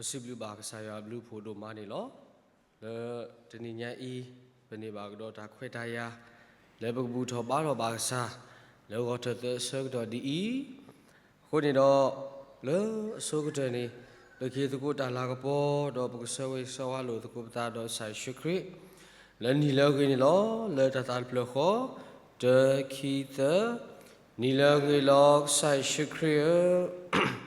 ပစံးဘျုးဘၣ်ကစၢ်ယွၤအဘျုးအဖှိၣ်ဒိၣ်မးန့ၣ်လီၤ. လၢတနံၤညါအံၤ ပန့ၢ်ဘၣ်ကဒီးတၢ်ခွဲးတၢ်ယာ် လၢပကဘူၣ်ထီၣ်ဘါထီၣ်ဘၣ်ကစၢ် လၢဂီၤထၢၣ်သၢဆၢကတီၢ်ဒ်အံၤ, အဃိန့ၣ်ဒီး လၢအဆိကတၢၢ်န့ၣ် ပကဟ့ၣ်သကိးတၢ်လၤကပီၤ ဒီးပကဆၢဂ့ၤဆၢဝါလိာ်သကိးပသးဒီးကစၢ်ယ့ၣ်ၡူးခရံာ် လၢနံၤလၢအဂ့ၤန့ၣ်လီၤ. လၢတၢ်သးတဖျၢၣ်ဃီ တၢ ခံ သၢ, နံၤလၢအဂ့ၤလီၤ ကစၢ်ယ့ၣ်ၡူးခရံာ်ဧၢ,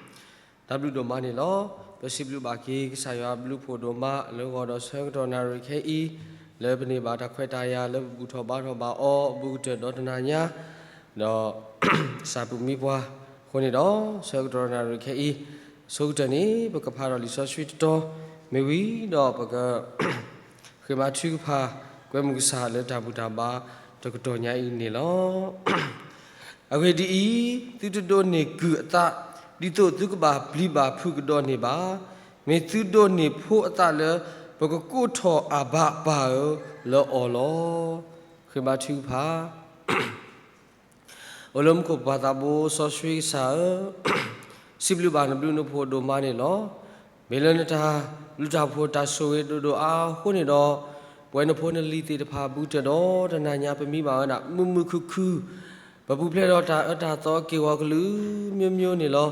တၢ်ဘျုးဒိၣ်မးန့ၣ်လီၤ. ပစံးဘျုးဘၣ်က့ၤကစၢ်ယွၤအဘျုးအဖှိၣ်ဒိၣ်မး လၢဂီၤဒီးဆၢကတီၢ်နၣ်ရံၣ်ခဲအံၤ လၢပန့ၢ်ဘၣ်တၢ်ခွဲးတၢ်ယာ် လၢပဘူၣ်ထီၣ်ဘါထီၣ်ဘၣ်အီၤ အဘူးကတၢၢ်ဒီးတနၤညါ, ဒီး စၢ်ပူၤမံပှၤအဃိန့ၣ်ဒီး ဆၢကတီၢ်နၣ်ရံၣ်ခဲအံၤ အဆိကတၢၢ်န့ၣ် ပကဖးဒီးလံာ်စီဆှံတတီၤမ့ၢ်ဝံၤဒီး ပက ဃ့ဘါထုကဖၣ် ကွဲမုာ်ကစၢ်လၢတၢ်ဘူၣ်တၢ်ဘါတကတီၢ်ညါအံၤန့ၣ်လီၤ. အဂ့ၢ်ဒ်အံၤ, သုတဒိးန့ၢ်ကုၢ်အသး ဒ်သိးသုကဘၣ်ပျံၤဘၣ်ဖုးကဒီးန့ၢ်ဘၣ်. မ့ၢ်သုဒိးန့ၢ်ဖိအသးလၢ ပကကိးထီၣ်အၣ်ဘၣ်ပၢ်ဧၢ လၢအီၤလီၤ. ဃ့ဘါထုကဖၣ် အိၣ်လၢမူခိၣ်ပၢ်သးဘိစီဆှံကစၢ်ဧၢ, စံးဘျုးဘၣ်နဘျုးနဖှိၣ်ဒိၣ်မးန့ၣ်လီၤ. မ့ၢ်လၢနတၢ်ဘျုးတၢ်ဖှိၣ်တၢ်ဆိၣ်ဂ့ၤဒိၣ်ဒိၣ်အါအဃိန့ၣ်ဒီး ပဝဲနဖိနလံၤသ့ၣ်တဖၣ်ဘူးကတၢၢ်ဒီးတနၤညါ ပမံဘၣ်ဝဲဒၣ်မုာ်မုာ်ခုၣ်ခုၣ်, ပပူၤဖျဲးဒီးတၢ်အၢတၢ်သီက့ၢ်ဂီၤကလုာ်မျိုးမျိုးန့ၣ်လီၤ.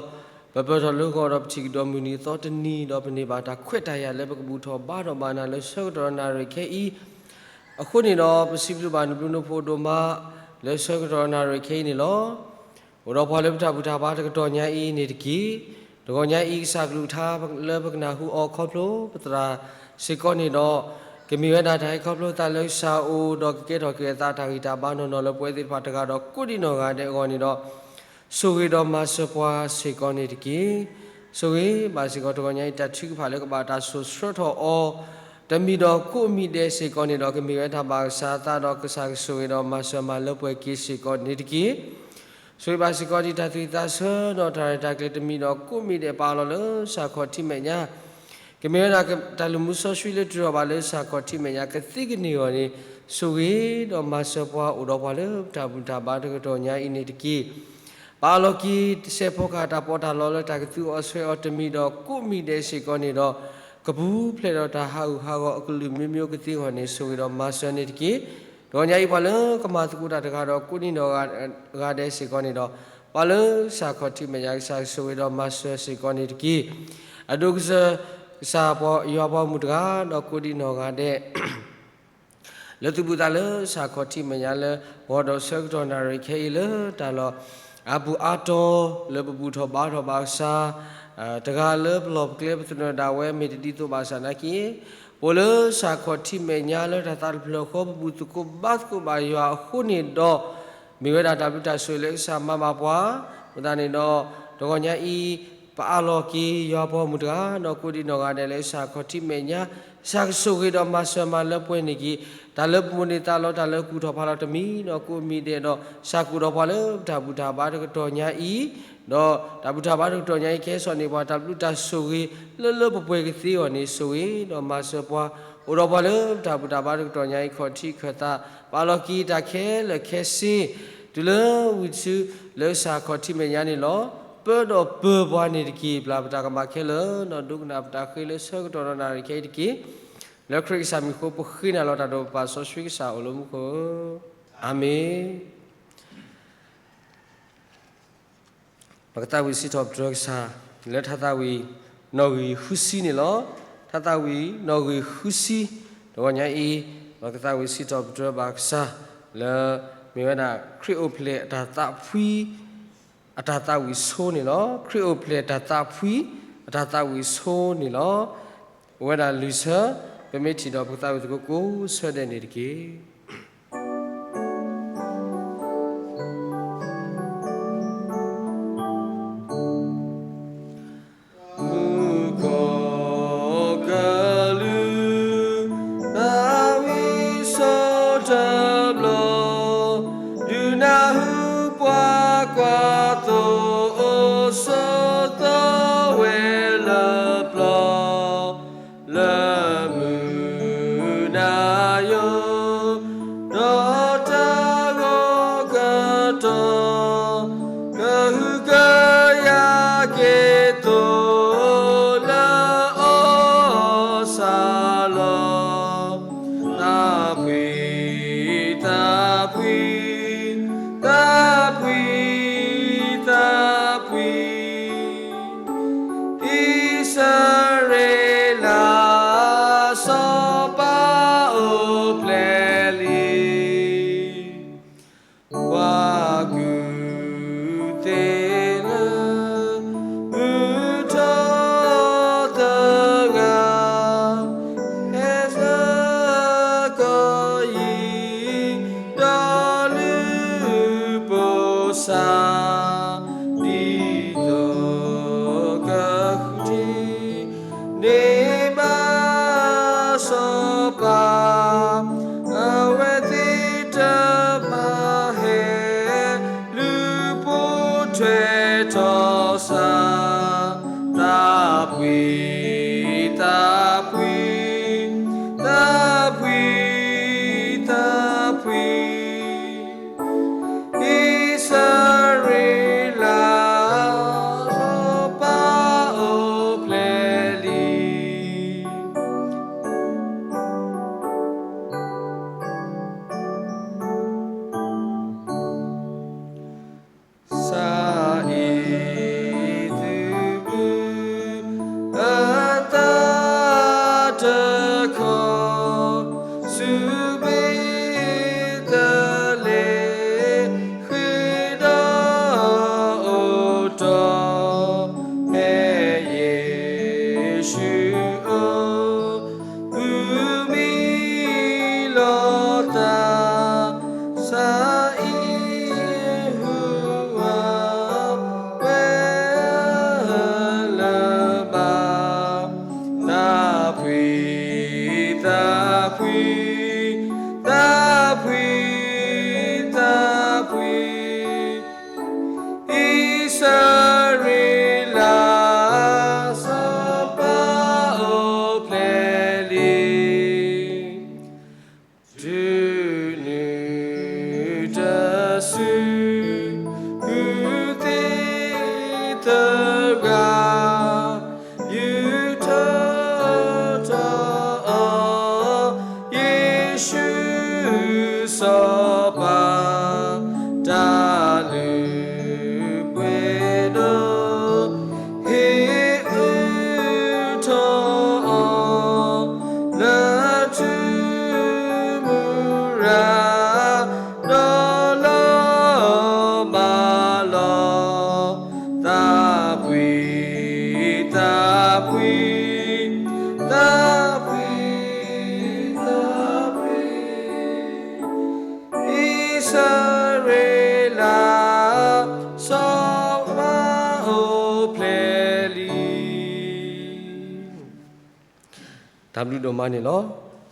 ပပၢၢ်ထီၣ်လၢဂီၤဒီးပထံၣ်ကဒီးမုၢ်နံၤအသီတနံၤ ဒီးပန့ၢ်ဘၣ်တၢ်ခွဲးတၢ်ယာ်လၢပကဘူၣ်ထီၣ်ဘါထီၣ်ဘၣ်နၤလၢဆၢကတီၢ်နၣ်ရံၣ်ခဲအံၤ အဃိန့ၣ်ဒီး ပစံးဘျုးဘၣ်နဘျုးနဖှိၣ်ဒိၣ်မး လၢဆၢကတီၢ်နၣ်ရံၣ်ခဲအံၤန့ၣ်လီၤ. အိၣ်ဒီးပှၤလၢပတၢ်ဘူၣ်တၢ်ဘါတကတီၢ်ညါအံၤန့ၣ်တက့ၢ်. တဂီၤညါအံၤ ကစၢ်ကလုၢ်ကထါလၢပကနၢ်ဟူအီၤခီဖျိပသရၣ်စ့ၢ်ကီးန့ၣ်ဒီး ကမ့ၢ်ဝဲဒၣ်တၢ်ဟဲခီဖျိသးလၢကစၢ်အအိၣ်ဒီးကကဲထီၣ်က့ၤအသးတၢ်ဂံၢ်တၢ်ဘါနီၢ်နီၢ်လၢပဝဲသ့ၣ်တဖၣ်တဂၤဒီးကိးဒံးနီၢ်ဂၤဒဲးအဂီၢ်န့ၣ်ဒီး ဆိၣ်ဂ့ၤဒီးမၤစၢၤပှၤစ့ၢ်ကီးန့ၣ်တက့ၢ်. ဆိၣ်ဂ့ၤဘၣ်စ့ၢ်ကီးတဂီၤညါအံၤတၢ်ထုကဖၣ်လၢကဘၣ်တၢ်စိာ်ဆှၢထီၣ်အီၤ တမံၤဒီးကိးမံၤဒဲးစ့ၢ်ကီးန့ၣ်ဒီး ကမ့ၢ်ဝဲတၢ်ဘၣ်ကစၢ်အသးဒီးကစၢ်ကဆိၣ်ဂ့ၤဒီးမၤစၢၤမၤလၢပှဲၤက့ၤစ့ၢ်ကီးန့ၣ်တက့ၢ်. ဆိၣ်ဂ့ၤဘၣ်စ့ၢ်ကီးဒ်တၢ်သူၣ်ဝံၣ်သးဆၢဒီးတၢ်ရဲၣ်တၢ်ကျဲၤတမံၤဒီးကိးမံၤဒဲးပာ်လီၤလၢစၢ်ခီၣ်ထံးမဲာ်ညါ ကမ့ၢ်ဝဲဒၣ်တၢ်လုၢ်မူစီဆှံလၢတြီၤဘၣ်လၢစၢ်ခီၣ်ထံးမဲာ်ညါ ကသ့ကန့ၢ်အဂီၢ်န့ၣ် ဆိၣ်ဂ့ၤဒီးမၤစၢၤပှၤအိၣ်ဒီးပှၤလၢတၢ်ဘူၣ်တၢ်ဘါတကတီၢ်ညါအံၤန့ၣ်တက့ၢ်. ပာ်လီၤက့ၤစဲးဖီကဟၣ်တၢ်ပီးတၢ်လီလၢတၢ်ကသူအီၤဆှဲးအီၤတမံၤဒီး ကိးမံၤဒဲးစ့ၢ်ကီးန့ၣ်ဒီး ကပူၤဖျဲးဒီးတၢ်ဟးဂူာ်ဟးဂီၤအကလုာ်မ့ၢ်မ့ၢ်ကသ့အဂီၢ်န့ၣ် ဆိၣ်ဂ့ၤဒီးမၤစၢၤန့ၣ်တက့ၢ်. တဂီၤညါအံၤပှၤလၢကမၤသကိးတၢ်တဂၤဒီးကိးဒံးနီၢ်ဂၤဒဲးစ့ၢ်ကီးန့ၣ်ဒီး ပှၤလၢစၢ်ခီၣ်ထံးမဲာ်ညါကစၢ်ကဆိၣ်ဂ့ၤဒီးမၤစၢၤစ့ၢ်ကီးန့ၣ်တက့ၢ်. အဒိကစၢ် ကစၢ်ပှၤယွၤပှၤမုၣ်တဂၤဒီးကိးဒံးနီၢ်ဂၤဒဲး လၢသုဘူးသးလၢစၢ်ခီၣ်ထံးမဲာ်ညါလၢ ဂီၤဒီးဆၢကတီၢ်နၣ်ရံၣ်ခဲအံၤလၢတၢ်လီၢ်အါပူၤအါတီၤ လၢပဘူၣ်ထီၣ်ဘါထီၣ်ဘၣ်ကစၢ် တဂၤလၢပလီၢ်ပကျဲပသနၢၣ်ဒၣ်ဝဲမ့ၢ်တဒ်သိးဘၣ်ဆၣ်နာ်က့ ပအိၣ်လၢစၢ်ခီၣ်ထံးမဲာ်ညါလၢတၢ်သးတဖျၢၣ်ဃီ ပဘူၣ်သကိးဘါသကိးဘၣ်ယွၤအဃိန့ၣ်ဒီး မ့ၢ်ဝဲဒၣ်တၢ်ဘျုးတၢ်ဆိၣ်ဂ့ၤလၢကစၢ်မၤဘၣ်ပှၤ အဃိသတးန့ၣ်ဒီး တဂီၤညါအံၤ ပအးလီၤက့ၤယွၤပှၤမုၣ်တဂၤ ဒီးကိးဒံးနီၢ်ဂၤဒဲးလၢစၢ်ခီၣ်ထံးမဲာ်ညါ ကစၢ်ကဆိၣ်ဂ့ၤဒီးမၤစၢၤမၤလၢပှဲၤန့ၢ်က့ၤ တၢ်လၢပမိၣ်န့ၢ်သးလီ တၢ်လၢကူၣ်ထီၣ်ဖးလီၤတမံၤ ဒီးကိးမံၤဒဲးဒီး ကစၢ်ကအိၣ်ဒီးပှၤလၢတၢ်ဘူၣ်တၢ်ဘါတကတီၢ်ညါအံၤ ဒီးတၢ်ဘူၣ်တၢ်ဘါတကတီၢ်ညါအံၤ ကဟဲစိာ်န့ၢ်ပှၤ တၢ်ဘျုးတၢ်ဆိၣ်ဂ့ၤလၢလၢပှဲၤပှဲၤကသ့အဂီၢ်န့ၣ် ဆိၣ်ဂ့ၤဒီးမၤစၢၤပှၤ အိၣ်ဒီးပှၤလၢတၢ်ဘူၣ်တၢ်ဘါတကတီၢ်ညါအံၤ ခီၣ်ထံးခၢၣ်သး ပာ်လီၤက့ၤတၢ်ခဲလၢာ်ခဲဆ့ တုၤလၢဝံၤတစု လၢစၢ်ခီၣ်ထံးမဲာ်ညါန့ၣ်လီၤ. ပၢဒီးပၢၤပှၤန့ၣ်တက့ၢ်. ပျၢ်ပတၢ်ကမၣ်ခဲလၢာ် ဒီးဒိကနၣ်ပတၢ်ဃ့လၢဆၢကတီၢ်ဒီးနၣ်ရံၣ်ခဲအံၤတက့ၢ်. လၢခရံာ်ကစၢ်မံၤအဃိ ပဃ့နၤလီၤတၢ်ဒီးပပၢ်စီဆှံကစၢ်အိၣ်လၢမူခိၣ်ဧၢ, အၤမ့ၣ်. ပကသးဝံၣ်စံးထီၣ်ပတြၢၤကစၢ် လၢထါသးဝံၣ်နီၣ်ဂံၢ်ဃုဆံန့ၣ်လီၤ. ထါသးဝံၣ်နီၣ်ဂံၢ်ဃုဆံ တဂီၤညါအံၤ ပကသးဝံၣ်စံးထီၣ်ပတြၢၤဘၣ်ကစၢ် လၢ မ့ၢ်ဝဲဒၣ် ခရံာ်အိၣ်ဖျဲၣ်အတၢ်သးဖှံ အတၢ်သးဝံၣ်ဆိန့ၣ်လီၤ. ခရံာ်အိၣ်ဖျဲၣ်တၢ်သးဖှံ အတၢ်သးဝံၣ်ဆိန့ၣ်လီၤ. အိၣ်ဝဲဒၣ်လွံၢ်ဆၢ, ပမ့ၢ်ထံၣ်ဒီးပကသးဝံၣ်သကိးကိးဆၢဒဲးန့ၣ်တက့ၢ်. မူခိၣ်ကလူး သးဝံၣ်ဆိတဘျီ, ဒုးနၢ်ဟူပှၤကွၢ်သိ အိၣ်ဆိးသီဝဲလၢပျီ, လၢမုၢ်နၤယိာ် သးဖှံ, သးဖှံ, သးဖှံ, အံၣ်စရ့လး စီၤပၤအိၣ်ဖျဲၣ်လံ. စအံၣ်သုးမုၢ်အသးတခီ, ဆူမ့ၢ်သလဲၤ ဃ့ဒီးအိၣ်တီၢ် ဖဲယ့ၣ်ၡူးအအိၣ်, မုၢ်မံလီၤသး, စအံၣ်ဟူးဝးဝဲလၢၤဘၣ်. သးဖှံ, သးဖှံ, သးဖှံ, သးဖှံ, အံၣ်စရ့လး စီၤပၤအိၣ်ဖျဲၣ်လံ. တုၤနုၤတစု မုၢ်သ့ၣ်သရၣ် ယူာ်ထီၣ်ထီၣ်အီၤ ယ့ၣ်ၡူးစီၤပၤ တၢ်လုၢ်ပှဲၤဒီး ဟ့ၣ်အုၣ်ထီၣ်အီၤ လၢထူမူရၤ ဒီးလီၤဘၣ်လီၤ. သးဖှံ, သးဖှံ, သးဖှံ, သးဖှံ, အံၣ်စရ့လး စီၤပၤအိၣ်ဖျဲၣ်လံ. တၢ်ဘျုးဒိၣ်မးန့ၣ်လီၤ.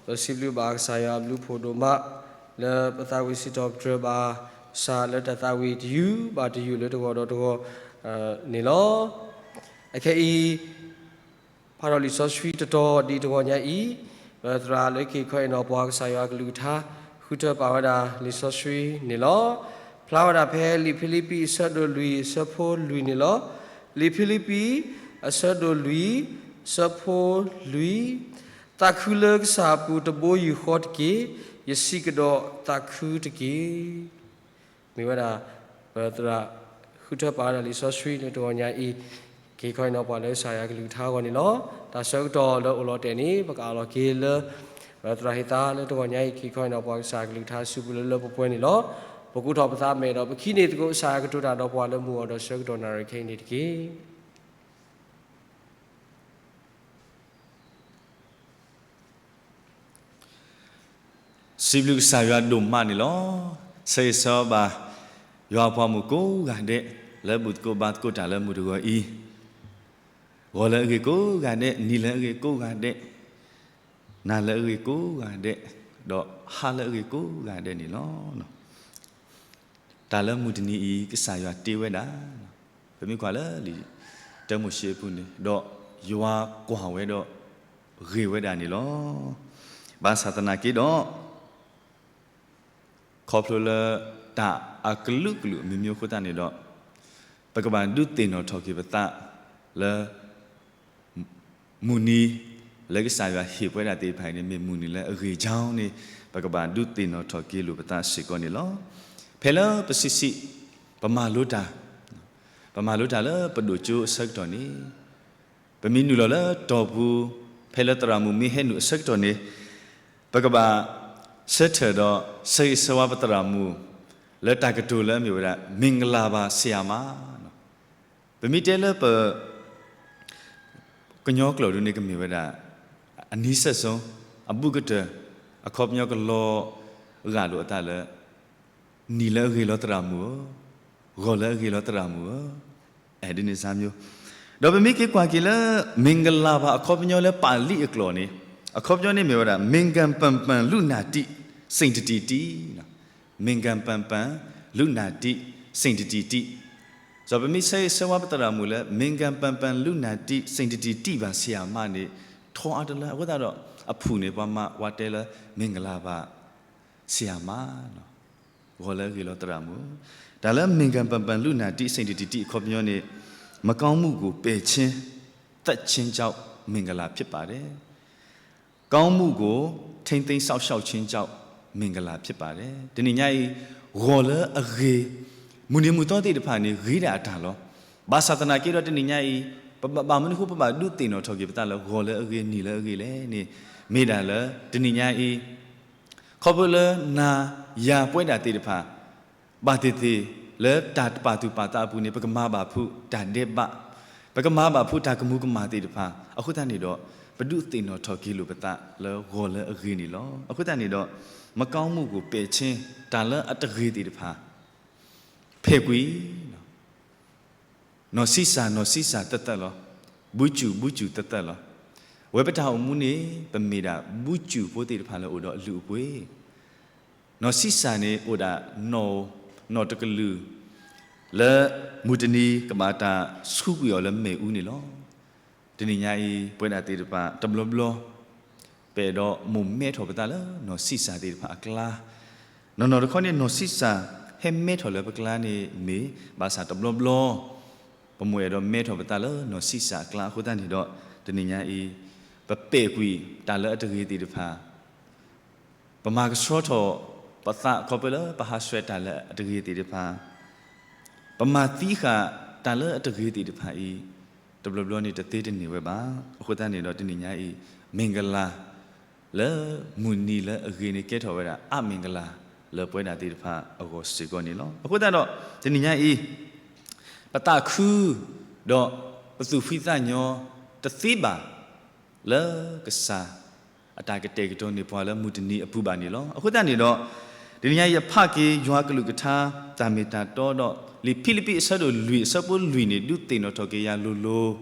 ပစံးဘျုးဘၣ်ကစၢ်ယွၤအဘျုးဖှိၣ်ဒိၣ်မး လၢပသးဝံၣ်စံးထီၣ်ပတြၢၤဘၣ်ကစၢ် လၢတၢ်သးဝံၣ်တယုၢ်ဘၣ်တယုၢ်လၢတဂီၤဒီးတဂီၤန့ၣ်လီၤ. အခဲအံၤ ဖးဒီးလံာ်စီဆှံတတီၤဒ်တဂီၤညါအံၤ, ပသရၣ်လၢက့ၤခီအံၤနီၤ ပှၤကစၢ်ယွၤအကလုၢ်ကထါ ဃုထၢပာ်ဝဲဒၣ်လံာ်စီဆှံန့ၣ်လီၤ. ဖျါဝဲဒၣ်ဖဲလံာ်ဖံလံးပံးအဆၢဒိၣ်လွံၢ်အဆၢဖိလွံၢ်န့ၣ်လီၤ. လံာ်ဖံလံးပံးအဆၢဒိၣ်လွံၢ် အဆၢဖိလွံၢ်, သးခုလၢကစၢ်အပူၤတဘိယူၢ်ဃီတက့ၢ်, ယစံးကဒီးသးခုတက့ၢ်. မ့ၢ်ဝဲဒၣ် ပသရၣ်ဃုထၢပာ်ဝဲဒၣ်လံာ်စီဆှံလၢတဂီၤညါအံၤ, က့ၤခီအံၤနီၤပှၤလၢကစၢ်ယွၤကလုၢ်ကထါအဂီၢ်န့ၣ်လီၤ. တၢ်ဆၢကတီၢ်လၢအိၣ်လီၤတဲာ်န့ၣ် ပကအးလီၤက့ၤလၢ ပသရၣ်ဟ့ၣ်သါလၢတဂီၤညါအံၤ က့ၤခီအံၤနီၤပှၤကစၢ်ကလုၢ်ကထါစုပူၤလၢလၢပှဲၤပှဲၤန့ၣ်လီၤ. ပကူၣ်ထီၣ်ပသးမဲာ်ဒီးပခံန့ၣ်သကိးကစၢ်ယွၤကတိၤတၢ်ဒီးပှၤလၢမုၢ်ဂီၤဒီးဆၢကတီၢ်နၣ်ရံၣ်ခဲအံၤန့ၣ်တက့ၢ်. စံးဘျုးကစၢ်ယွၤဒိၣ်မးန့ၣ်လီၤ. ဆၢဂ့ၤဆၢဝါဘၣ် ယွၤအပှၤမုၣ်ကိးဂၤဒဲး လၢဘူၣ်သကိးဘါသကိးတၢ်လၢမုၢ်တဂီၤအံၤ, ဂီၤလၢအဂ့ၤကိးဂၤဒဲး, နံၤလၢအဂ့ၤကိးဂၤဒဲး, နၤလၢအဂ့ၤကိးဂၤဒဲး, ဒီးဟါလၢအဂ့ၤကိးဂၤဒဲးန့ၣ်လီၤ. တၢ်လၢမုၢ်တနံၤအံၤ ကစၢ်ယွၤတ့ဝဲဒၣ်, ပမ့ၢ်ကွၢ်လၢလံာ်တၢမိၤၡ့အပူၤန့ၣ်, ဒီးယွၤကွၢ်ဝဲဒီးဂ့ၤဝဲဒၣ်န့ၣ်လီၤ. ဘၣ်ဆၣ်သနာ်က့ဒီး ခီဖျိလၢတၢ်အကလုာ်ကလုာ်မ့ၢ်မ့ၢ်အဃိသတးန့ၣ်ဒီး ပကဘၣ်ဒုးသ့ၣ်နီၣ်ထီၣ်က့ၤပသးလၢ မုၢ်နံၤလၢကစၢ်ယွၤဟ့ၣ်ပဝဲဒၣ်သ့ၣ်တဖၣ်အံၤန့ၣ် မ့ၢ်မုၢ်နံၤလၢအဂ့ၤကၠီန့ၣ် ပကဘၣ်ဒုးသ့ၣ်နီၣ်ထီၣ်က့ၤလိာ်ပသးစ့ၢ်ကီးန့ၣ်လီၤ. ဖဲလၢပစံးစံး ပမၤလိတၢ်, ပမၤလိတၢ်လၢပဒိၣ်ကၠိအဆၢကတီၢ်န့ၣ် ပမ့ၢ်နုာ်လီၤလၢတီၢ်ပူၤ ဖဲလၢသရၣ်မုၣ်မ့ၢ်ဟဲနုာ်အဆၢကတီၢ်န့ၣ် ပကဘၣ်ဆၢထၢၣ်ဒီးဆၢဂ့ၤဆၢဝါပသရၣ်မုၣ် လၢတၢ်ကတိၤလၢအမ့ၢ်ဝဲဒၣ် မင်္ဂလာပါဆရာမ, ပမ့ၢ်တဲလၢပ ကညီကျိာ်ဒ်န့ၣ် ကမ့ၢ်ဝဲဒၣ် အနီၢ်ကစၢ် အဘူးကတၢၢ် အခီပညီကလီၤဂာ်လိာ်အသးလၢ နံၤလၢအဂ့ၤလီၤသရၣ်မုၣ်ဧၢ, ဂီၤလၢအဂ့ၤလီၤသရၣ်မုၣ်ဧၢ, အဲၣ်ဒ်န့ၣ်စၢ်မျိုး. ဒီးပမ့ၢ်က့ၤကွၢ်က့ၤလၢ မင်္ဂလာပါ အခီပညီလၢပာ်လံအကျိာ်န့ၣ် အခီပညီန့ၣ်မ့ၢ်ဝဲဒၣ် မင်္ဂလာပါ လူနာတိ စိတ်တည်တည်, မင်္ဂလာပါ လူနာတိ စိတ်တည်တည်. ဒီးပမ့ၢ်ဆၢဂ့ၤဆၢဝါပသရၣ်မုၣ်လၢ မင်္ဂန်ပန်ပန် လူနာတံ စိန်တတံ တံၢ်ဘၣ်ဆရာမန့ၣ် ထီအါတလၢ အဃိသတးဒီး အဖုၣ်န့ၣ် ပှၤမၤဝဲတဲလၢ မင်္ဂလာပါ ဆရာမ ဂီၤလၢအဂ့ၤလီၤသရၣ်မုၣ်. တၢ်လၢ မင်္ဂန်ပန်ပန် လူနာတံ စိန်တတံ တံၢ် အခီပညီန့ၣ် မကောင်းမှုကို ပယ်ခြင်း သတ်ခြင်းကြောင့် မင်္ဂလာဖြစ်ပါတယ်. ကောင်းမှုကို ထိန်းသိမ်းစောင့်ရှောက်ခြင်းကြောင့် မင်္ဂလာဖြစ်ပါတယ်. တနံၤညါအံၤ ဂီၤလၢအဂ့ၤ, မုၢ်နံၤမုၢ်သီသ့ၣ်တဖၣ်န့ၣ် ဂ့ၤဒၣ်အတၢ်လီၤ. ဘၣ်ဆၣ်သနာ်က့ဒီးတနံၤညါအံၤ ပဘၣ်မနုၤအဃိ ပဘၣ်ဒုးသ့ၣ်နီၣ်ထီၣ်က့ၤပသးလၢ ဂီၤလၢအဂ့ၤ နံၤလၢအဂ့ၤလဲၣ်န့ၣ် မ့ၢ်ဒၣ်လၢ တနံၤညါအံၤ ခီဖျိလၢနၤယၤပဝဲဒၣ်သ့ၣ်တဖၣ် ဘၣ်သ့ၣ်သ့ၣ်လၢတၢ်တပာ်သူၣ်ပာ်သးအပူၤန့ၣ် ပကမၤဘၣ်ဖုးတၢ်ဒဲးဘး, ပကမၤဘၣ်ဖုးတၢ်ကမူၤကမၣ်သ့ၣ်တဖၣ်, အဃိသတးန့ၣ်ဒီး ပဒုးသ့ၣ်နီၣ်ထီၣ်က့ၤလိာ်ပသးလၢဂီၤလၢအဂ့ၤန့ၣ်လီၤ. အဃိသတးန့ၣ်ဒီး မကောင်းမှုကို ပယ်ခြင်း တၢ်လၢအတဂ့ၤသ့ၣ်တဖၣ် ဖဲးကွံာ် နီၢ်ဆံးစၢ် နီၢ်ဆံးစၢ်သၢသၢလီၤ. ဘူးစူၢ် ဘူးစူၢ်သၢသၢလီၤ. အဝဲပတၢ်အိၣ်မူန့ၣ် ပမ့ၢ်ဒၣ်ဘူးစူၢ်ဖိသ့ၣ်တဖၣ်လၢအိၣ်ဒီးအလုၢ်အပှ့ၤ, နီၢ်ဆံးစၢ်န့ၣ်အိၣ်ဒၣ် နီၢ်တကလုာ် လၢမုၢ်တနံၤကဘၣ်တၢ်ဆူးကွံာ်အီၤလၢမ့ၣ်အူန့ၣ်လီၤ. တနံၤညါအံၤ ပဝဲဒၣ်သ့ၣ်တဖၣ်တဘျီဘျီ ပအဲၣ်ဒိးမိၢ်မဲထီၣ်ပသးလၢနီၢ်ဆံးစၢ်သ့ၣ်တဖၣ်အကျါ, နီၢ်နီၢ်တခီန့ၣ် နီၢ်ဆံးစၢ်ဟဲမဲထီၣ်လၢပကျါန့ၣ်မ့ၢ် ဘၣ်ဆၣ်တဘျီဘျီ ပမိၢ်အဲၣ်ဒိးမဲထီၣ်ပသးလၢနီၢ်ဆံးစၢ်အကျါအဃိသတးန့ၣ်ဒီး တနံၤညါအံၤ ပပဲာ်ကွံာ်တၢ်လၢအတဂ့ၤသ့ၣ်တဖၣ် ပမၤကဆှီထီၣ်ပသးခီဖျိလၢပဟးဆှဲးတၢ်လၢအတဂ့ၤသ့ၣ်တဖၣ်, ပမၤသံဃာ်တၢ်လၢအတဂ့ၤသ့ၣ်တဖၣ်အံၤ တဘျီဘျီန့ၣ်တသ့တန့ၢ်ဝဲဘၣ်. အဃိသတးန့ၣ်ဒီးတနံၤညါအံၤ မင်္ဂလာ လၢမုၢ်နံၤလၢအဂ့ၤန့ၣ်ကဲထီၣ်ဝဲဒၣ် အမင်္ဂလာ လၢပဝဲဒၣ်သ့ၣ်တဖၣ်အဂီၢ်စ့ၢ်ကီးန့ၣ်လီၤ. အဃိသတးဒီး တနံၤညါအံၤ ပသးခု ဒီးပသူၣ်ဖှံသးညီတသ့ဘၣ် လၢကစၢ်အတၢ်ကတဲာ်ကတီၤန့ၢ်ပှၤလၢမုၢ်တနံၤအပူၤဘၣ်န့ၣ်လီၤ. အဃိသတးန့ၣ်ဒီး တနံၤညါအံၤယဖးက့ၤယွၤကလုၢ်ကထါ တၢ်မ့ၢ်တၢ်တီဒီး လံာ်ဖံလံးပံးအဆၢဒိၣ်လွံၢ်အဆၢဖိလွံၢ်န့ၣ် ဒုးသ့ၣ်နီၣ်ထီၣ်က့ၤယၤလိၤလိၤ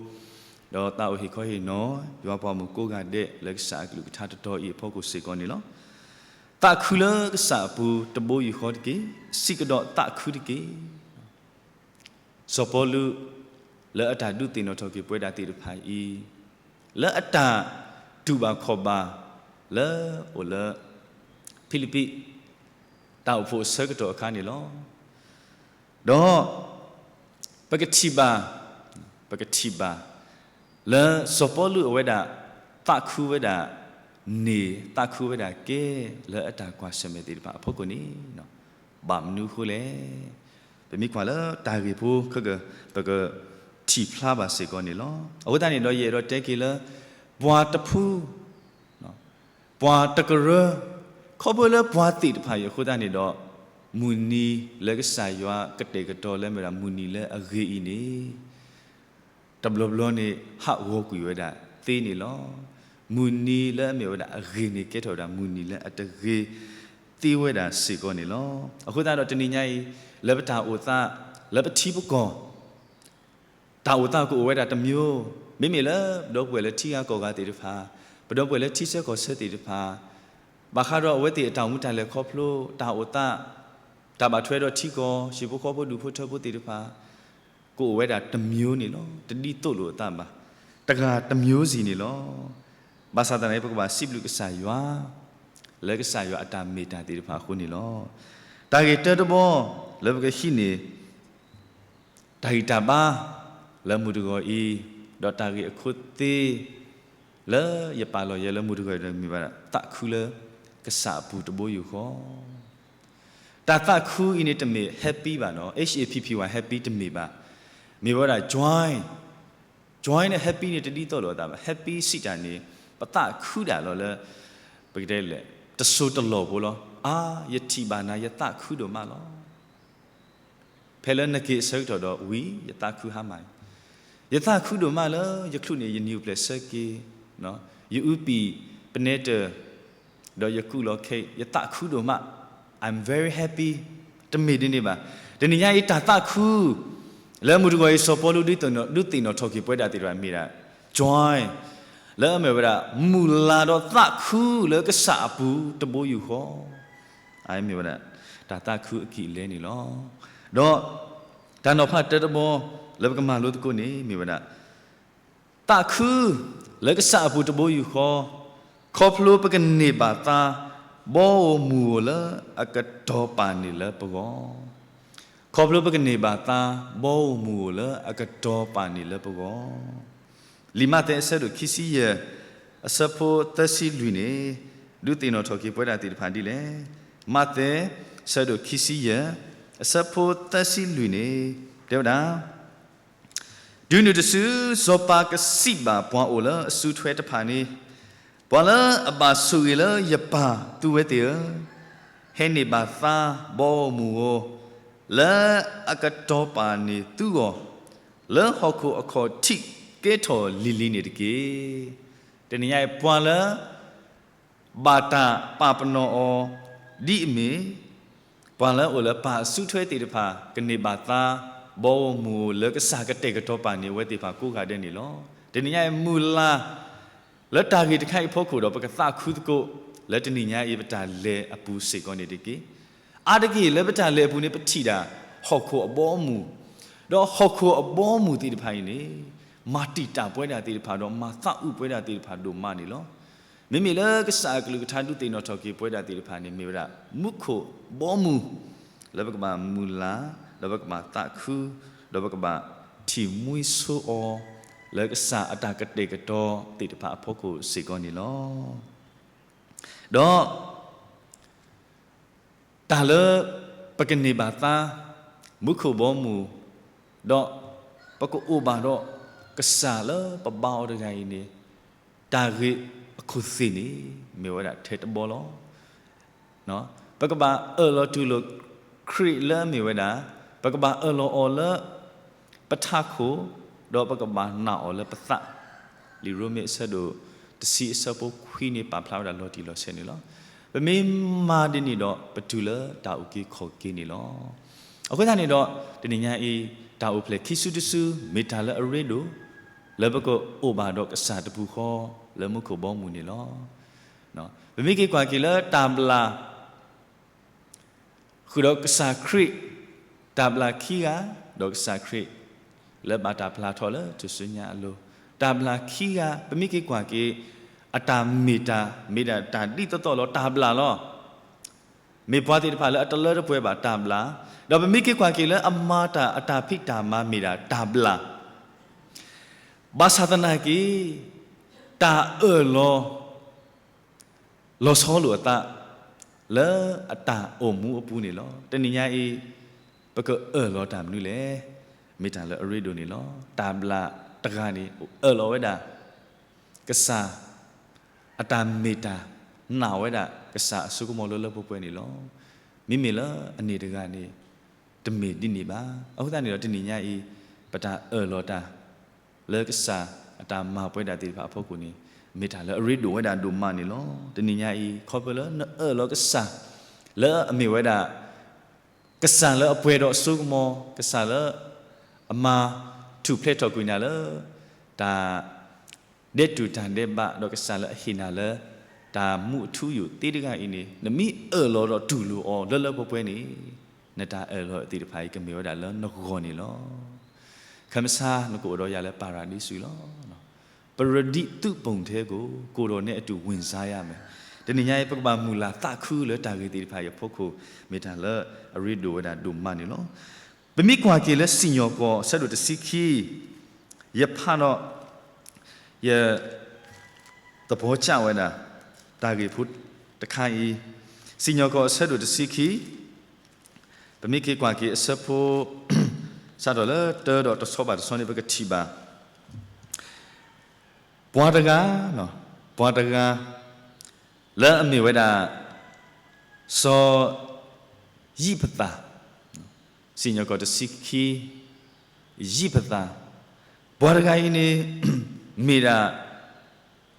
ဒီးသးအိၣ်ဟ့ၣ်ခီဟ့ၣ်နီၤ ယွၤပှၤမုၣ်ကိးဂၤဒဲးလၢကစၢ်အကလုၢ်ကထါတတီၤအံၤအဖီခိၣ်စ့ၢ်ကီးန့ၣ်လီၤ. သးခုလၢကစၢ်အပူၤတဘိယူၢ်ဃီတက့ၢ်, စံးကဒီးသးခုတက့ၢ်. စီၤပီလူး လၢအတၢ်ဒုးသ့ၣ်နီၣ်ထီၣ်က့ၤပဝဲဒၣ်သ့ၣ်တဖၣ်အံၤ လၢအတၢ်တူၢ်ဘၣ်ခီၣ်ဘၣ် လၢအိၣ်လၢ ဖံလံးပံး တၢ်အိၣ်ဖှိၣ်အဆၢကတီၢ်အခါန့ၣ်လီၤ. ဒီး ပကထံၣ်ဘၣ် ပကထံၣ်ဘၣ် လၢစီၤပီလူးအဝဲဒၣ် သးခုဝဲဒၣ်န့ၣ် သးခုဝဲဒၣ်ကဲ လၢအတၢ်ကွၢ်ဆၢၣ်မဲာ်သ့ၣ်တဖၣ်အဖီခိၣ်န့ၣ် ဘၣ်မနုၤအဃိလဲၣ်. ပမ့ၢ်ကွၢ်လၢတၢ်ဂ့ၢ်ဖိခဲကၢၢ် ပကထံၣ်ဖျါဘၣ်စ့ၢ်ကီးန့ၣ်လီၤ. အဃိသတးန့ၣ်ဒီး ယအဲၣ်ဒိးတဲက့ၤလၢ ပှၤတဖု ပှၤတကရၢ ခီဖျိလၢပှၤသ့ၣ်တဖၣ်အံၤအဃိသတးန့ၣ်ဒီး မုၢ်နံၤလၢကစၢ်ယွၤကတဲာ်ကတီၤလၢမ့ၢ်ဒၣ်မုၢ်နံၤလၢအဂ့ၤအံၤန့ၣ် တဘျီဘျီန့ၣ် ဟးဂီၤကွံာ်ဝဲဒၣ်သ့န့ၣ်လီၤ. မုၢ်နံၤလၢအမ့ၢ်ဝဲဒၣ်အဂ့ၤန့ၣ် ကဲထီၣ်ဝဲဒၣ်မုၢ်နံၤလၢအတဂ့ၤသ့ဝဲဒၣ်စ့ၢ်ကီးန့ၣ်လီၤ. အဃိသတးဒီးတနံၤညါအံၤ လၢပတၢ်အိၣ်သး လၢပထံပကီၢ် တၢ်အိၣ်သးကအိၣ်ဝဲဒၣ်တမျိုး, မ့မ့ၢ်လၢပဒီပုၢ်ဝဲၢ်လၢထံဂၤကီၢ်ဂၤသ့ၣ်တဖၣ်, ပဒီပုၢ်ဝဲၢ်လၢထံဆၢကီၢ်ဆၢသ့ၣ်တဖၣ်, ဘၣ်ဃးဒီးအဝဲသ့ၣ်အတၢ်အိၣ်မူတၢ်လဲၤခီဖျိ တၢ်အိၣ်သး, တၢ်ဘၣ်ထွဲဒီးထံကီၢ် ဟံၣ်ဖိဃီဖိဒူၣ်ဖိထၢဖိသ့ၣ်တဖၣ် ကအိၣ်ဝဲဒၣ်တမျိုးန့ၣ်လီၤ. တဒ်သိးလိာ်အသးဘၣ်. တဂၤတမျိုးစီန့ၣ်လီၤ. ဘၣ်ဆၣ်သနာ်က့ ပကဘၣ်စံးဘျုးကစၢ်ယွၤ လၢကစၢ်ယွၤအတၢ်မ့ၢ်တၢ်သ့ၣ်တဖၣ်အဃိန့ၣ်လီၤ. တၢ်ဂ့ၢ်တၢတဘီ လၢပကဟံးန့ၢ် တၢ်ဂံၢ်တၢ်ဘါ လၢမုၢ်တဂီၤအံၤ, ဒီးတၢ်ဂ့ၢ်အခိၣ်သ့ လၢယပာ်လီၤယဲလၢမုၢ်တဂီၤအံၤဒီးမ့ၢ်ဝဲဒၣ် သးခုလၢကစၢ်အပူၤတဘိယူၢ်ဃီ. တၢ်သးခုအံၤန့ၣ်တမ့ၢ် happy ဘၣ်နီၤ, H A P P Y happy တမ့ၢ်ဘၣ်. မ့ၢ်ဝဲဒၣ် joy, joy န့ၣ် happy န့ၣ်တဒ်သိးလိာ်အသးဘၣ်. Happy စံးတၢ်န့ၣ် ပသးခုဒၣ်လီၤလၢ ပကတဲလဲၣ် တစိၤတလီၢ်ဖိလီၤ. အါ ယထံၣ်ဘၣ်နၤ ယသးခုဒိၣ်မးလီၤ. ဖဲလၢနက့ၤအဆၢကတီၢ်ဒီးဝံၤ ယသးခုဟါမၢ်, ယသးခုဒိၣ်မးလၢယချုးန့ၣ် ယနံၤအိၣ်ဖျဲၣ်ဆၢက့ၤ, ယအုပံာ်ပနဲတၢၢ် ဒီးယကူးလီၤခဲအံၤ ယသးခုဒိၣ်မး, I'm very happy. တမ့ၢ်ဒ်န့ၣ်ဘၣ်. တနံၤညါအံၤတၢ်သးခု လၢမုၢ်တဂီၤအံၤ စီၤပီလူး ဒုးသ့ၣ်နီၣ်ထီၣ်က့ၤပဝဲဒၣ်သ့ၣ်တဖၣ်မ့ၢ်ဒၣ် joy, လၢအမ့ၢ်ဝဲဒၣ် မုၢ်လၢ်ဒီးသးခုလၢကစၢ်အပူၤတဘိယူၢ်ဃီ. အမ့ၢ်ဝဲဒၣ် တၢ်သးခုအကံၢ်အလဲန့ၣ်လီၤ. ဒီး တၢ်နီၤဖးတၢတဘီလၢပကမၤလိသကိးန့ၣ် မ့ၢ်ဝဲဒၣ် သးခုလၢကစၢ်အပူၤတဘိယူၢ်ဃီ, ခီဖျိပကန့ၢ်ဘၣ်သါ ဘီဧိၤမုၢ်ဧိၤလၢအကတီၤပာ်န့ၢ်လၢပဂီၢ်, ခီဖျိပကန့ၢ်ဘၣ်သါ ဘီဧိၤမုၢ်ဧိၤလၢအကတီၤပာ်န့ၢ်လၢပဂီၢ်. လံာ်မးသဲအဆၢဒိၣ်ခံဆံယဲၢ် အဆၢဖိသၢဆံလွံၢ်န့ၣ် ဒုးသ့ၣ်နီၣ်ထီၣ်က့ၤပဝဲဒၣ်သ့ၣ်တဖၣ်ဒ်လဲၣ်. မးသဲ အဆၢဒိၣ်ခံဆံယဲၢ် အဆၢဖိသၢဆံလွံၢ်န့ၣ် တဲဝဲဒၣ်, တုၤနုၤတစု စီၤပၤကစံးဘၣ်ပှၤအိၣ်လၢအစုထွဲတဖၣ်န့ၣ်, ပှၤလၢအဘၣ်ဆိၣ်ဂ့ၤလၢယပၢ်သူဝဲသ့ၣ်ဧၢ, ဟဲန့ၢ်ဘၣ်သါ ဘီဧိၤမုၢ်ဧိၤ လၢအကတီၤပာ်န့ၢ်သုဂီၢ် လၢဟီၣ်ခိၣ်အခီၣ်ထံးကဲထီၣ်လံၤလံၤန့ၣ်တက့ၢ်. တနံၤညါအံၤ ပှၤလၢ ဘၣ်တၢ်ပာ်ပနီၣ်အီၤ ဒ်အမ့ၢ် ပှၤလၢအိၣ်လၢပၢ်အစုထွဲသ့ၣ်တဖၣ် ကန့ၢ်ဘၣ်သါ ဘီဧိၤမုၢ်ဧိၤလၢကစၢ်ကတဲာ်ကတီၤပာ်န့ၢ်အဝဲသ့ၣ်တဖၣ်ကိးဂၤဒဲးန့ၣ်လီၤ. တနံၤညါအံၤ မုၢ်လၢ် လၢတၢ်ဂ့ၢ်တခါအံၤအဖီခိၣ်ဒီး ပကသးခုသကိး လၢတနံၤညါအံၤပတၢ်လဲၤအပူၤစ့ၢ်ကီးန့ၣ်တက့ၢ်. အါတက့ၢ်လၢပတၢ်လဲၤအပူၤန့ၣ် ပထံၣ်ဒၣ် ဟီၣ်ခိၣ်အဘီအမုၢ်, ဒီးဟီၣ်ခိၣ်အဘီအမုၢ်သ့ၣ်တဖၣ်အံၤန့ၣ် မၤတံာ်တာ်ပဝဲဒၣ်သ့ၣ်တဖၣ်ဒီး မၤသးအုးပဝဲဒၣ်သ့ၣ်တဖၣ်ဒိၣ်မးန့ၣ်လီၤ. မ့မ့ၢ်လၢကစၢ်အကလုၢ်ကထါဒုးသ့ၣ်နီၣ်ထီၣ်က့ၤပဝဲဒၣ်သ့ၣ်တဖၣ်န့ၣ် မ့ၢ်ဝဲဒၣ် မူခိၣ်ဘီမုၢ် လၢပကဘၣ်မုၢ်လၢ် ဒီးပကဘၣ်သးခု ဒီးပကဘၣ်ထံၣ်မှံဆိအီၤ လၢကစၢ်အတၢ်ကတဲာ်ကတီၤသ့ၣ်တဖၣ်အဖီခိၣ်စ့ၢ်ကီးန့ၣ်လီၤ. ဒီး တၢ်လၢ ပကန့ၢ်ဘၣ်သါ မူခိၣ်ဘီမုၢ်, ဒီးပကအိၣ်ဘၣ်ဒီးကစၢ်လၢပဘါအီၤတဂၤအံၤန့ၣ်, တၢ်ဂ့ၢ်အခိၣ်သ့ၣ်န့ၣ် မ့ၢ်ဝဲဒၣ်ထဲတဘီလီၤ. ပကဘၣ်အၢၣ်လီၤတူၢ်လိာ်ခရံာ်လၢအမ့ၢ်ဝဲဒၣ်, ပကဘၣ်အၢၣ်လီၤအီၤလၢ ပထးခိၣ်, ဒီးပကဘၣ်နာ်အီၤလၢပသး, လံာ်ရိမ့ၤအဆၢဒိၣ်တဆံအဆၢဖိခွံန့ၣ် ပာ်ဖျါဝဲဒၣ်လီၤတံၢ်လီၤဆဲးန့ၣ်လီၤ. ပမ့ၢ်မၤဒ်န့ၣ်ဒီး ပတုၤလၢတၢ်အုၣ်က့ၤခီၣ်က့ၤန့ၣ်လီၤ. အဃိသတးန့ၣ်ဒီး တနံၤညါအံၤ တၢ်အိၣ်ဖျဲၣ်ခံစုတစု မ့ၢ်တၢ်လၢအရ့ဒိၣ် လၢပကအိၣ်ဘၣ်ဒီးကစၢ်တပူၤဃီ လၢမူခိၣ်ဘီမုၢ်န့ၣ်လီၤ. ပမ့ၢ်က့ၤကွၢ်က့ၤလၢတၢ်ဘျၣ် ဃုာ်ဒီးကစၢ်ခရံာ်, တၢ်ဘျၣ်ခံဂၤ ဒီးကစၢ်ခရံာ် လၢဘၣ်တၢ်ပျၢ်ထီၣ်လၢထူၣ်စုညါအလိၤ, တၢ်ဘျၣ်ခံဂၤ ပမ့ၢ်က့ၤကွၢ်က့ၤ အတၢ်မ့ၢ်တၢ် မ့ၢ်ဒၣ်တၢ်ဒ်သိးသိးလီၤ တၢ်ဘျၣ်လီၤ. မ့ၢ်ပှၤသ့ၣ်တဖၣ်လၢအတလၢတပှဲၤဘၣ်တၢ်ဘျၣ်, ဒီးပမ့ၢ်က့ၤကွၢ်က့ၤလၢအမၤတၢ်အတၢ်ဖံးတၢ်မၤမ့ၢ်ဒၣ်တၢ်ဘျၣ်, ဘၣ်ဆၣ်သနာ်က့ တၢ်အၢၣ်လီၤ လီၤဆီလိာ်အသး လၢအတၢ်အိၣ်မူအပူၤန့ၣ်လီၤ. တနံၤညါအံၤ ပကအၢၣ်လီၤတၢ်မနုၤလဲၣ်, မ့ၢ်တၢ်လၢအရ့ဒိၣ်န့ၣ်လီၤ. တၢ်ဘျၣ်တဂၤန့ၣ် အၢၣ်လီၤဝဲဒၣ် ကစၢ် အတၢ်မ့ၢ်တၢ် နာ်ဝဲဒၣ် ကစၢ်အစိကမီၤလၢလၢပှဲၤပှဲၤန့ၣ်လီၤ. မ့မ့ၢ်လၢအန့ၣ်တဂၤန့ၣ် တမ့ၢ်ဒ်န့ၣ်ဘၣ်. အဃိသတးန့ၣ်ဒီး တနံၤညါအံၤ ပတၢ်အၢၣ်လီၤတၢ် လၢကစၢ်အတၢ်မၤပဝဲဒၣ်သ့ၣ်တဖၣ်အဖီခိၣ်န့ၣ် မ့ၢ်တၢ်လၢအရ့ဒိၣ်ဝဲဒၣ်ဒိၣ်မးန့ၣ်လီၤ. တနံၤညါအံၤ ခီဖျိလၢနအၢၣ်လီၤကစၢ် လၢအမ့ၢ်ဝဲဒၣ် ကစၢ်လၢအပှဲၤဒီးအစိကမီၤ, ကစၢ်လၢ အမၤထူၣ်ဖျဲးထီၣ်ကွံာ်နၤလၢ တၢ် ဒဲးတူၢ်တၢ်ဒဲးဘး ဒီးကစၢ်လၢအဟ့ၣ်နၤလၢ တၢ်မူအထူအယိာ်သ့တဂၤအံၤန့ၣ် နမ့ၢ်အၢၣ်လီၤဒီးတူၢ်လိာ်အီၤလၢလၢပှဲၤပှဲၤန့ၣ် နတၢ်အၢၣ်လီၤသ့ၣ်တဖၣ်အံၤ ကမ့ၢ်ဝဲဒၣ်လၢနဂီၢ်န့ၣ်လီၤ. ခၢမဆါ နကအိၣ်ဒီးယၤလၢပၤရၤဒံစူၤလီၤ. ပရဒံးသုးပိာ်ထွဲကိး, ကိုယ်တော်နဲ့အတူ ဝင်စားရမယ်. တနံၤညါအံၤ ပကဘၣ်မုၢ်လၢ်သးခုလၢတၢ်ဂ့ၢ်သ့ၣ်တဖၣ်အံၤအဖီခိၣ် မ့ၢ်တၢ်လၢအရ့ဒိၣ်ဝဲဒၣ်ဒိၣ်မးန့ၣ်လီၤ. ပမ့ၢ်ကွၢ်က့ၤလၢစံၣ်ညီၣ်ကွီၢ်အဆၢဒိၣ်တဆံခံ, ယဖးဒီး ယ သဘောကျဝဲဒၣ် တၢ်ဂ့ၢ်ဖိတခါအံၤ, စံၣ်ညီၣ်ကွီၢ်အဆၢဒိၣ်တဆံခံ, ပမ့ၢ်က့ၤကွၢ်က့ၤအဆၢဖိ စးထီၣ်လၢတၢဒီးတဆီဘၣ်တဆီန့ၣ် ပကထံၣ်ဘၣ် ပှၤတဂၤ, ပှၤတဂၤ လၢအမ့ၢ်ဝဲဒၣ် စီၤယံးဖသး, စံၣ်ညီၣ်ကွီၢ်တဆံခံ ယံးဖသး, ပှၤတဂၤအံၤန့ၣ် မ့ၢ်ဒၣ်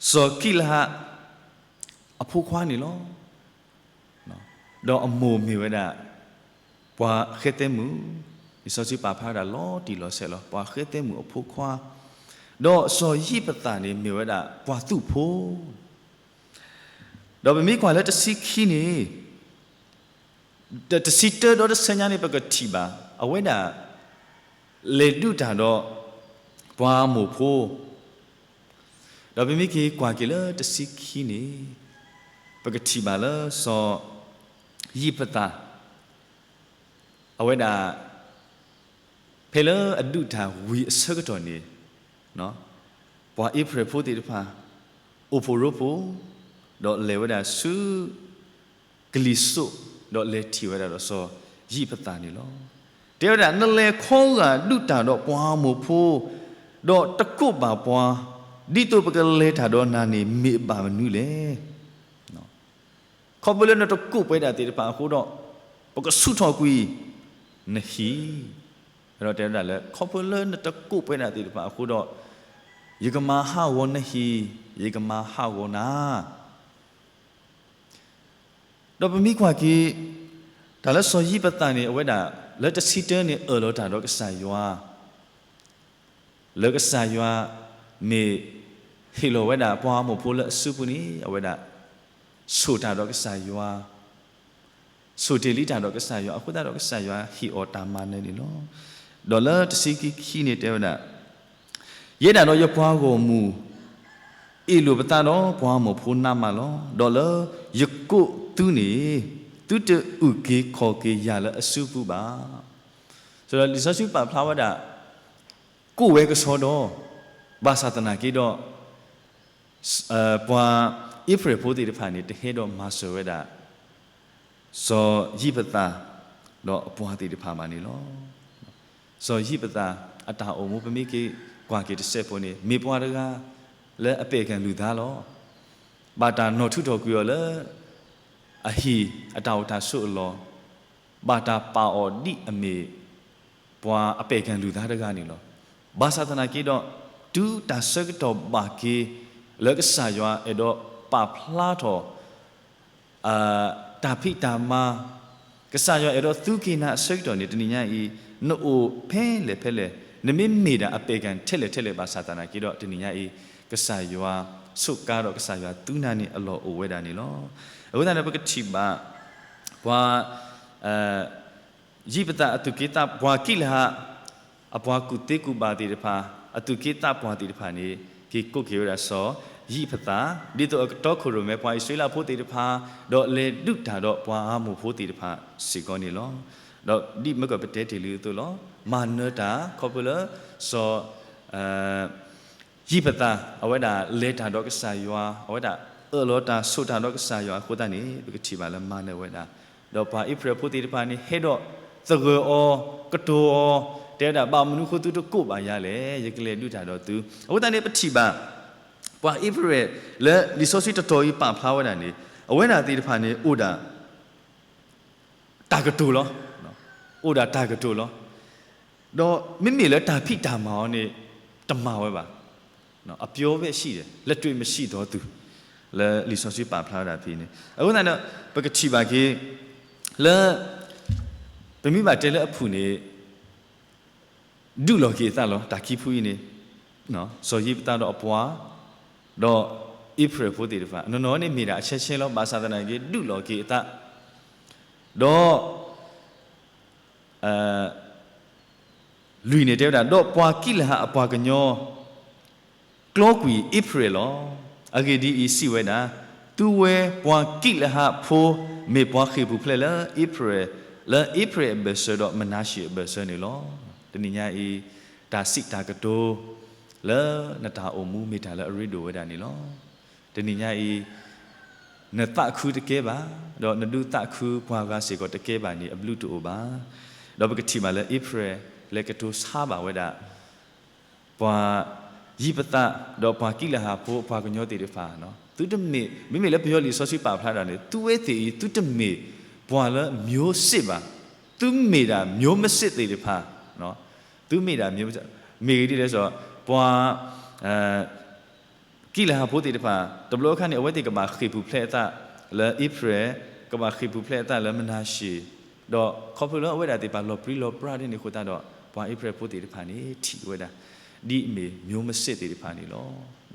စီၤကံလဟး အဖိခွါန့ၣ်လီၤ. ဒီးအမိၢ်မ့ၢ်ဝဲဒၣ် ပှၤဃဲသဲမုၣ်, လံာ်စီဆှံပာ်ဖျါဝဲဒၣ်လီၤတံၢ်လီၤဆဲးလီၤ, ပှၤဃဲသဲမုၣ်အဖိခွါ, ဒီးစီၤယံးဖသးန့ၣ်မ့ၢ်ဝဲဒၣ်ပှၤသူၣ်ဖိ ဒီးပမ့ၢ်ကွၢ်လၢတဆံခံန့ၣ်, တဆံတၢဒီးတဆၢညါန့ၣ် ပကထံၣ်ဘၣ် အဝဲဒၣ် လဲၤဒုးတၢ်ဒီးပှၤအမိၣ်ဖိ, ဒီးပမ့ၢ်က့ၤကွၢ်က့ၤလၢတဆံခံန့ၣ်, ပကထံၣ်ဘၣ်လၢစီၤ ယံးဖသး အဝဲဒၣ် ဖဲလၢအဒုးတၢ်ဝံၤအဆၢကတီၢ်န့ၣ်, ပှၤအံၣ်စရ့လးဖိသ့ၣ်တဖၣ် အိၣ်ဖှိၣ်ရိဖှိၣ်, ဒီးလဲၤဝဲဒၣ်ဆူ ကလံၤစိး, ဒီးလဲၤထံၣ်ဝဲဒၣ်ဒီးစီၤယံးဖသးန့ၣ်လီၤ. တဲဝဲဒၣ် နလဲၤခီဂာ်ဒုးတၢ်ဒီးပှၤအမိၣ်ဖိ, ဒီးတကိးဘၣ်ပှၤ, ဒ်သိးပကလဲၤတၢ်ဒီးနၤန့ၣ် မ့ၢ်အဘၣ်မနုၤလဲၣ်. ခီဖျိလၢနတကိးပှဲၤဒၣ်သ့ၣ်တဖၣ်အဃိဒီး, ပကဆူၣ်ထီၣ်ကွံာ်နဟံၣ်, ဒီးတဲဝဲဒၣ်လၢ ခီဖျိလၢနတကိးပှဲၤဒၣ်သ့ၣ်တဖၣ်အဃိဒီး, ယကမၤဟးဂီၤနဟံၣ်, ယကမၤဟးဂီၤနၤ. ဒီးပမ့ၢ်ကွၢ်က့ၤ တၢ်လၢစီၤယံးဖသးန့ၣ် အဝဲဒၣ် လၢတဆံတၢန့ၣ် အၢၣ်လီၤတၢ်ဒီးကစၢ်ယွၤ လၢကစၢ်ယွၤမ့ၢ်ဟ့ၣ်လီၤဝဲဒၣ်ပှၤအမိၣ်ဖိလၢအစုပူၤန့ၣ် အဝဲဒၣ် ဆိၣ်တၢ်ဒီးကစၢ်ယွၤ, ဆိၣ်တ့ၢ်လံတၢ်ဒီးကစၢ်ယွၤအဃိသတးဒီး ကစၢ်ယွၤဟ့ၣ်အီၤတၢ်မၤနၢၤန့ၣ်လီၤ. ဒီးလၢတဆံခံခံန့ၣ်တဲဝဲဒၣ်, ယဲဒၣ်ဒီးယပှၤဂီၢ်မုၢ် အ့ၣ်လိာ်ပသးဒီးပှၤအမိၣ်ဖိနးမးလီၤ. ဒီးလၢယကိးသုန့ၣ်, သုတအုၣ်က့ၤခီၣ်က့ၤယၤလၢအစုပူၤဘၣ်. လံာ်စီဆှံပာ်ဖျါဝဲဒၣ် ကိးဝဲကဆှီဒီး, ဘၣ်ဆၣ်သနာ်က့ဒီး ပှၤအံၣ်စရ့လးဖိသ့ၣ်တဖၣ်န့ၣ် တဟဲဒီးမၤစၢၤဝဲဒၣ် စီၤယံးဖသး ဒီးအပှၤသ့ၣ်တဖၣ်ဘၣ်န့ၣ်လီၤ. စီၤယံးဖသးအတၢ်အိၣ်မူ ပမ့ၢ်က့ၤကွၢ်က့ၤတစဲးဖိန့ၣ် မ့ၢ်ပှၤတဂၤလၢအပဲာ်ကၢ်လုၢ်သါလီၤ. ဘၣ်တၢ်နီၣ်ထူးထီၣ်ကွံာ်အီၤလၢ အဟံၣ်အတၢ်အိၣ်တၢ်ဆိးအလီၢ်, ဘၣ်တၢ်ပာ်အီၤဒ်အမ့ၢ် ပှၤအပဲာ်ကၢ်လုၢ်သါတဂၤန့ၣ်လီၤ. ဘၣ်ဆၣ်သနာ်က့ဒီး တုၤတၢ်ဆၢကတီၢ်ဘၣ်က့ၤ လၢကစၢ်ယွၤအဲၣ်ဒိးပာ်ဖျါထီၣ် တၢ်ဖံးတၢ်မၤ, ကစၢ်ယွၤအဲၣ်ဒိးသူက့ၤနၤအဆၢကတီၢ်န့ၣ် တနံၤညါအံၤ နအိၣ်ဖဲလဲၣ်ဖဲလဲၣ်, နမ့ၢ်မ့ၢ်ဒၣ်အပဲာ်ကၢ်ထဲလဲၣ်ထဲလဲၣ်ဘၣ်ဆၣ်သနာ်က့ဒီး တနံၤညါအံၤ ကစၢ်ယွၤဆိးကါဒီးကစၢ်ယွၤသူနၤန့ၣ်အလီၢ်အိၣ်ဝဲဒၣ်န့ၣ်လီၤ. အဃိသတးန့ၣ် ပကထံၣ်ဘၣ် ပှၤ ယံးဖသးအသူၣ်က့သး ပှၤကံးလဟး အပှၤကူၣ်သ့ကူၣ်ဘၣ်သ့ၣ်တဖၣ်, အသူၣ်က့သးပှၢ်သ့ၣ်တဖၣ်န့ၣ် က့ၤကိးက့ၤဝဲဒၣ်စီၤယံးဖသး ဒ်သိးအကတီခိၣ်ရိၣ်မဲ ပှၤအံၣ်စရ့လးဖိသ့ၣ်တဖၣ်, ဒီးလဲၤဒုးတၢ်ဒီးပှၤအမိၣ်ဖိသ့ၣ်တဖၣ်စ့ၢ်ကီးန့ၣ်လီၤ. ဒီးဒ်မ့ၢ်ကီးပတဲတ့ၢ်လံအသိးလီၤ. မၤနၢၤတၢ်ခီဖျိလၢစီၤ ယံးဖသး အဝဲဒၣ်လဲၤတၢ်ဒီးကစၢ်ယွၤ, အဝဲဒၣ်အၢၣ်လီၤတၢ်ဆိးတၢ်ဒီးကစၢ်ယွၤအဃိသတးန့ၣ် ပကထံၣ်ဘၣ်လၢမၤနၢၤဝဲဒၣ်, ဒီးပှၤအံၣ်စရ့လးဖိသ့ၣ်တဖၣ်န့ၣ် ဟဲဒီးသဂၢၢ်အီၤ, ကတိၤအီၤ, တဲဝဲဒၣ် ဘၣ်မနုၤဃိသုတကိးဘၣ်ယၤလဲၣ်, ယကလဲၤဒုးတၢ်ဒီးသု. အဃိသတးန့ၣ် ပထံၣ်ဘၣ် ပှၤအံၣ်စရ့လး လၢလံာ်စီဆှံတတီၤအံၤပာ်ဖျါဝဲဒၣ်န့ၣ် အဝဲဒၣ်သ့ၣ်တဖၣ်န့ၣ် အိၣ်ဒၣ် တၢ်ကတိၤလီၤ. အိၣ်ဒၣ်တၢ်ကတိၤလီၤ. ဒီးမ့မ့ၢ်လၢတၢ်ဖံးတၢ်မၤအီၤန့ၣ် တမၤဝဲဘၣ်. အပြောပဲရှိတယ်, လက်တွေ့မရှိသောသူ လၢလံာ်စီဆှံပာ်ဖျါဝဲဒၣ်ဖဲန့ၣ်. အဃိသတးဒီး ပကထံၣ်ဘၣ်က့ၤ လၢ ပမ့ၢ်ဘၣ်တဲလၢအဖုၣ်န့ၣ် ဒုးလီၤက့ၤအသးလီၤ. တၢ်ခံဖုအံၤန့ၣ် စီၤယံးဖသးဒီးအပှၤ ဒီးအံၣ်စရ့လးဖိသ့ၣ်တဖၣ် နီၢ်နီၢ်န့ၣ်မ့ၢ်ဒၣ်အဆဲဆဲလီၤ. ဘၣ်ဆၣ်သနာ်က့ ဒုးလီၤက့ၤအသး ဒီး လွံၢ်န့ၣ်တဲဝဲဒၣ် ဒီးပှၤကံးလဟးအပှၤကညီ ကျီကွံာ်အံၣ်စရ့လးလီၤ. အဂ့ၢ်ဒ်အံၤ, စံးဝဲဒၣ်, သုဝဲပှၤကံးလဟးဖိ မ့ၢ်ပှၤဃ့ၢ်ပူၤဖျဲးလၢအံၣ်စရ့လး, လၢအံၣ်စရ့လးအဘၢၣ်စၢၤဒီးမနၤၡ့အဘၢၣ်စၢၤန့ၣ်လီၤ. တနံၤညါအံၤ တၢ်စံးတၢ်ကတိၤ လၢနတၢ်အိၣ်မူမ့ၢ်တၢ်လၢအရ့ဒိၣ်ဝဲဒၣ်န့ၣ်လီၤ. တနံၤညါအံၤ နသးခုတကဲဘၣ်, ဒီးနဒုးသးခုပှၤဂၤစ့ၢ်ကီးတကဲဘၣ်န့ၣ် အဘျုးတအိၣ်ဘၣ်. ဒီးပကထံၣ်ဘၣ်လၢအံၣ်စရ့လး လဲၤကတိၤဆါဘၣ်ဝဲဒၣ် ပှၤယံးဖသး ဒီးပှၤကံးလဟးဖိအပှၤကညီသ့ၣ်တဖၣ်, သုတမ့ၢ်, မ့မ့ၢ်လၢပယီၤလံာ်စီဆှံပာ်ဖျါဒၣ်န့ၣ် သုဝဲသ့ၣ်အံၤ သုတမ့ၢ်ပှၤလၢမျိုးစစ်ဘၣ်, သုမ့ၢ်ဒၣ်မျိုးမစစ်သ့ၣ်တဖၣ်, သုမ့ၢ်ဒၣ်မျိုးစစ်, မ့ၢ်ဂ့ၢ်ဒ်လဲၣ်စီၤ, ပှၤ ကံးလဟးဖိသ့ၣ်တဖၣ် တဘျီအခါန့ၣ် အဝဲသ့ၣ်ကဘၣ်ဃ့ၢ်ပူၤဖျဲးအသးလၢအံၣ်စရ့လး, ကဘၣ်ဃ့ၢ်ပူၤဖျဲးအသးလၢမနၤၡ့, ဒီးခီဖျိလၢအဝဲဒၣ်သ့ၣ်တဖၣ်လီၤပြံလီၤပြါဒ်န့ၣ်အဃိသတးဒီး ပှၤအံၣ်စရ့လးဖိသ့ၣ်တဖၣ်န့ၣ် ထံၣ်ဝဲဒၣ် ဒ်အမ့ၢ်မျိုးစစ်သ့ၣ်တဖၣ်န့ၣ်လီၤ.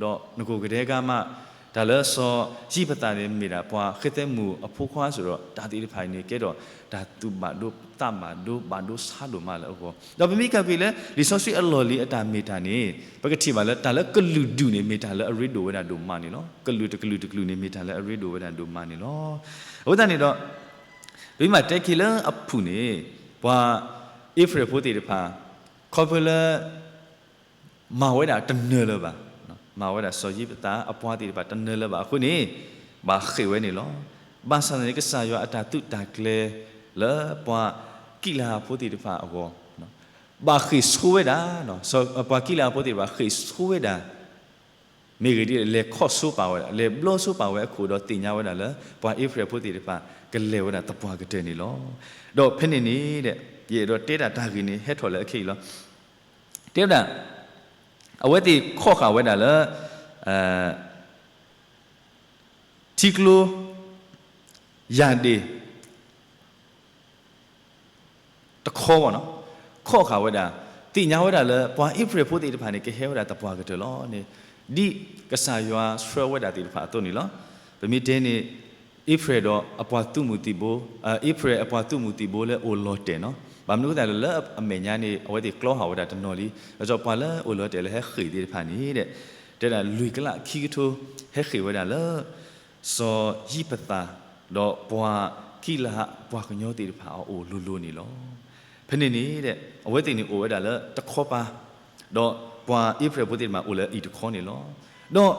ဒီးနကိးကဒဲကါမး တၢ်လၢစီၤယံးဖသးန့ၣ် မ့ၢ်ဒၣ်ပှၤဃဲသဲမုၣ်အဖိခွါစ့ၢ်ကီးဒီး တၢ်သ့ၣ်တဖၣ်အံၤန့ၣ် ကဲထီၣ်တၢ်သူၣ်ဘၣ်ဒိသးဘၣ်ဒိ ဘၣ်ဒိဆါဒိၣ်မးလၢအဂီၢ်, ဒီးပမ့ၢ်က့ၤကွၢ်လၢ လံာ်စီဆှံအလီၢ်လံၤအတၢ်မ့ၢ်တၢ်န့ၣ် ပကထံၣ်ဘၣ်လၢတၢ်လၢကလုာ်ဒူၣ်န့ၣ် မ့ၢ်တၢ်လၢအရ့ဒိၣ်ဝဲဒၣ်ဒိၣ်မးန့ၣ်လီၤ. ကလုာ်တကလုာ်တကလုာ်န့ၣ် မ့ၢ်တၢ်လၢအရ့ဒိၣ်ဝဲဒၣ်ဒိၣ်မးန့ၣ်လီၤ. အဃိသတးန့ၣ်ဒီး ပမ့ၢ်တဲက့ၤလၢအဖုၣ်န့ၣ် ပှၤအ့ဖရဲၣ်ဖိသ့ၣ်တဖၣ် ခီဖျိလၢ မၤဝဲဒၣ်တနၢၤလၢၤဘၣ်, မၤဝဲဒၣ်စီၤယံးဖသးအပှၤသ့ၣ်တဖၣ်တနၢၤလၢၤဘၣ်အဃိန့ၣ် ဘၣ်ဃ့ၢ်ဝဲန့ၣ်လီၤ. ဘၣ်ဆၣ်န့ၣ် ကစၢ်ယွၤအတၢ်သုးတၢ်ကျဲၤလၢပှၤကံလၤဖိသ့ၣ်တဖၣ်အဂီၢ် ဘၣ်ဃ့ၢ်ဆိဝဲဒၣ်, ပှၤကံလၤဖိသ့ၣ်တဖၣ်ဃ့ၢ်ဆိဝဲဒၣ် မ့ၢ်ဂ့ၤဒ်လဲၣ် လဲၤခီၣ်ဆိပာ်ဝဲဒၣ် လဲၤဘျီဆိပာ်ဝဲအခိၣ်ဒီးသ့ၣ်ညါဝဲဒၣ်လၢ ပှၤအ့ဖရဲၣ်ဖိသ့ၣ်တဖၣ် ကလဲၤဝဲဒၣ်သပှၢ်ကတၢၢ်န့ၣ်လီၤ. ဒီးဖဲန့ၣ်န့ၣ် ယအဲၣ်ဒိးတဲဒၣ်တၢ်ဂ့ၢ်န့ၣ် ဟဲထီၣ်လၢအခဲအံၤလီၤ. တဲဝဲဒၣ် အဝဲသ့ၣ်ခီၣ်ဃာ်ဝဲဒၣ်လၢ ထံကျိ ယၢ်ဒ့ၣ် တခီဘၣ်နီၤ, ခီၣ်ဃာ်ဝဲဒၣ် သ့ၣ်ညါဝဲဒၣ်လၢ ပှၤအ့ဖရဲၣ်ဖိသ့ၣ်တဖၣ်န့ၣ် ကဟဲဝဲဒၣ်သပှၢ်ကတၢၢ်လီၤန့ၣ်, ဒ်ကစၢ်ယွၤဆှၢဝဲဒၣ်သ့ၣ်တဖၣ်အသိးန့ၣ်လီၤ. ပမ့ၢ်တဲန့ၣ် အ့ဖရဲၣ်ဒီးအပှၤသုးမုၢ်သံၣ်ဘိ, အ့ဖရဲၣ်အပှၤသုးမုၢ်သံၣ်ဘိလၢအိၣ်လီၤတဲာ်နီၤ, ဘၣ်မနုၤအဃိသတးလဲၣ် လၢအမဲာ်ညါန့ၣ် အဝဲသ့ၣ်ကျီဟးဝဲဒၣ်တနီၤလံ, ဒီးပှၤလၢအိၣ်လီၤတဲာ်လၢဟဲဃ့ၢ်သ့ၣ်တဖၣ်န့ၣ် တဲဒၣ်လွံၢ်ကလးခံကထိ ဟဲဃ့ၢ်ဝဲဒၣ်လၢ စီၤယံးဖသး ဒီးပှၤကံလၤအးပှၤကညီသ့ၣ်တဖၣ်အအိၣ်လိၤလိၤန့ၣ်လီၤ. ဖဲန့ၣ်န့ၣ် အဝဲသ့ၣ်န့ၣ်အိၣ်ဝဲဒၣ်လၢတခီပၤ, ဒီးပှၤအ့ဖရဲၣ်ဖိသ့ၣ်တဖၣ်အိၣ်လၢအအံၤတခီန့ၣ်လီၤ. ဒီး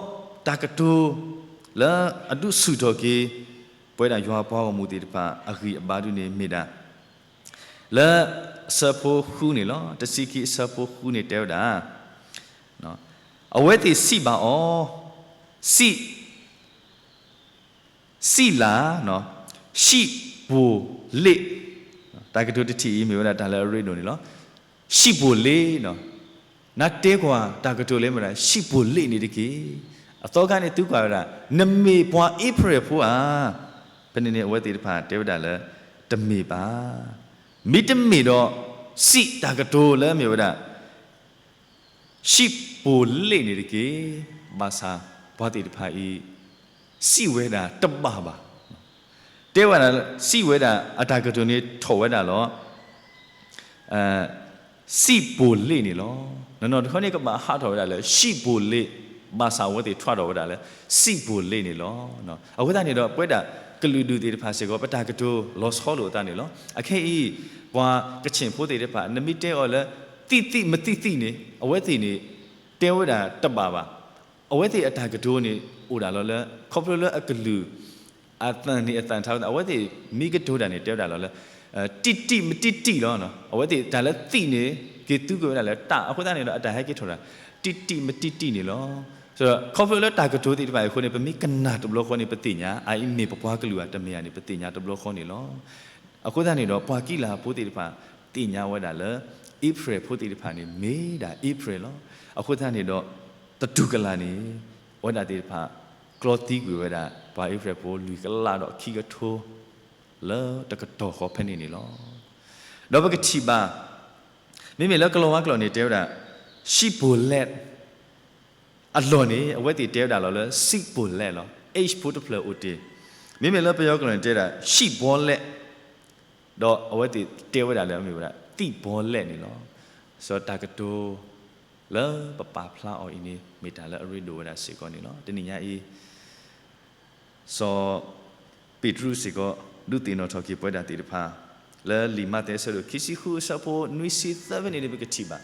တၢ်ကတိၤလၢအဒုးဆူၣ်ထီၣ်က့ၤ ပဝဲဒၣ်ယွၤအပှၤဂီၢ်မုၢ်သ့ၣ်တဖၣ်အဂံၢ်အဘါဒုန့ၣ်မ့ၢ်ဒၣ် လၢအဆၢဖိဃုန့ၣ်လီၤ. တဆံခံအဆၢဖိဃုန့ၣ်တဲဝဲဒၣ် အဝဲသ့ၣ်စံးဘၣ်အီၤ, စံး, စံးလၢ်, ရှံၣ်ပိၣ်လ့ၣ်, တၢ်ကတိၤတထံၣ်အံၤမ့ၢ်ဝဲဒၣ်တၢ်လၢအရ့ဒိၣ်န့ၣ်လီၤ. ရှံၣ်ပိၣ်လ့ၣ်, နတဲကွၢ်တၢ်ကတိၤလၢမ့ၢ်ဝဲဒၣ် ရှံၣ်ပိၣ်လ့ၣ်န့ၣ်တက့ၢ်. အသီခါန့ၣ်သုကွၢ်ဝဲဒၣ် နမ့ၢ်ပှၤအ့ဖရဲၣ်ဖိဧါ. ဖဲန့ၣ်န့ၣ် အဝဲသ့ၣ်တဖၣ်တဲဝဲဒၣ်လၢ တမ့ၢ်ဘၣ်. မ့တမ့ၢ်ဒီး စံးတၢ်ကတိၤလၢမ့ၢ်ဝဲဒၣ် ရှံၣ်ပိၣ်လ့ၣ်န့ၣ်တက့ၢ်. ဘၣ်ဆၣ်ပှၤသ့ၣ်တဖၣ်အံၤ စံးဝဲဒၣ်တဘၣ်ဘၣ်. တဲဝဲဒၣ် စံးဝဲဒၣ်အတၢ်ကတိၤန့ၣ်ထီၣ်ဝဲဒၣ်လီၤ စံးပိၣ်လ့ၣ်န့ၣ်လီၤ. နီၢ်နီၢ်တခီန့ၣ် ကဘၣ်ဟးထီၣ်ဝဲဒၣ်လၢ ရှံၣ်ပိၣ်လ့ၣ်, ဘၣ်ဆၣ်အဝဲသ့ၣ်ထွဲထီၣ်ဝဲဒၣ်လၢ စံးပိၣ်လ့ၣ်န့ၣ်လီၤ. အဃိသတးန့ၣ်ဒီး ပဝဲဒၣ်ကလုာ်ဒူၣ်သ့ၣ်တဖၣ်စ့ၢ်ကီး ပတၢ်ကတိၤလီၤဆီလိာ်အသးန့ၣ်လီၤ. အခဲအံၤ ပှၤကခ့ၣ်ဖိသ့ၣ်တဖၣ် နမ့ၢ်တဲအီၤလၢ သံၣ်သံၣ်မသံၣ်သံၣ်န့ၣ် အဝဲသ့ၣ်န့ၣ် တဲဝဲဒၣ်တဘၣ်ဘၣ်. အဝဲသ့ၣ်အတၢ်ကတိၤန့ၣ် အိၣ်ဒၣ်လီၤလၢ ခီဖျိလၢအကလုာ် အသးန့ၣ်အသးထါဝဲဒၣ် အဝဲသ့ၣ်မ့ၢ်ကတိၤတၢ်န့ၣ် တဲဝဲဒၣ်လီၤလၢ တံၢ်တံၢ်မတံၢ်တံၢ်လီၤ. အဝဲသ့ၣ်တၢ်လၢသံၣ်န့ၣ် က့ၤသူက့ၤဝဲဒၣ်လၢတၢ် အဃိသတးန့ၣ်ဒီး အတၢ်ဟဲက့ၤထီၣ်တၢ် တံၢ်တံၢ်မတံၢ်တံၢ်န့ၣ်လီၤ. ခီဖျိလၢတၢ်ကတိၤသ့ၣ်တဖၣ်အံၤအဃိန့ၣ် ပမ့ၢ်ကနၣ်တဘျီဃီန့ၣ် ပသ့ၣ်ညါ အအံၤမ့ၢ်ပပှၤကလုာ်ဧါ တမ့ၢ်ဧါန့ၣ် ပသ့ၣ်ညါတဘျီဃီန့ၣ်လီၤ. အဃိသတးန့ၣ်ဒီး ပှၤကံလၤဖိသ့ၣ်တဖၣ် သ့ၣ်ညါဝဲဒၣ်လၢ အ့ဖရဲၣ်ဖိသ့ၣ်တဖၣ်န့ၣ် မ့ၢ်ဒၣ်အ့ဖရဲၣ်လီၤ. အဃိသတးန့ၣ်ဒီး သတူၢ်ကလာ်န့ၣ် အဝဲဒၣ်သ့ၣ်တဖၣ် ကျီသံကွံာ်ဝဲဒၣ် ပှၤအ့ဖရဲၣ်ဖိလွံၢ်ကလးဒီးခံကထိ လၢတကတီၢ်ဃီဖဲန့ၣ်န့ၣ်လီၤ. ဒီးပကထံၣ်ဘၣ် မ့မ့ၢ်လၢကလီၤဝါကျိာ်န့ၣ် တဲဝဲဒၣ် ရှံၣ်ပိၣ်လဲၣ် အလီၢ်န့ၣ် အဝဲသ့ၣ်တဲဝဲဒၣ်လီၤလၢ စံးပိၣ်လဲၣ်လီၤ. H ဖိတဖျၢၣ်အိၣ်တ့ၢ်. မ့မ့ၢ်လၢပယီၤကျိာ်န့ၣ် တဲဒၣ် ရှံၣ်ဘီလဲၣ်, ဒီးအဝဲသ့ၣ်တဲဝဲဒၣ်လၢအမ့ၢ်ဝဲဒၣ် သံၣ်ဘီလဲၣ်န့ၣ်လီၤ. စီၤတၢ်ကတိၤ လၢပပာ်ဖျါအီၤအံၤန့ၣ် မ့ၢ်တၢ်လၢအရ့ဒိၣ်ဝဲဒၣ်စ့ၢ်ကီးန့ၣ်လီၤ. တနံၤညါအံၤ စီၤပ့းတရူးစ့ၢ်ကီး ဒုးသ့ၣ်နီၣ်ထီၣ်က့ၤပဝဲဒၣ်သ့ၣ်တဖၣ် လၢလံာ်မးသဲအဆၢဒိၣ်ခံဆံဃုအဆၢဖိနွံဆံသၢဖဲန့ၣ်န့ၣ် ပကထံၣ်ဘၣ်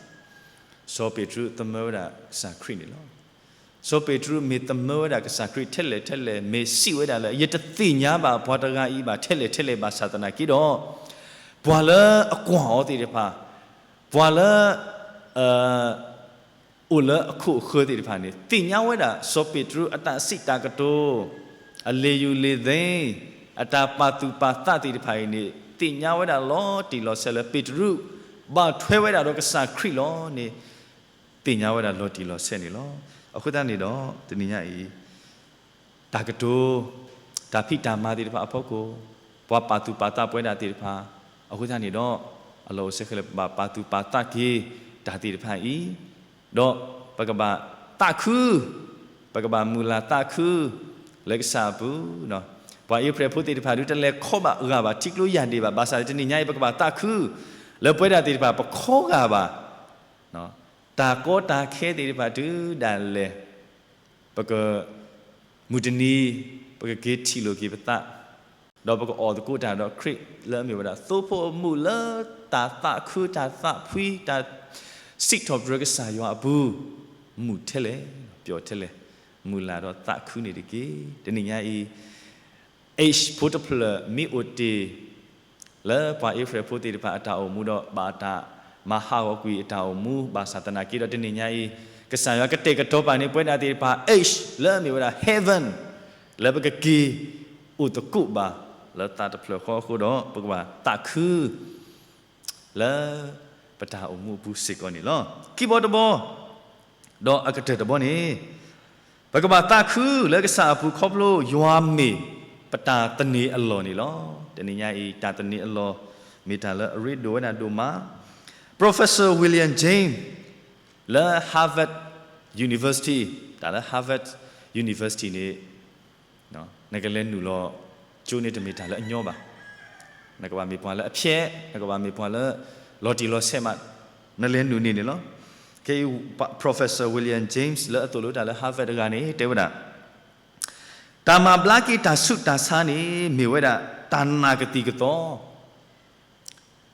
စီၤပ့းတရူးသမၢဝဲဒၣ်ကစၢ်ခရံာ်န့ၣ်လီၤ. စီၤပ့းတရူးမ့ၢ်သမၢဝဲဒၣ်ကစၢ်ခရံာ်ထဲလဲၣ်ထဲလဲၣ် မ့ၢ်စံးဝဲဒၣ်လၢ ယတသ့ၣ်ညါဘၣ်ပှၤတဂၤအံၤဘၣ်ထဲလဲၣ်ထဲလဲၣ် ဘၣ်ဆၣ်သနာ်က့ဒီး ပှၤလၢအကွၢ်အီၤသ့ၣ်တဖၣ် ပှၤလၢ အိၣ်လၢအခိၣ်အဃၢၤသ့ၣ်တဖၣ်န့ၣ် သ့ၣ်ညါဝဲဒၣ် စီၤပ့းတရူးအတၢ်စံးတၢ်ကတိၤ, အလံာ်ယူၢ်လံာ်သ့, အတၢ်ပာ်သူၣ်ပာ်သးသ့ၣ်တဖၣ်အံၤန့ၣ် သ့ၣ်ညါဝဲဒၣ်လီၤတံၢ်လီၤဆဲးလၢ ပ့းတရူး ဘၣ်ထွဲဝဲဒၣ်ဒီးကစၢ်ခရံာ်လီၤန့ၣ် သ့ၣ်ညါဝဲဒၣ်လီၤတံၢ်လီၤဆဲးန့ၣ်လီၤ. အဃိသတးန့ၣ်ဒီး တနံၤညါအံၤ တၢ်ကတိၤ, တၢ်ဖံးတၢ်မၤသ့ၣ်တဖၣ်အဖီခိၣ်, ပှၤပာ်သူၣ်ပာ်သးပဝဲဒၣ်သ့ၣ်တဖၣ်, အဃိသတးန့ၣ်ဒီး အလီၢ်အိၣ်ဆဲးခဲလၢာ် ပဘၣ်ပာ်သူၣ်ပာ်သးက့ၤတၢ်သ့ၣ်တဖၣ်အံၤ, ဒီးပကဘၣ်သးခု, ပကဘၣ်မုၢ်လၢ်သးခု လၢကစၢ်အပူၤ, ပှၤအံၣ်စရ့လးဖိသ့ၣ်တဖၣ်ဒုးတလဲၤခီဘၣ်ဂာ်ဘၣ် ထံကျိယၢ်ဒ့ၣ်ဘၣ်. ဘၣ်ဆၣ်လၢတနံၤညါအံၤ ပကဘၣ်သးခု, လၢပဝဲဒၣ်သ့ၣ်တဖၣ် ပခီဂာ်ဘၣ် တၢ်ကီတၢ်ခဲသ့ၣ်တဖၣ်တုၤဒၣ်လဲာ်, ပက မုၢ်တနံၤ ပကက့ၤထံၣ်လိာ်က့ၤပသး, ဒီးပကအီၣ်သကိးတၢ်ဒီးခရံာ်လၢအမ့ၢ်ဝဲဒၣ် သိဖိအမုၢ်လၢတၢ်သးခုတၢ်သးဖှံ တၢ်စံးထီၣ်ပတြၢၤကစၢ်ယွၤအပူၤ, မုာ်ထဲလဲၣ်, ပျီၣ်ထဲလဲၣ်, မုၢ်လၢ်ဒီးသးခုန့ၣ်တက့ၢ်. တနံၤညါအံၤ H ဖိတဖျၢၣ်မ့ၢ်အိၣ်တ့ၢ် လၢပှၤအံၣ်စရ့လးဖိသ့ၣ်တဖၣ်အတၢ်အိၣ်မူဒီး ဘၣ်တၢ်မၤဟးဂီၤကွံာ်အတၢ်အိၣ်မူ ဘၣ်ဆၣ်သနာ်က့ဒီးတနံၤညါအံၤ ကစၢ်ယွၤကတဲာ်ကတီၤပာ်န့ၢ်ပဝဲဒၣ်သ့ၣ်တဖၣ် H လၢအမ့ၢ်ဝဲဒၣ် heaven လၢပကက့ၤအိၣ်သကိးဘၣ် လၢသးတဖျၢၣ်ဃီအဃိဒီး ပကဘၣ်သးခု လၢပတၢ်အိၣ်မူအပူၤစ့ၢ်ကီးန့ၣ်လီၤ. ခံဘီတဘီ, ဒီးအကတၢၢ်တဘီန့ၣ်, ပကဘၣ်သးခုလၢကစၢ်အပူၤခီဖျိယွၤမ့ၢ်ပတၢ်သန့ၤအလီၢ်န့ၣ်လီၤ. တနံၤညါအံၤ တၢ်သန့ၤအလီၢ် မ့ၢ်တၢ်လၢအရ့ဒိၣ်ဝဲဒၣ်ဒိၣ်မး. Professor William James လၢ Harvard University, တၢ်လၢ Harvard University န့ၣ် နကလဲၤနုာ်လီၤကၠိန့ၣ် တမ့ၢ်တၢ်လၢအညီဘၣ်. နကဘၣ်မ့ၢ်ပှၤလၢအဖျဲး, နကဘၣ်မ့ၢ်ပှၤလၢလီၤတံၢ်လီၤဆဲးမး, နလဲၤနုာ်န့ၢ်န့ၣ်လီၤ. ခဲအံၤ Professor William James လၢအသိၣ်လိတၢ်လၢ Harvard တဂၤန့ၣ် တဲဝဲဒၣ်, တၢ်မၤဘျါက့ၤတၢ်ဆူးတၢ်ဆါန့ၣ် မ့ၢ်ဝဲဒၣ်တၢ်နာ်ကသံၣ်ကသီ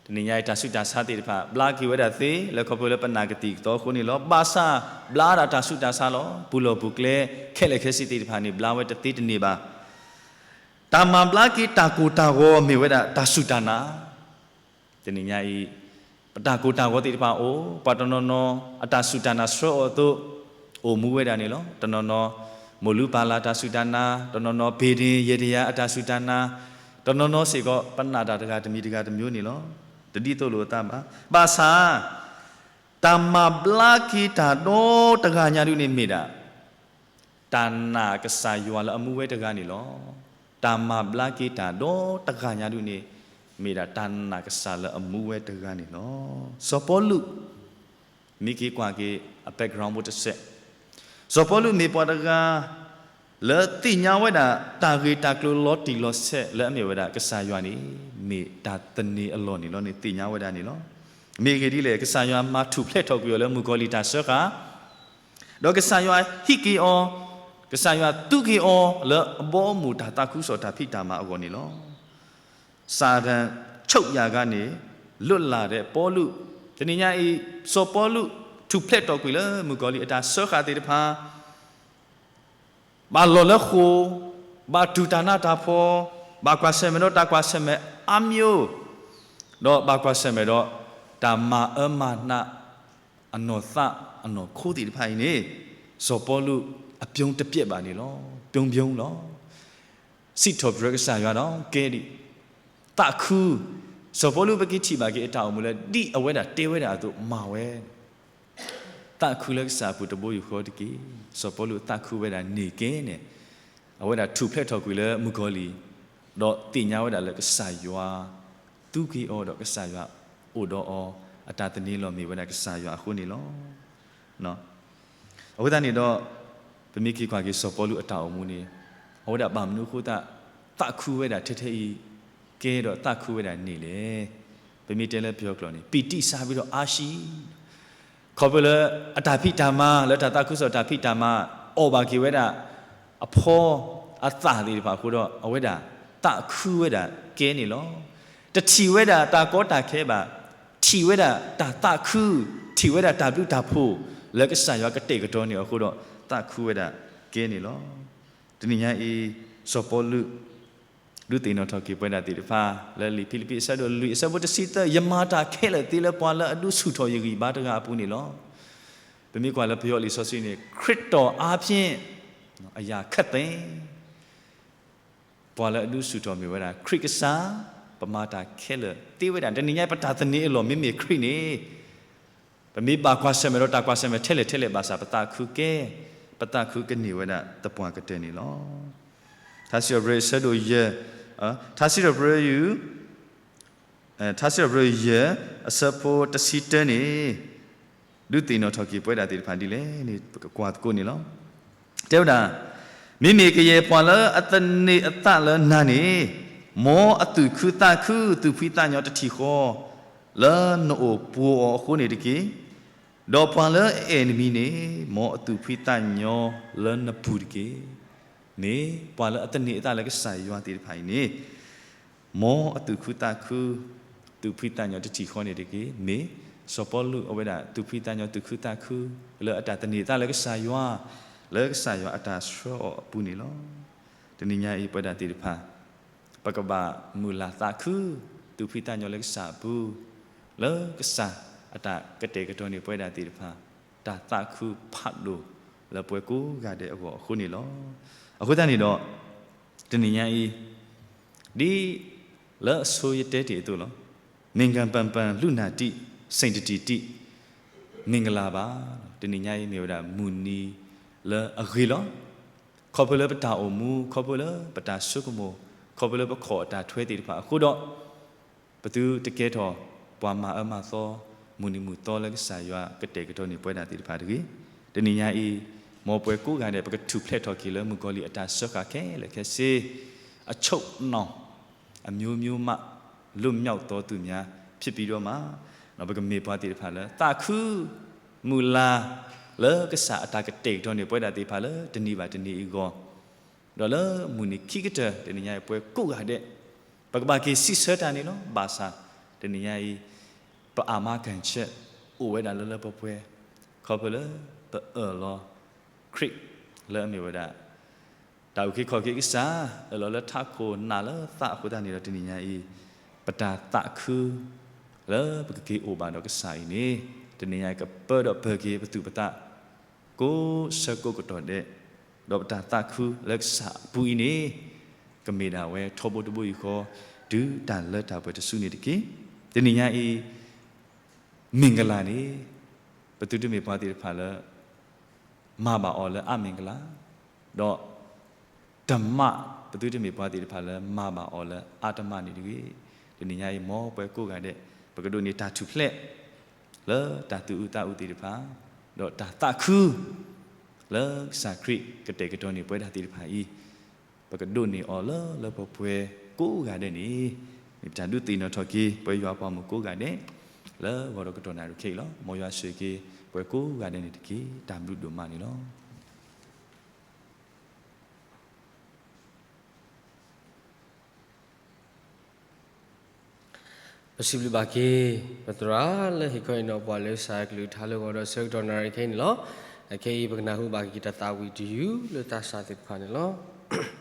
တနံၤညါအံၤ တၢ်ဆူးတၢ်ဆါသ့ၣ်တဖၣ် ဘျါက့ၤဝဲဒၣ်သ့ လၢခီဖျိလၢပနာ်ကသံၣ်ကသီအဃိန့ၣ်လီၤ. ဘၣ်ဆၣ် ဘျါဒၣ်တၢ်ဆူးတၢ်ဆါလီၤ. ပူၤလီၢ်ပူၤကျဲ ခဲလၢာ်ခဲဆ့သ့ၣ်တဖၣ်န့ၣ် ဘျါဝဲတသ့တန့ၢ်ဘၣ်. တၢ်မၤဘျါက့ၤတၢ်ကိၢ်တၢ်ဂီၤ မ့ၢ်ဝဲဒၣ်တၢ်စူၢ်တၢ်နာ် တနံၤညါအံၤ ပတၢ်ကိၢ်တၢ်ဂီၤသ့ၣ်တဖၣ်အိၣ်, ပှၤတနီၤနီၤ အတၢ်စူၢ်တၢ်နာ်ဆှၢအီၤအသိး အိၣ်မူဝဲဒၣ်န့ၣ်လီၤ. တနီၤနီၤ မိၢ်လူပၢ်လၢ်တၢ်စူၢ်တၢ်နာ်, တနီၤနီၤ ဘ့ၣ်ဒ့ၣ်ယဲၢ်တယၤအတၢ်စူၢ်တၢ်နာ်, တနီၤနီၤစ့ၢ်ကီး ပနာ်တၢ်တဂၤတမံၤတဂၤတမံၤန့ၣ်လီၤ. တဒ်သိးလိာ်အသးဘၣ်. ဘၣ်ဆၣ် တၢ်မၤဘျါက့ၤတၢ်ဒီတဂၤညါဒုန့ၣ်မ့ၢ်ဒၣ် တၢ်နာ်ကစၢ်ယွၤလၢအမူဝဲတဂၤန့ၣ်လီၤ. တၢ်မၤဘျါက့ၤတၢ်ဒီတဂၤညါဒုန့ၣ် မ့ၢ်ဒၣ်တၢ်နာ်ကစၢ်လၢအမူဝဲတဂၤန့ၣ်လီၤ. စီၤပီလူး မ့ၢ်က့ၤကွၢ်က့ၤအ background ဖိတစဲး, စီၤပီလူးမ့ၢ်ပှၤတဂၤ လၢသ့ၣ်ညါဝဲဒၣ် တၢ်ဂ့ၢ်တၢ်ကျိၤလီၤတံၢ်လီၤဆဲးလၢအမ့ၢ်ဝဲဒၣ်ကစၢ်ယွၤန့ၣ် မ့ၢ်တၢ်သန့ၤအလီၢ်န့ၣ်လီၤန့ၣ် သ့ၣ်ညါဝဲဒၣ်န့ၣ်လီၤ. မ့ၢ်အဂ့ၢ်ဒ်လဲၣ် ကစၢ်ယွၤမၤထူၣ်ဖျဲးထီၣ်ကွံာ်အီၤလၢမုၣ်ကီၤလံၢ်တၢ်စၢဃာ် ဒီးကစၢ်ယွၤဟံးက့ၤအီၤ, ကစၢ်ယွၤသူက့ၤအီၤလၢအဘီအမုၢ်တၢ်သးခုကစီၣ်တၢ်ဖံးတၢ်မၤအဂီၢ်န့ၣ်လီၤ. စးတၢ်ဆိၣ်ယၤဂၤန့ၣ် လိၣ်လၢ်ဒီးပီလူး, တနံၤညါအံၤ စီၤပီလူး ထူၣ်ဖျဲးထီၣ်ကွံာ်လၢမုၣ်ကီၤလံၢ်အတၢ်စၢဃာ်သ့ၣ်တဖၣ် ဘၣ်လီၤလၢဃိာ်, ဘၣ်တူၢ်တၢ်နးတၢ်ဖှီၣ်, ဘၣ်ကွၢ်ဆၢၣ်မဲာ်ဒီးတၢ်ကွၢ်ဆၢၣ်မဲာ်အါမျိုး, ဒီးဘၣ်ကွၢ်ဆၢၣ်မဲာ်ဒီး တၢ်မၤအၢမၤနး အနီၢ်သးအနီၢ်ခိသ့ၣ်တဖၣ်အံၤန့ၣ် စီၤပီလူးအပြုံးတပျဲးဘၣ်န့ၣ်လီၤ. ပြုံးပြုံးလီၤ. စံးထီၣ်ပတြၢၤကစၢ်ယွၤဒီးကဲဒံး, သးခု, စီၤပီလူးပကထံၣ်ဘၣ်က့ၤအတၢ်အိၣ်မူလၢဒ်အဝဲဒၣ်တဲဝဲဒၣ်အသိးမၤဝဲ သးခုလၢကစၢ်အပူၤတဘိယူၢ်ဃီတက့ၢ်. စီၤပီလူးသးခုဝဲဒၣ်န့ၢ်ကဲန့ၣ်, အဝဲဒၣ်ထူၣ်ဖျဲးထီၣ်ကွံာ်လၢမုၣ်ကီၤလံၢ်, ဒီးသ့ၣ်ညါဝဲဒၣ်လၢကစၢ်ယွၤ သူက့ၤအီၤဒီးကစၢ်ယွၤအိၣ်ဒီးအီၤ, အတၢ်သန့ၤလီၤမ့ၢ်ဝဲဒၣ်ကစၢ်ယွၤအဃိန့ၣ်လီၤ. အဃိသတးန့ၣ်ဒီး ပမ့ၢ်က့ၤကွၢ်က့ၤစီၤပီလူးအတၢ်အိၣ်မူန့ၣ်, အဝဲဒၣ်ဘၣ်မနုၤအဃိသတး သးခုဝဲဒၣ်ထဲထဲအံၤ, ကဲဒီးသးခုဝဲဒၣ်န့ၢ်လဲၣ်. ပမ့ၢ်တဲလၢပယီၤကျိာ်န့ၣ် ပံာ်တံာ်ဆါဘံဒီးအါဆံ ခီဖျိလၢအတၢ်ဖံးတၢ်မၤ လၢတၢ်သးခုကစီၣ်တၢ်ဖံးတၢ်မၤ အီၣ်ဘၣ်က့ၤဝဲဒၣ် အဖီ အသၣ်သ့ၣ်တဖၣ်အဃိဒီး အဝဲဒၣ်သးခုဝဲဒၣ်ကဲန့ၣ်လီၤ. တထံၣ်ဝဲဒၣ်တၢ်ကီတၢ်ခဲဘၣ်, ထံၣ်ဝဲဒၣ်တၢ်သးခု, ထံၣ်ဝဲဒၣ်တၢ်ဘျုးတၢ်ဖှိၣ် လၢကစၢ်ယွၤကတဲာ်ကတီၤန့ၢ်အဃိဒီး သးခုဝဲဒၣ်ကဲန့ၣ်လီၤ. တနံၤညါအံၤ စီၤပီလူး ဒုးသ့ၣ်နီၣ်ထီၣ်က့ၤပဝဲဒၣ်သ့ၣ်တဖၣ် လၢလံာ်ဖံလံးပံးအဆၢဒိၣ်လွံၢ်အဆၢဖိတဆံသၢ, ယမၤတၢ်ခဲလၢာ်သ့လၢပှၤလၢအဒုးဆူၣ်ထီၣ်ယဂံၢ်ဘါတဂၤအပူၤန့ၣ်လီၤ. ပမ့ၢ်ကွၢ်လၢပယီၤလံာ်စီဆှံန့ၣ် ခရံာ်တီၣ်အါဖြင့် အရာခက်သင့် ပှၤလၢအဒုးဆူၣ်ထီၣ်မ့ၢ်ဝဲဒၣ် ခရံာ်ကစၢ်, ပမၤတၢ်ခဲလၢာ်သ့ဝဲဒၣ် တနံၤညါပတၢ်သန့ၤအလီၢ်မ့မ့ၢ်ခရံာ်န့ၣ် ပမ့ၢ်ဘၣ်ကွၢ်ဆၢၣ်မဲာ်ဒီးတၢ်ကွၢ်ဆၢၣ်မဲာ်ထဲလဲၣ်ထဲလဲၣ်ဘၣ်ဆၣ် ပသးခုကဲ, ပသးခုကန့ၢ်ဝဲဒၣ်သပှၢ်ကတၢၢ်န့ၣ်လီၤ. ထါစံးထီၣ်ပတြၢၤအဆၢဒိၣ်ယဲၢ်, ထါစံးထီၣ်ပတြၢၤယုၢ်, ထါစံးထီၣ်ပတြၢၤယဲၢ် အဆၢဖိတဆံတၢန့ၣ် ဒုးသ့ၣ်နီၣ်ထီၣ်က့ၤပဝဲဒၣ်သ့ၣ်တဖၣ်ဒ်လဲၣ်န့ၣ် ပကကွၢ်သကိးန့ၣ်လီၤ. တဲဝဲဒၣ်, မ့မ့ၢ်ကယဲၢ်ပှၤလၢအသန့ၤအသးလၢနၤန့ၣ်, မ်အသူၣ်ခုသးခု သူၣ်ဖှံသးညီတထံၣ်ဃီ လၢနအိၣ်ပှိၤအီၤအဃိန့ၣ်တက့ၢ်. ဒီးပှၤလၢအအဲၣ်နမံၤန့ၣ်, မ်အသူၣ်ဖှံသးညီလၢနပူၤတက့ၢ်. မ့ၢ်ပှၤလၢအသန့ၤအသးလၢကစၢ်ယွၤသ့ၣ်တဖၣ်အံၤန့ၣ်, မ်အသူၣ်ခုသးခု သူၣ်ဖှံသးညီတထံၣ်ဃီန့ၣ်တက့ၢ်. မ့ၢ်စီၤပီလူးအဝဲဒၣ်သူၣ်ဖှံသးညီသူၣ်ခုသးခု လၢအတၢ်သန့ၤအသးလၢကစၢ်ယွၤ, လၢကစၢ်ယွၤအတၢ်ဆှၢအီၤအပူၤန့ၣ်လီၤ. တနံၤညါအံၤ ပဝဲဒၣ်သ့ၣ်တဖၣ် ပကဘၣ်မုၢ်လၢ်သးခု သူၣ်ဖှံသးညီလၢကစၢ်အပူၤ, လၢကစၢ်အတၢ်ကတဲာ်ကတီၤန့ၢ်ပဝဲဒၣ်သ့ၣ်တဖၣ် တၢ်သးခုဖးဒိၣ်လၢပှၤကိးဂၤဒဲးအဂီၢ်အဃိန့ၣ်လီၤ. အဃိသတးန့ၣ်ဒီး တနံၤညါအံၤ ဒ်လၢအဆိယတဲတ့ၢ်အသိးလီၤ. မင်္ဂလာပံပံ လူနာတံ စိန်တတံတံ မင်္ဂလာပါ. တနံၤညါအံၤမ့ၢ်ဝဲဒၣ်မုၢ်နံၤလၢအဂ့ၤလီၤ. ခီဖျိလၢပတၢ်အိၣ်မူ, ခီဖျိလၢပတၢ်ဆိကမိၣ်, ခီဖျိလၢပခီၣ်အတၢ်ထွဲသ့ၣ်တဖၣ်အဃိဒီး ပသုတကဲထီၣ်ပှၤမၤအၢမၤသီ မုၢ်နံၤမုၢ်သီလၢကစၢ်ယွၤကတဲာ်ကတီၤန့ၢ်ပဝဲဒၣ်သ့ၣ်တဖၣ်တဂ့ၤ. တနံၤညါအံၤ မ်ပှၤကိးဂၤဒဲး ပကထူၣ်ဖျဲးထီၣ်က့ၤလၢမုၣ်ကီၤလံၢ်အတၢ်စၢဃာ်ခဲလၢာ်ခဲဆ့ အချုပ်နှောင် အမျိုးမျိုးမှ လွတ်မြောက်သောသူများ ဖြစ်ပြီးတော့မှ ပကမ့ၢ်ပှၤသ့ၣ်တဖၣ်လၢ သးခု မုၢ်လၢ် လၢကစၢ်အတၢ်ကတဲာ်ကတီၤန့ၢ်ပဝဲဒၣ်သ့ၣ်တဖၣ်လၢတနံၤဘၣ်တနံၤအံၤအဂီၢ်, ဒီးလၢမုၢ်နံၤခံကတၢၢ် တနံၤညါအံၤ ပှၤကိးဂၤဒဲး ပကဘၣ်က့ၤစံးဆၢတၢ်န့ၣ်လီၤ. ဘၣ်ဆၣ် တနံၤညါအံၤ ပအမါကၢ်ဆၢ အိၣ်ဝဲဒၣ်လၢလၢပှဲၤပှဲၤ ခီဖျိလၢပအၢၣ်လီၤခရံာ် လၢအမ့ၢ်ဝဲဒၣ် တၢ်အုၣ်က့ၤခီၣ်က့ၤကစၢ် အၢၣ်လီၤလၢထးခိၣ်နၢ်လၢသးအဃိသတးန့ၣ်ဒီး တနံၤညါအံၤ ပတၢ်သးခု လၢပကက့ၤအိၣ်ဘၣ်ဒီးကစၢ်အံၤန့ၣ် တနံၤညါအံၤကပၢဒီးပၢၤက့ၤပသူၣ်ပသး ကိးဆၢကိးကတီၢ်ဒဲး, ဒီးပတၢ်သးခုလၢကစၢ်အပူၤအံၤန့ၣ် ကမ့ၢ်ဒၣ်ဝဲထီဘိတဘိယူၢ်ဃီ တုၤတၢ်လၢတၢ်ပှဲၤတစုန့ၣ်တက့ၢ်. တနံၤညါအံၤ မင်္ဂလာန့ၣ် ပသုတမ့ၢ်ပှၤသ့ၣ်တဖၣ်လၢ မၤဘၣ်အီၤလၢအမင်္ဂလာ, ဒီး ဓမ္မ ပသုတမ့ၢ်ပှၤသ့ၣ်တဖၣ်လၢမၤဘၣ်အီၤလၢအဓမ္မန့ၣ်တဂ့ၤ. တနံၤညါအံၤ မ်ပှၤကိးဂၤဒဲး ပကဒိးန့ၢ်တၢ်ထူၣ်ဖျဲး လၢတၢ်သူၣ်အုးသးအုးသ့ၣ်တဖၣ်, ဒီးတၢ်သးခု လၢကစၢ်ခရံာ်ကတဲာ်ကတီၤန့ၢ်ပဝဲဒၣ်သ့ၣ်တဖၣ်အံၤ ပကဒိးန့ၢ်အီၤလၢလၢပှဲၤပှဲၤကိးဂၤဒဲးန့ၣ် မ့ၢ်ပတၢ်ဒုးသ့ၣ်နီၣ်ထီၣ်က့ၤ ပဝဲယွၤပှၤမုၣ်ကိးဂၤဒဲး လၢဂီၤဒီးကတီၢ်နၣ်ရံၣ်ခဲအံၤလီၤ. မ်ယွၤဆိၣ်ဂ့ၤက့ၤ ပှၤကိးဂၤဒဲးန့ၣ်တက့ၢ်. တၢ်ဘျုးဒိၣ်မးန့ၣ်လီၤ. ပစံးဘျုးဘၣ်က့ၤ ပသရၣ်လၢဟ့ၣ်ခီအံၤနီၤပှၤလၢကစၢ်ကလုၢ်ကထါလၢဂီၤဒီးဆၢကတီၢ်နၣ်ရံၣ်ခဲအံၤန့ၣ်လီၤ. အခဲအံၤ ပကနၢ်ဟူဘၣ်က့ၤတၢ်သးဝံၣ်တယုၢ်လၢသးစၢ်သ့ၣ်တဖၣ်န့ၣ်လီၤ.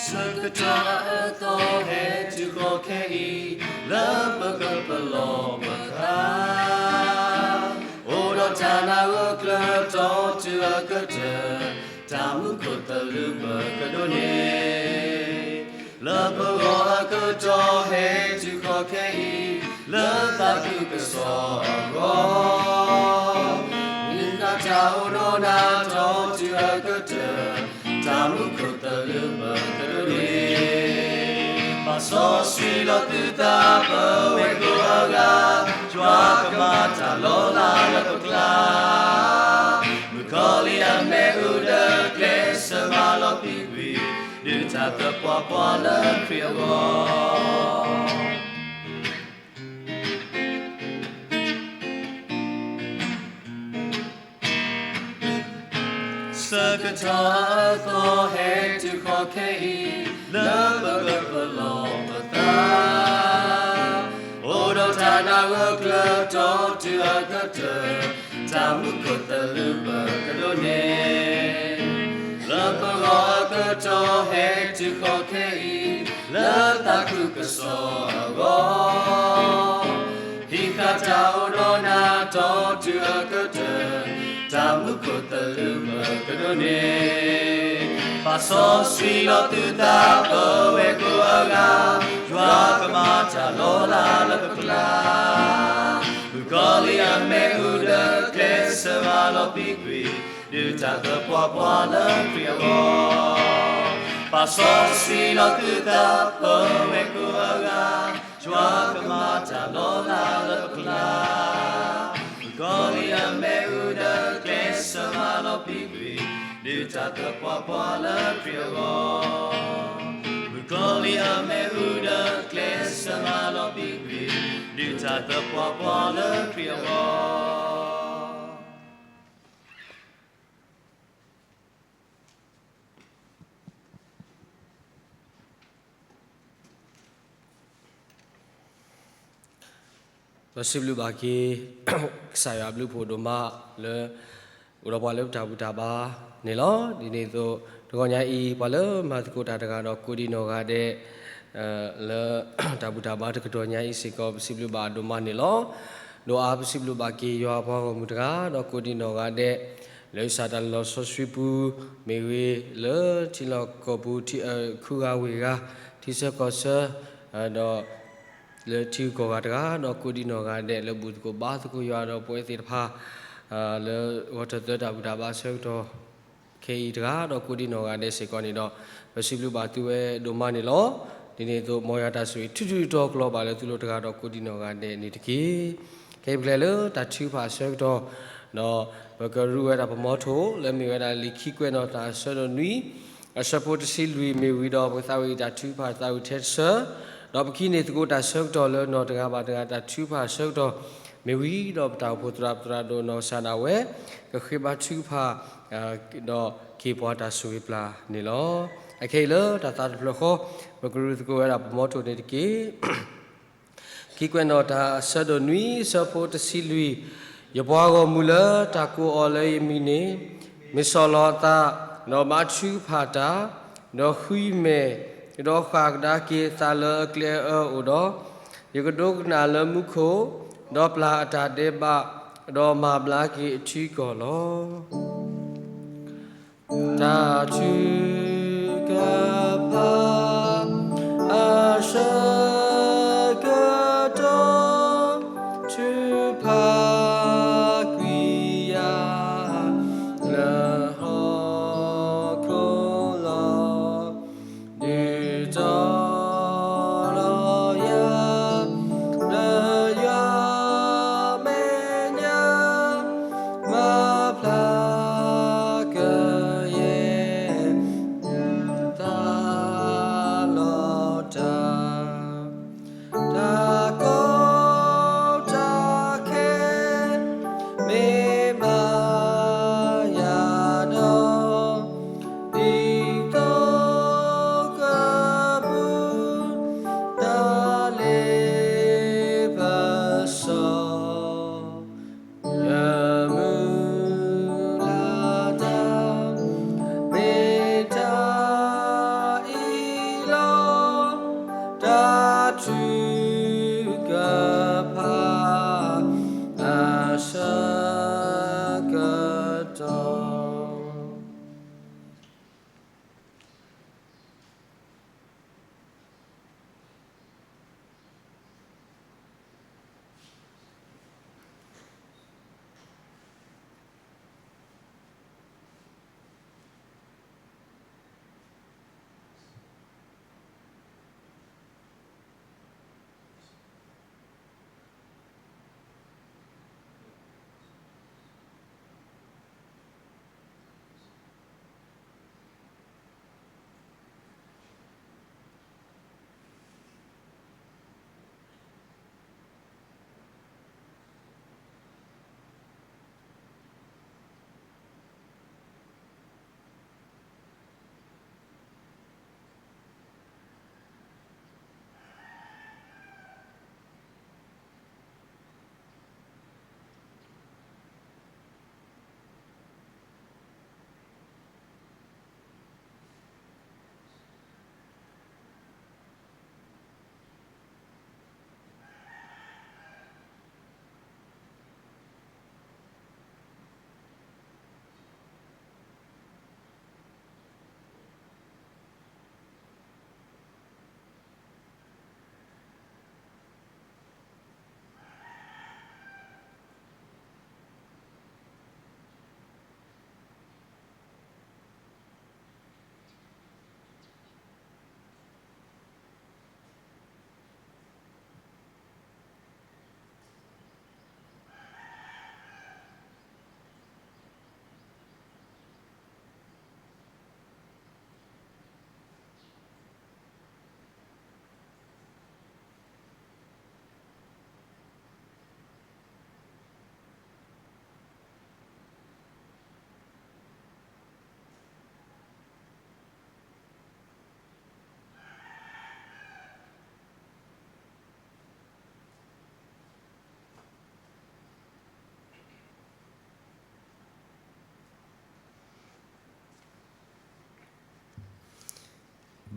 ဆၢကတီၢ်အသီဟဲတုၤဃီခဲအံၤ, လၢပကပလီၢ်ပသး, အိၣ်ဒီးတၢ်နၢ်ဂၢၢ်ကျၢၤတီတုၤအကတၢၢ်, တၢ်မူခိၣ်သလုးပကဒိးန့ၢ် လၢပဂီၢ်အကတီၢ်ဟဲတုၤဃီခဲအံၤ, လၢသးခုကစီၣ်အဂီၢ်, မုၢ်ကတၢ်အိၣ်ဒီးနၤတီတုၤအကတၢၢ်, တၢ်မူခိၣ်သလုးပကဒိးန့ၢ်, ဘၣ်စီဆှံလီၤသုသးပဝဲၢ်ကိအဂၤ, ယွၤကမၤတၢ်လီၤလးလၢပကျါ မုၣ်ကီၤလံၢ်အမဲာ်အိၣ်ဒီးကျဲးစၢးမၤလီၤကွံာ်ကွံာ်, ဒုးတၢ်သပှၢ်ပှၢ်လၢခရံာ်အဂီၢ်. ဆၢကတီၢ်အသီဟဲတုၤဃီခဲအံၤ, လၢပကပလီၢ်ပသး တၢ်ဂၢၢ်ကျၢၤတီတုၤအကတၢၢ်, တၢ်မူခိၣ်သလုးပကဒိးန့ၢ်, လၢပဂီၢ်အကတီၢ်ဟဲတုၤဃီခဲအံၤ, လၢသးခုကစီၣ်အဂီၢ်, ဟံးဃာ်တၢ်အိၣ်ဒီးနၤတီတုၤအကတၢၢ်, တၢ်မူခိၣ်သလုးပကဒိးန့ၢ်, ပာ်စီဆှံလီၤသုသးပဝဲၢ်ကိၣ်အဂၤ, ယွၤကမၤတၢ်လီၤလးလၢပကျါ မုၣ်ကီၤလံၢ်အမ့ၣ်အူဒၢးကျဲးစၢးမၤလီၤပံာ်ကွံာ်, ဒုးတၢ်သပှၢ်ပှၢ်လၢခရံာ်အဂီၢ်, ပာ်စီဆှံလီၤသုသးပဝဲၢ်ကိၣ်အဂၤ, ယွၤကမၤတၢ်လီၤလးလၢပကျါ မုၣ်ကီၤလံၢ်အမ့ၣ်အူဒၢးကျဲးစၢးမၤလီၤပံာ်ကွံာ်, ဒုးတၢ်သပှၢ်ပှၢ်လၢခရံာ်အဂီၢ်, မုၣ်ကီၤလံၢ်အမ့ၣ်အူဒၢးကျဲးစၢးမၤလီၤပံာ်ကွံာ်, ဒုးတၢ်သပှၢ်ပှၢ်လၢခရံာ်အဂီၢ်. ပစံးဘျုးဘၣ်က့ၤ ကစၢ်ယွၤအဘျုးအဖှိၣ်ဒိၣ်မးလၢ အိၣ်ဒီးပှၤလၢပတၢ်ဘူၣ်တၢ်ဘါန့ၣ်လီၤ. ဒ်န့ၣ်အသိး တဂီၤညါအံၤ ပှၤလၢမၤသကိးတၢ်တဂၤဒီးကိးဒံးနီၢ်ဂၤဒဲး လၢတၢ်ဘူၣ်တၢ်ဘါတကတီၢ်ညါအံၤစ့ၢ်ကီး ပစံးဘျုးဘၣ်ဒိၣ်မးန့ၣ်လီၤ. ဒီးအါပစံးဘျုးဘၣ်က့ၤယွၤအပှၤဂီၢ်မုၢ်တဂၤ ဒီးကိးဒံးနီၢ်ဂၤဒဲး လၢကစၢ်တၢ်လီၤဆီဆှံပူၤ မ့ၢ်ဂ့ၤ လၢထံလီၢ်ကီၢ်ပူၤ ထံခူဂၤဝ့ၢ်ဂၤ ထံဆၢကီၢ်ဆၢ ဒီး လၢထံဂုၤကီၢ်ဂၤတဂၤ ဒီးကိးဒံးနီၢ်ဂၤဒဲး လၢဘူၣ်သကိးဘါသကိးယွၤဒီးပဝဲသ့ၣ်တဖၣ် လၢဂီၤထၢၣ်သၢတၢ်ဘူၣ်တၢ်ဘါဆၢကတီၢ် ခဲအံၤတဂၤ ဒီးကိးဒံးနီၢ်ဂၤဒဲးစ့ၢ်ကီးန့ၣ်ဒီး ပစံးဘျုးဘၣ်သုဝဲဒိၣ်မးန့ၣ်လီၤ. ဒ်န့ၣ်အသိး မ်ယွၤတၢ်ဆိၣ်ဂ့ၤ ထုထုတီတီကလီၤဘၣ်လၢသုလိၤတဂၤဒီးကိးဒံးနီၢ်ဂၤဒဲးန့ၣ်တက့ၢ်. ခဲအံၤပကလဲၤလၢတၢ်ထုကဖၣ်အဆၢကတီၢ် ဒီးပကရူဝဲဒၣ်ပမီထိၣ် လၢမ့ၢ်ဝဲဒၣ်လံာ်ခံကွဲးနီၣ်တၢ်အဆၢဒိၣ်နွံ အဆၢဖိတဆံလွံၢ်မ့ၢ်ဝံၤဒီး ပကသးဝံၣ်တၢ်ထုကဖၣ်သးဝံၣ်ထဲတဆၢ, ဒီးပကဟံးန့ၢ်သကိးတၢ်ဆၢကတီၢ်လၢနီၢ်တဂၤဘၣ်တဂၤတၢ်ထုကဖၣ်အဆၢကတီၢ် မ့ၢ်ဝံၤဒီးပတၢ်အိၣ်ဖှိၣ်သရၣ်ပသရၣ်ဒိၣ်နီၢ်ကစၢ်ဒၣ်ဝဲ ကဃ့ဘါထုကဖၣ် ဒီးကဟ့ၣ်ပှၤတၢ်ဆိၣ်ဂ့ၤပျၢ်န့ၣ်လီၤ. အခဲအံၤလၢတၢ်သးတဖျၢၣ်ဃီ ပကရူသကိးဝဲဒၣ်ပမီထိၣ်န့ၣ်တက့ၢ်. ခံကွဲးနီၣ်တၢ်အဆၢဒိၣ်နွံ အဆၢဖိတဆံလွံၢ်, ယပှၤဂီၢ်မုၢ်လၢတၢ်ကိးအီၤလၢယမံၤန့ၣ်, မ့ၢ်ဆီၣ်လီၤအသး, ဒီးဘါထုကဖၣ်တၢ်, ဒီးဃုမဲာ်, ဒီးဃၣ်ကဒါက့ၤအသးလၢအကျဲအအၢအိၣ်ဒီး, ယကဒိကနၣ်လၢမူခိၣ်, ဒီးပျၢ်အတၢ်ဒဲးဘး, ဒီးမၤဘျါက့ၤအထံကီၢ်လီၤ. တၢ်ထုကဖၣ်အဆၢကတီၢ် ထုကဖၣ်ကွံာ်ယၤလၢဟီၣ်ခိၣ်လီၤ. ဒုးတီလီၤယၤ လၢယွၤမဲာ်ညါ မၤဖျါကယဲၢ် သးလီၤတၢ် တၢ်ကီတၢ်ခဲ မ့ၢ်ဘၣ်ယၤဒီး ဒ်သိးကပူၤ တၢ်လ့ပစီ ယမုၢ်လၢ်တၢ် မ့ၢ်တၢ်အံၤလီၤ. တၢ်ထုကဖၣ်အဆၢကတီၢ်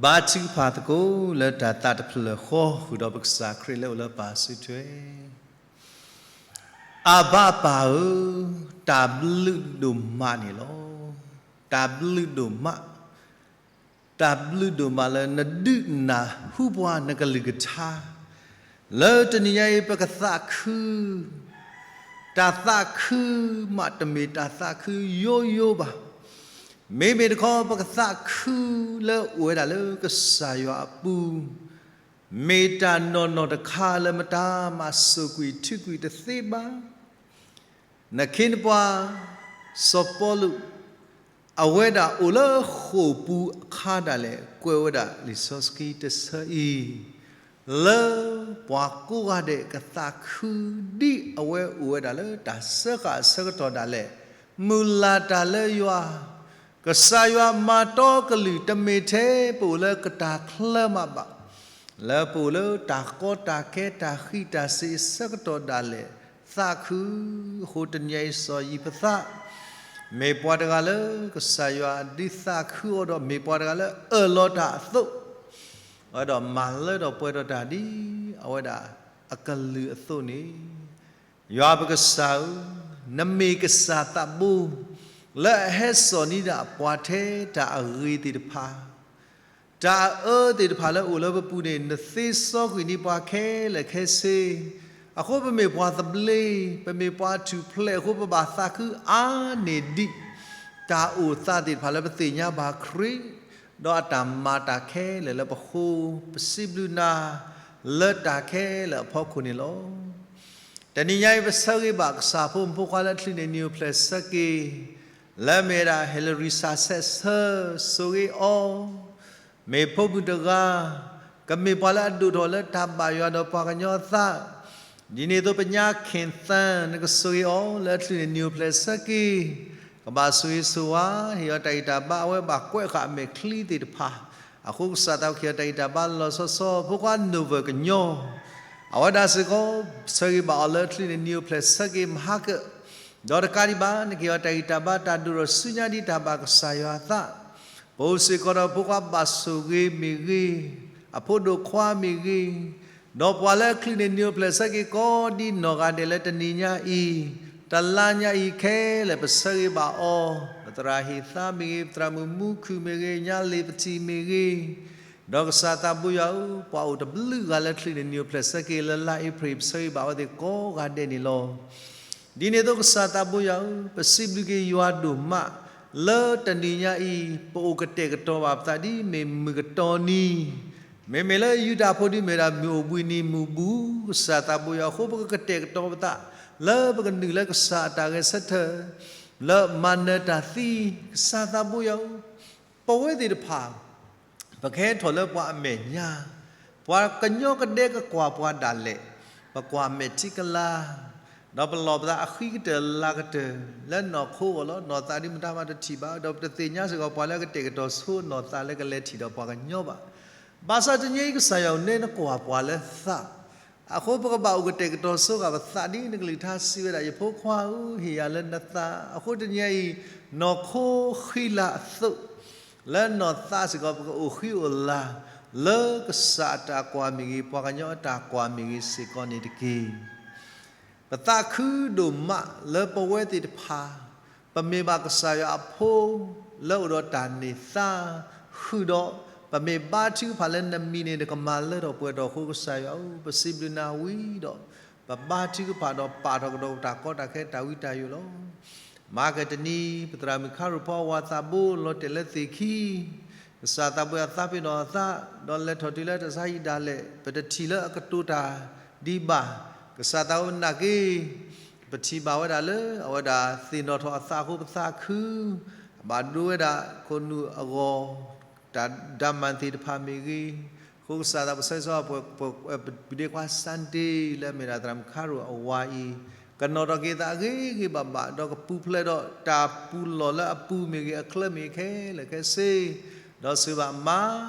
ဘါထုကဖၣ်သကိးလၢတၢ်သးတဖျၢၣ်ဃီ ဃုာ်ဒီးပကစၢ်ခရံာ်လၢအိၣ်လၢပၢ်စုထွဲ. အဘၣ်အပၢ်ဧၢ, တၢ်ဘျုးဒိၣ်မးန့ၣ်လီၤ. တၢ်ဘျုးဒိၣ်မး, တၢ်ဘျုးဒိၣ်မးလၢနဒုးနၢ်ဟူပှၤနကလုၢ်ကထါ လၢတနံၤညါအံၤ ပကသးခု, တၢ်သးခုမး တမ့ၢ်တၢ်သးခုယိယိဘၣ်. မ့မ့ၢ်တခီ ပကသးခုလၢအိၣ်ဝဲဒၣ်လၢကစၢ်ယွၤအပူၤ, မ့ၢ်တၢ်နီၢ်နီၢ်တခါလၢမတၤမၤစိာ်ကွံာ်ထုးကွံာ်တသ့ဘၣ်. နခ့နပှၤ စီၤပီလူး အဝဲဒၣ်အိၣ်လၢဃိာ်ပူၤအခါဒၣ်လဲာ် ကွဲးဝဲဒၣ်လံာ်စီဆှံတဆၢအံၤ လၢပှၤကိးဂၤဒဲးကသးခု ဒ်အဝဲအိၣ်ဝဲဒၣ်လၢတၢ်စၢဃာ်အဆၢကတီၢ်ဒၣ်လဲာ်, မုၢ်လၢ်တၢ်လၢယွၤ, ကစၢ်ယွၤမၤတီကလုၢ်တမ့ၢ်ထဲပအိၣ်လၢကတၢ်ချၢမးဘၣ်. လၢပအိၣ်လၢတၢ်ကီတၢ်ခဲတၢ်ဃံးတၢ်စ့ၤအဆၢကတီၢ်ဒၣ်လဲာ် သးခု, အဃိတနံၤအံၤစီၤယံးဖသး မ့ၢ်ပှၤတဂၤလၢကစၢ်ယွၤဒုးသးခုအီၤဒီး မ့ၢ်ပှၤတဂၤလၢအၢၣ်လီၤတၢ်အသိး, အဝဲဒၣ်မၤလၢထီၣ်ပှဲၤထီၣ်တၢ်ဒ်အဝဲဒၣ်အကလုၢ်အသိးန့ၣ်, ယွၤပကစၢ်ဧၢ, နမ့ၢ်ကစၢ်သးဘိ လၢအဟဲစိာ်န့ၢ်ဒၣ်ပှၤထဲတၢ်အဂ့ၤသ့ၣ်တဖၣ် တၢ်အအၢသ့ၣ်တဖၣ်လၢအိၣ်လၢပပူၤန့ၣ် နသ့စီကွံာ်န့ၢ်ပှၤခဲလၢာ်ခဲဆ့, အဃိပမ့ၢ်ပှၤသဘျ့, ပမ့ၢ်ပှၤထူၣ်ဖျဲးအဃိ ပဘၣ်သးခုအါန့ၢ်ဒံး တၢ်အိၣ်သးသ့ၣ်တဖၣ်လၢပသ့ၣ်ညါဘၣ်ခရံာ်, ဒီးအတၢ်မၤတၢ်ခဲလၢာ်လၢပဃိ, ပစံးဘျုးနၤ လၢတၢ်ခဲလၢာ်အဖီခိၣ်န့ၣ်လီၤ. တနံၤညါအံၤ ပဆၢဂ့ၤဘၣ်ကစၢ်ဖိမုၣ်ဖိခွါလၢအချုးန့ၢ်နံၤအိၣ်ဖျဲၣ်ဆၢက့ၤ, လၢမ့ၢ်ဝဲဒၣ် Hillary စးဆဲးဆၢ ဆိၣ်ဂ့ၤအီၤ, မ့ၢ်ဖိမုၣ်တဂၤ, ကမ့ၢ်ပှၤလၢအဒိၣ်ထီၣ်လၢတၢ်ဘၣ်ယွၤဒီးပှၤကညီအသး, ဒ်န့ၣ်အသိး ပညါ Ken Thang နကဆိၣ်ဂ့ၤအီၤ လၢအချုးန့ၢ်နံၤအိၣ်ဖျဲၣ်ဆၢက့ၤ, ကဘၣ်ဆိၣ်ဂ့ၤဆိၣ်ဝါ, ဟ့ၣ်အီၤတၢ်ဂံၢ်တၢ်ဘါ အဝဲဘၣ်ကွဲးဃာ်အမဲာ်ချံသ့ၣ်တဖၣ်, အဃိကစၢ်သးဘိ ဟ့ၣ်အီၤတၢ်ဂံၢ်တၢ်ဘါလီၤလီၤဆီဆီ, ဖိခွါ Novel ကညီ အဝဲဒၣ်စ့ၢ်ကီး ဆၢဂ့ၤဘၣ်အီၤလၢအချုးန့ၢ်နံၤအိၣ်ဖျဲၣ်ဆၢက့ၤ မဟါကၢၣ်, ဒီးတကးဒံးဘၣ် နကဟ့ၣ်အီၤတၢ်ဂံၢ်တၢ်ဘါ တၢ်ဒိၣ်ထီၣ်ဆူညါဒ်တၢ်ဘၣ်ကစၢ်ယွၤအသး, ပအိၣ်စ့ၢ်ကီးဒီးဖိခွါဘၣ်ဆိၣ်ဂ့ၤမ့ၢ်ဂ့ၤ, အဖိဒိၣ်ခွါမ့ၢ်ဂ့ၤ, ဒီးပှၤလၢအချုးန့ၢ်နံၤအိၣ်ဖျဲၣ်ဆၢက့ၤကိးဒ်နီၢ်ဂၤဒဲးလၢတနံၤညါအံၤ, တလါညါအံၤခဲလၢာ် ပဆၢဂ့ၤဘၣ်အီၤ, ပသရၣ်ဟ့ၣ်သါမ့ၢ်ဂ့ၤ, ပသရၣ်မုၣ်မူခုၣ်မ့ၢ်ဂ့ၤ, ညါလ့ၤပထံၣ်မ့ၢ်ဂ့ၤ, ဒီးကစၢ်သးဘိယွၤဧၢ, ပှၤအိၣ်တဘျုးဂၤလၢချုးန့ၢ်နံၤအိၣ်ဖျဲၣ်ဆၢက့ၤ လၢလါအ့ဖြ့ၣ် ပဆၢဂ့ၤဘၣ်အဝဲသ့ၣ်ကိးဂၤဒဲးန့ၣ်လီၤ. ဒ်န့ၣ်အသိးကစၢ်သးဘိယွၤဧၢ, ပစံးဘျုးက့ၤယွၤဒိၣ်မး, လၢတနံၤညါအံၤ ပအိၣ်ကတဲာ်ကတီၤဘၣ်ပသးဒ်မ့ၢ်မုၢ်ကတီၤနံၤ, မ့မ့ၢ်လၢယူဒၤဖိဒ်မ့ၢ်ဒၣ်မုၢ်အိၣ်ဘှံးနံၤမုၢ်ဘူၣ်, ကစၢ်သးဘိယွၤအဃိ ပကကတဲာ်ကတီၤပသး လၢပကနုာ်လၢကစၢ်အတၢ်ဂဲၤဆၢထၢၣ် လၢမၤနၢၤတၢ်သံ, ကစၢ်သးဘိယွၤဧၢ, ပဝဲသ့ၣ်တဖၣ် ပကဟဲထီၣ်လၢပှၤအမဲာ်ညါ, ပှၤကညီကဒဲကကွၢ်ပှၤဒၣ်လဲာ်, ပကွၢ်မဲာ်ထံကလၤ, ဒီးပလီၢ်ပသးအဃံကတၢၢ်လၤကတၢၢ် လၢနီၢ်ခိအဂီၢ်လီၤ. နီၢ်သးဒ်မတၤမးတထံၣ်ဘၣ်, ဒီးပတသ့ၣ်ညါစ့ၢ်ကီးပှၤလၢအကတဲာ်ကတီၤဆိနီၢ်သးလၢကလဲၤထံၣ်ဒီးပှၤကညီဘၣ်. ဘၣ်ဆၣ်တနံၤအံၤကစၢ်ယွၤအိၣ်နဲနကွၢ်ပှၤလၢသး အဃိပကဘၣ်အိၣ်ကတဲာ်ကတီၤဆိဃာ်ပသးဒ်နကလုၢ်ကထါစံးဝဲဒၣ်, ယဖိခွါဧၢ, ဟ့ၣ်ယၤလၢနသး, အဃိတနံၤအံၤ နီၢ်ခိဃံလၤအသိး လၢနီၢ်သးစ့ၢ်ကီး ပကအိၣ်ဃံအိၣ်လၤ လၢကစၢ်အတၢ်ကွၢ်မ့ၢ်ဂ့ၤ, ပှၤကညီအတၢ်ကွၢ်မ့ၢ်ဂ့ၤစ့ၢ်ကီးန့ၣ်တက့ၢ်. ပသးခုဒိၣ်မးလၢပဝဲသ့ၣ်တဖၣ် ပမ့ၢ်ဘၣ်ကစၢ်ယွၤအဖိ လၢအိၣ်ဒီးတၢ်န့ၢ်သါ ဃုာ်ဒီး ပမ့ၢ်ဘါထုကဖၣ်လၢနမံၤန့ၣ် နကမၤလၢထီၣ်ပှဲၤထီၣ်အဃိ ကစၢ်ယွၤဧၢ, ပစံးဘျုးနၤဝံၤဒီး ပဘါထုကဖၣ်ဒီးပာ်ထီၣ်ကဒီးပတၢ်ကီတၢ်ခဲတၢ်ဝံတၢ်ယိာ်လီၤ. မၤကတနံၤ ပသရၣ်မုၣ်ခါရူၢ်ဖီအဝၤသးဘိလီၤတဲာ်လၢသ့ၣ်ခံ ကစၢ်သးဘိယွၤသးပ့ၤနီၣ်အသး ဒီးလဲၤထီၣ်တုၤလၢတၢ်ဆါဟံၣ်ဒၣ်လဲာ် ပတထံၣ်လၢအကတိၤတၢ်ဒံးဘၣ်. ကစၢ်သးဘိနာ်က့ ပထံၣ်ဘၣ်ဝဲဒၣ်လၢ အဝဲဒၣ်သ့ၣ်နီၣ်ထီၣ်အသးအဃိပသးခု, အဘၣ်ဒိဝဲဒၣ်ခိၣ်နူာ်အဂီၢ် တၢ်ဒၣ်မၣ်သ့ၣ်တဖၣ်မ့ၢ်ဂ့ၤ, အဃိကစၢ်သးဘိဆၢဂ့ၤဆၢဝါ ပ ပဒ့ခွါ Sunday လၢအမ့ၢ်ဒၣ်သရၣ်မုၣ်ခါရူၢ်အဝၤအံၤ ကနီၤထီၣ်က့ၤသးအဂ့ၤဂ့ၤဘၣ်ဘၣ် ဒီးကပူၤဖျဲးဒီးတၢ်ပူၤလီၢ်လၢအပူၤမ့ၢ်ဂ့ၤ အချၢမ့ၢ်ဂ့ၤခဲလၢာ်ခဲဆ့, ဒီးစံးဘၣ်မါ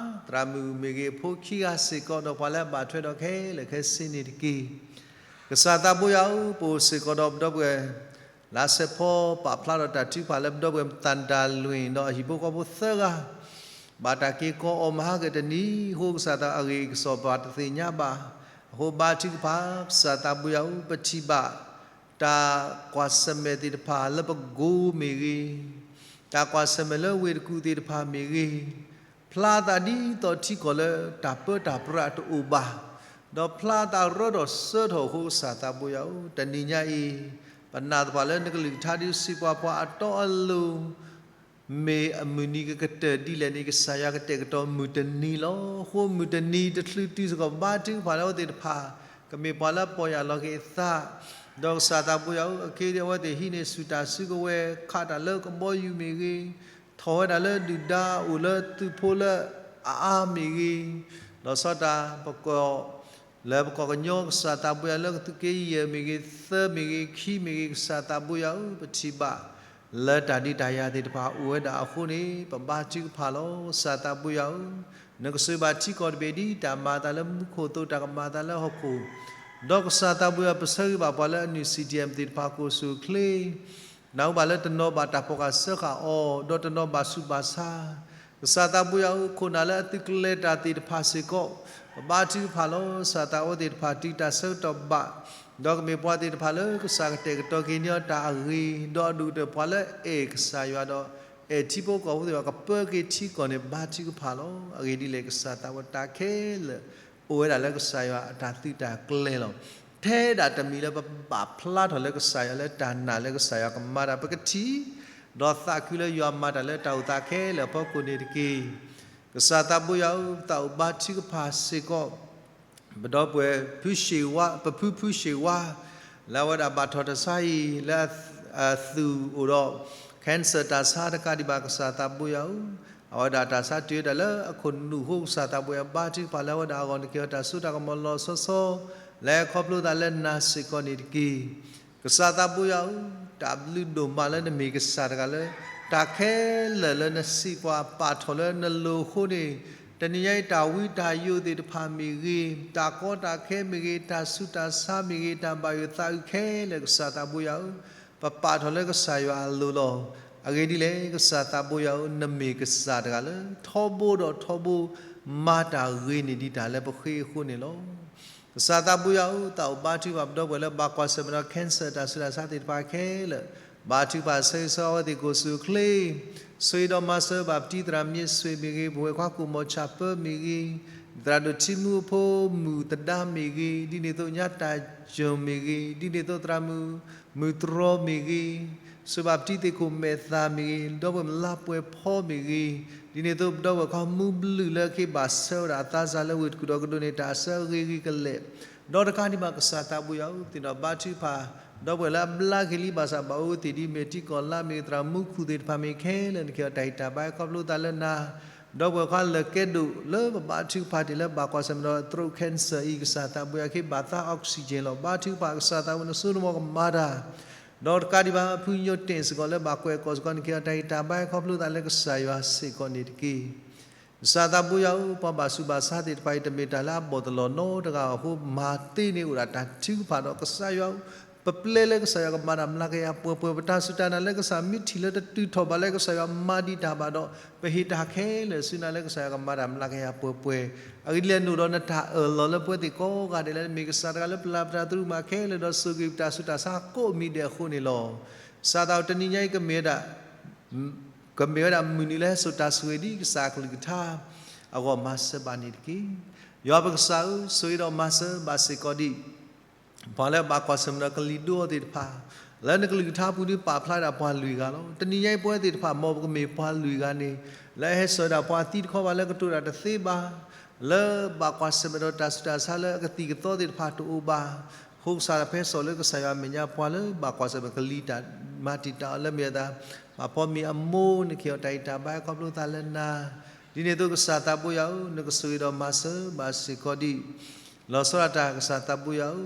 သရၣ်မုၣ်မ့ၢ်ဂ့ၤ အဖိခံဂၤစ့ၢ်ကီး ဒီးပှၤလၢအဘၣ်ထွဲဒီးခဲလၢာ်ခဲဆ့န့ၣ်တက့ၢ်. ကစၢ်သးဘိယွၤဧၢ, ပအိၣ်စ့ၢ်ကီးဒီးပဒီပုၢ်ဝဲၢ် လါစဲးဖီ ပာ်ဖျါဒီးတၢ်ထုကဖၣ်လၢပဒီပုၢ်ဝဲၢ်သၣ်တၢ်လွံၢ် ဒီးအဟံၣ်ဖိဃီဖိသၢဂၤ ဘၣ်တၢ်က့ၤကီးအီၤမဟါကတနံၤအဃိ ကစၢ်သးအဂ့ၢ်အကစီၣ်ပှၤတသ့ၣ်ညါဘၣ်. အဃိဘါထုကဖၣ် ကစၢ်သးဘိယွၤဧၢ, ပထံၣ်ဘၣ် တၢ်ကွၢ်ဆၢၣ်မဲာ်သ့ၣ်တဖၣ်လၢပကိမ့ၢ်ဂ့ၤ, တၢ်ကွၢ်ဆၢၣ်မဲာ်လၢဝ့ၢ်တကူၣ်သ့ၣ်တဖၣ်မ့ၢ်ဂ့ၤ, ဖျါသးဒ်သိးထံကီၢ်လၢတၢ်ပၢတၢ်ပြးတအိၣ်ဘၣ်, ဒီးဖျါသးရၢဒီးစၢထီၣ်အဃိ ကစၢ်သးဘိယွၤဧၢ, တနံၤညါအံၤ ပနာ်သပှၢ်လၢနကလုၢ်ကထါဒ်စံးပှၤပှၤအတီအလိၤ မ့ၢ်အမုၢ်နံၤကကတၢၢ်ဒ်လဲၣ်န့ၣ် ကစၢ်ယွၤကတဲာ်ကတီၤမုၢ်တနံၤလီၤ. အဃိမုၢ်တနံၤတချုးတုၤစ့ၢ်ကီး ဘါထုကဖၣ်လၢအဝဲသ့ၣ်တဖၣ် ကမ့ၢ်ပှၤလၢအပီၢ်ယၢ်လီၤက့ၤအသး, ဒီးကစၢ်သးဘိယွၤဧၢ, အက့ဒ်အဝဲသ့ၣ်ဟံးန့ၢ်ဆူၣ်တၢ်စုကဝဲၤ, ခးတၢ်လၢကဘီယူၤမ့ၢ်ဂ့ၤ, ထီၣ်ဝဲဒၣ်လၢဒုၣ်ဒါအိၣ်လၢသုးဖိလၢအအါမ့ၢ်ဂ့ၤ, ဒီးဆီတၢ်ပကီၢ် လၢပကီၢ်ကညီ ကစၢ်သးဘိယွၤလၢကသုးက့ယဲၢ်မ့ၢ်ဂ့ၤ, သၢမ့ၢ်ဂ့ၤ, ခံမ့ၢ်ဂ့ၤ, ကစၢ်သးဘိယွၤဧၢ, ပထံၣ်ဘၣ်လၢတၢ်ဒုးတၢ်ယၤသ့ၣ်တဖၣ်အိၣ်ဝဲဒၣ်အဃိန့ၣ် ပဘါထုကဖၣ်လီၤ. ကစၢ်သးဘိယွၤဧၢ, နကစၢၢ်ဘၣ်ထံကီၢ်တဘ့ၣ်ဒ်တၢ်မၤအသးလၢမူခိၣ်အသိး တၢ်ကမၤအသးလၢဟီၣ်ခိၣ်, ဒီးကစၢ်သးဘိယွၤ ပဆၢဂ့ၤဘၣ်ပှၤလၢအနုာ် CDM သ့ၣ်တဖၣ်ကိးဆူၣ်အိၣ်ချ့ နၢ်ဟူဘၣ်လၢတနီၤဘၣ်တၢ်ဖီၣ်ဃာ်စၢဃာ်အီၤ, ဒီးတနီၤဘၣ်ဆူးဘၣ်ဆါ, ကစၢ်သးဘိယွၤဧၢ, ခိၣ်နၢ်လၢအသုးကလၢၤတၢ်သ့ၣ်တဖၣ်စ့ၢ်ကီး, ပဘါထုကဖၣ်လီၤ. ကစၢ်သးအဝဲသ့ၣ်တဖၣ်တုၤတၢ်ဆၢကတီၢ်ဘၣ်, ဒီးကမ့ၢ်ပှၤသ့ၣ်တဖၣ်လၢကစၢ်ကတဲာ်ကတီၤက့ၤန့ၢ်အီၤတၢ်အဂ့ၤ, ဒီးအဒိၣ်ကတၢၢ်ပှၤလၢအအဲၣ်ကစၢ်ယွၤဒီး အဲၣ်ထံဖိကီၢ်ဖိသ့ၣ်တဖၣ်ကပၢက့ၤထံကီၢ်န့ၣ် ဘါထုကဖၣ်လီၤ. အဂ့ၢ်ဒ်လဲၣ် ကစၢ်သးဝဲတၢ်ခဲလၢာ် အိၣ်ဝဲဒၣ်လၢကစၢ်ယွၤအတၢ်သုးတၢ်ကျဲၤလီၤ. ထဲဒၣ်တမံၤလၢပဘၣ်ဖျါထီၣ်လၢကစၢ်ယွၤလၢတၢ်နာ်လၢကစၢ်ယွၤကမၤတၢ် ပကထံၣ်, ဒီးသးခုလၢယွၤမၤတၢ်လၢတၢ်အိၣ်သးခဲလၢာ်အဖီခိၣ်န့ၣ်တက့ၢ်. ကစၢ်သးဘိယွၤဧၢ, ပသးအိၣ်ဘါထုကဖၣ်စ့ၢ်ကီး ပဒီပုၢ်ဝဲၢ်ဖုၣ်ရှ့ၣ်ဝါ, ပဖုဖုၣ်ရှ့ၣ်ဝါ, လၢအဝဲဒၣ်ဘၣ်ထီၣ်တၢ်ဆါအံၤ လၢအသူၣ်အိၣ်ဒီး cancer တၢ်ဆါတကးဒံးဘၣ် ကစၢ်သးဘိယွၤဧၢ, အဝဲဒၣ်တၢ်ဆါတုၤဝဲဒၣ်လၢအခိၣ်နူာ်အဃိ ကစၢ်သးဘိယွၤဘါထုကဖၣ်လၢအဝဲဒၣ်အဂီၢ် နကဟ့ၣ်အီၤတၢ်စိတၢ်ကမီၤလီၤဆီဆီ လၢခီဖျိသးလၢနၤစ့ၢ်ကီးန့ၣ်တက့ၢ်. ကစၢ်သးဘိယွၤဧၢ, တၢ်ဘျုးဒိၣ်မးလၢနမ့ၢ်ကစၢ်တဂၤလၢ တၢ်ခဲလၢာ်လၢနစံးပှၤပာ်ထီၣ်လၢနလိၤအဃိန့ၣ်, တနံၤညါအံၤတၢ်ဝံတၢ်ယိးသ့ၣ်တဖၣ်မ့ၢ်ဂ့ၤ, တၢ်ကီတၢ်ခဲမ့ၢ်ဂ့ၤ, တၢ်ဆူးတၢ်ဆါမ့ၢ်ဂ့ၤ, တၢ်ဘၣ်ယိၣ်သးအုးခဲလၢာ် ကစၢ်သးဘိယွၤဧၢ, ပပာ်ထီၣ်လၢကစၢ်ယွၤအလိၤလီၤ. အဂ့ၢ်ဒ်လဲၣ် ကစၢ်သးဘိယွၤဧၢ, နမ့ၢ်ကစၢ်တဂၤလၢ ထီဘိဒီးထီဘိ မၤတၢ်ဂ့ၤန့ၢ်ဒံးတၢ်လၢပဃ့အဃိန့ၣ်လီၤ. ကစၢ်သးဘိယွၤဧၢ, သးအိၣ်ဘါထုကဖၣ်ပဒီပုၢ်ဝဲၢ်လၢဘၣ်ကွၢ်ဆၢၣ်မဲာ်ဒီး cancer တၢ်ဆူးတၢ်ဆါသ့ၣ်တဖၣ်ခဲလၢာ်, ဘါထုကဖၣ်ဆၢဂ့ၤဆၢဝါအဝဲသ့ၣ်ကိးဆူၣ်အိၣ်ချ့, ဆိၣ်ဂ့ၤဒီးမၤစၢၤဘၣ်ပတံၤသရၣ်မ့ၢ်စွ့ၣ်မ့ၢ်ဂ့ၤ, ပဝဲၢ်ခွါကိၣ်မီၤဆၣ်ပၢမ့ၢ်ဂ့ၤ, သရၣ်ဒိၣ်ထံမူအဖိမုၣ်သဒါမ့ၢ်ဂ့ၤ, ဒ်န့ၣ်အသိးညါတၢ်ယိၣ်မ့ၢ်ဂ့ၤ, ဒ်န့ၣ်အသိးသရၣ်မုၣ် မုၢ်တြီမ့ၢ်ဂ့ၤ, ဆိၣ်ဘၣ်ပတံၤသ့ၣ်ခိၣ်မဲာ်သၣ်မ့ၢ်ဂ့ၤ, ဒီပုၢ်ဝဲၢ်မုၣ်လါပှဲၤဖီမ့ၢ်ဂ့ၤ, ဒ်န့ၣ်အသိးပဒီပုၢ်ဝဲၢ်ခွါမူဘျုးလၢအက့ၤဘၣ်ဆှၢဝဲဒၣ်အသးစၢ်လၢဝ့ၢ်တကူၣ်ဒီးကဒိးန့ၢ်တၢ်အဆၢအဂ့ၤဂ့ၤကလဲာ်, ဒီးတကးဒံးဘၣ်ကစၢ်သးဘိယွၤဧၢ, ပသ့ၣ်နီၣ်ဘါထုကဖၣ် ဒီပုၢ်ဝဲၢ်လၢအဘျါက့ၤလံ ဘၣ်ဆၣ်ဘၣ်အိၣ်သ့ၣ်ဒ်မ့ၢ်ထံကီၢ်လါမ့ၢ်ဂ့ၤ သရၣ်မူခိၣ်သ့ၣ်တဖၣ်မ့ၢ်ခဲလၢာ် နကဟ့ၣ်အီၤတၢ်ဂံၢ်တၢ်ဘါခီဖျိသးလၢနၤ, ဒီပုၢ်ဝဲၢ်ခွါလၢာ်ကဲဒိၣ်လၢပဘါထုကဖၣ်တ့ၢ်လၢဘၣ်ကွၢ်ဆၢၣ်မဲာ်ဒီး throat cancer အံၤ ကစၢ်သးဘိယွၤက့ၤဘၣ်သး oxygen လီၤ. ဘါထုကဖၣ်ကစၢ်သးဘိယွၤနစိနမီၢ်ကမၤတၢ် ဒီးတကးဒံးဘၣ် ဖုညိၣ်တ့ၢ်စ့ၢ်ကီးလၢဘၣ်ကွဲးကီၢ်စ့ၢ်ကီး နကဟ့ၣ်အီၤတၢ်ဂံၢ်တၢ်ဘါခီဖျိသးလၢကစၢ်ယွၤစ့ၢ်ကီးန့ၣ်တက့ၢ်. ကစၢ်သးဘိယွၤဧၢ, ပှၤဘၣ်ဆူးဘၣ်ဆါသ့ၣ်တဖၣ်အံၤ တမ့ၢ်တၢ်လၢအဘီၣ်တလီၢ်နီတဂၤအဃိ မၤသ့န့ၢ်အိၣ်ဒၣ်တၢ်ထုကဖၣ်ဒီးကစၢ်ယွၤဧၢ, ပပျဲလၢကစၢ်ယွၤကမၤတၢ်မျးကယၤပှဲၤပှဲၤ, ပတၢ်စူၢ်တၢ်နာ်လၢကစၢ်မ့ၢ်ထံၣ်လၢတတုၤထီၣ်ဘၣ်လၢကစၢ်ယွၤမၤဒံးတၢ်ဘၣ်ဒီး ပဟ့ၣ်တၢ်ခဲလၢာ်ဆူနၤလၢကစၢ်ယွၤကမၤတၢ်မျးကယၤပှဲၤပှဲၤ. အဂ့ၢ်ဒ်လဲၣ် နအိၣ်ဒီးနတၢ်အၢၣ်လီၤလၢပဝဲသ့ၣ်ကိးဂၤဒဲးလၢနမ့ၢ်ကစၢ်တဂၤလၢပျၢ်ပတၢ်သရူးမးခဲလၢာ် ဒီးစိာ်က့ၤပတၢ်ဆူးတၢ်ဆါကိးမံၤဒဲးအဃိန့ၣ်လီၤ. ကစၢ်သးဧၢ, တနံၤညါအံၤကမ့ၢ်ဝဲဒၣ် ကမ့ၢ်ဝဲဒၣ်မုၢ်နံၤလၢဟဲစိာ်တၢ်ဆိၣ်ဂ့ၤဒ်ကစၢ်အကလုၢ်ကထါအဂီၢ် မၤစၢၤဘၣ်န့ၣ်တက့ၢ်. ယွၤပကစၢ်ဧၢ, ဆိၣ်ဂ့ၤဒီးမၤစၢၤဘၣ်စ့ၢ်ကီးဒံး ပှၤလၢဘၣ်ကွၢ်ဆၢၣ်မဲာ်ဒီးကလံၤဒိအီၤသ့ၣ်တဖၣ်, လၢနကလုၢ်ကထါပူၤဒ်ပာ်ဖျါဒၣ်ပှၤလွံၢ်ဂၤလီၤ. တနံၤညါအံၤပဝဲသ့ၣ်တဖၣ် မ်ပကမ့ၢ်ပှၤလွံၢ်ဂၤန့ၣ် လၢအဟဲစိာ်ဝဲဒၣ်ပှၤသံတခီဘၣ်လၢကတိၤတၢ်တသ့ဘၣ်, လၢဘၣ်ကွၢ်ဆၢၣ်မဲာ်ဒီးတၢ်ဆူးတၢ်ဆါလၢအကသံၣ်ကသီသ့ၣ်တဖၣ်တအိၣ်ဘၣ် အဃိကစၢ် ဖဲစိာ်လၢကစၢ်ယွၤအမဲာ်ညါ ပှၤလၢဘၣ်ကွၢ်ဆၢၣ်မဲာ်ကလံၤတၢ်မၤတံာ်တာ်အီၤလၢမ့ၢ်အသး ပၢ်ဖီမ့ၤအမိၢ် နကဟ့ၣ်အီၤတၢ်ဂံၢ်တၢ်ဘါခီဖျိသးလၢနၤ, ဒ်န့ၣ်အသိးကစၢ်သးဘိယွၤဧၢ, နကဆိၣ်ဂ့ၤဒီးမၤစၢၤဘၣ်စ့ၢ်ကီးဒံး လီၤဆီဒၣ်တၢ်ကစၢ်သးဘိယွၤဧၢ,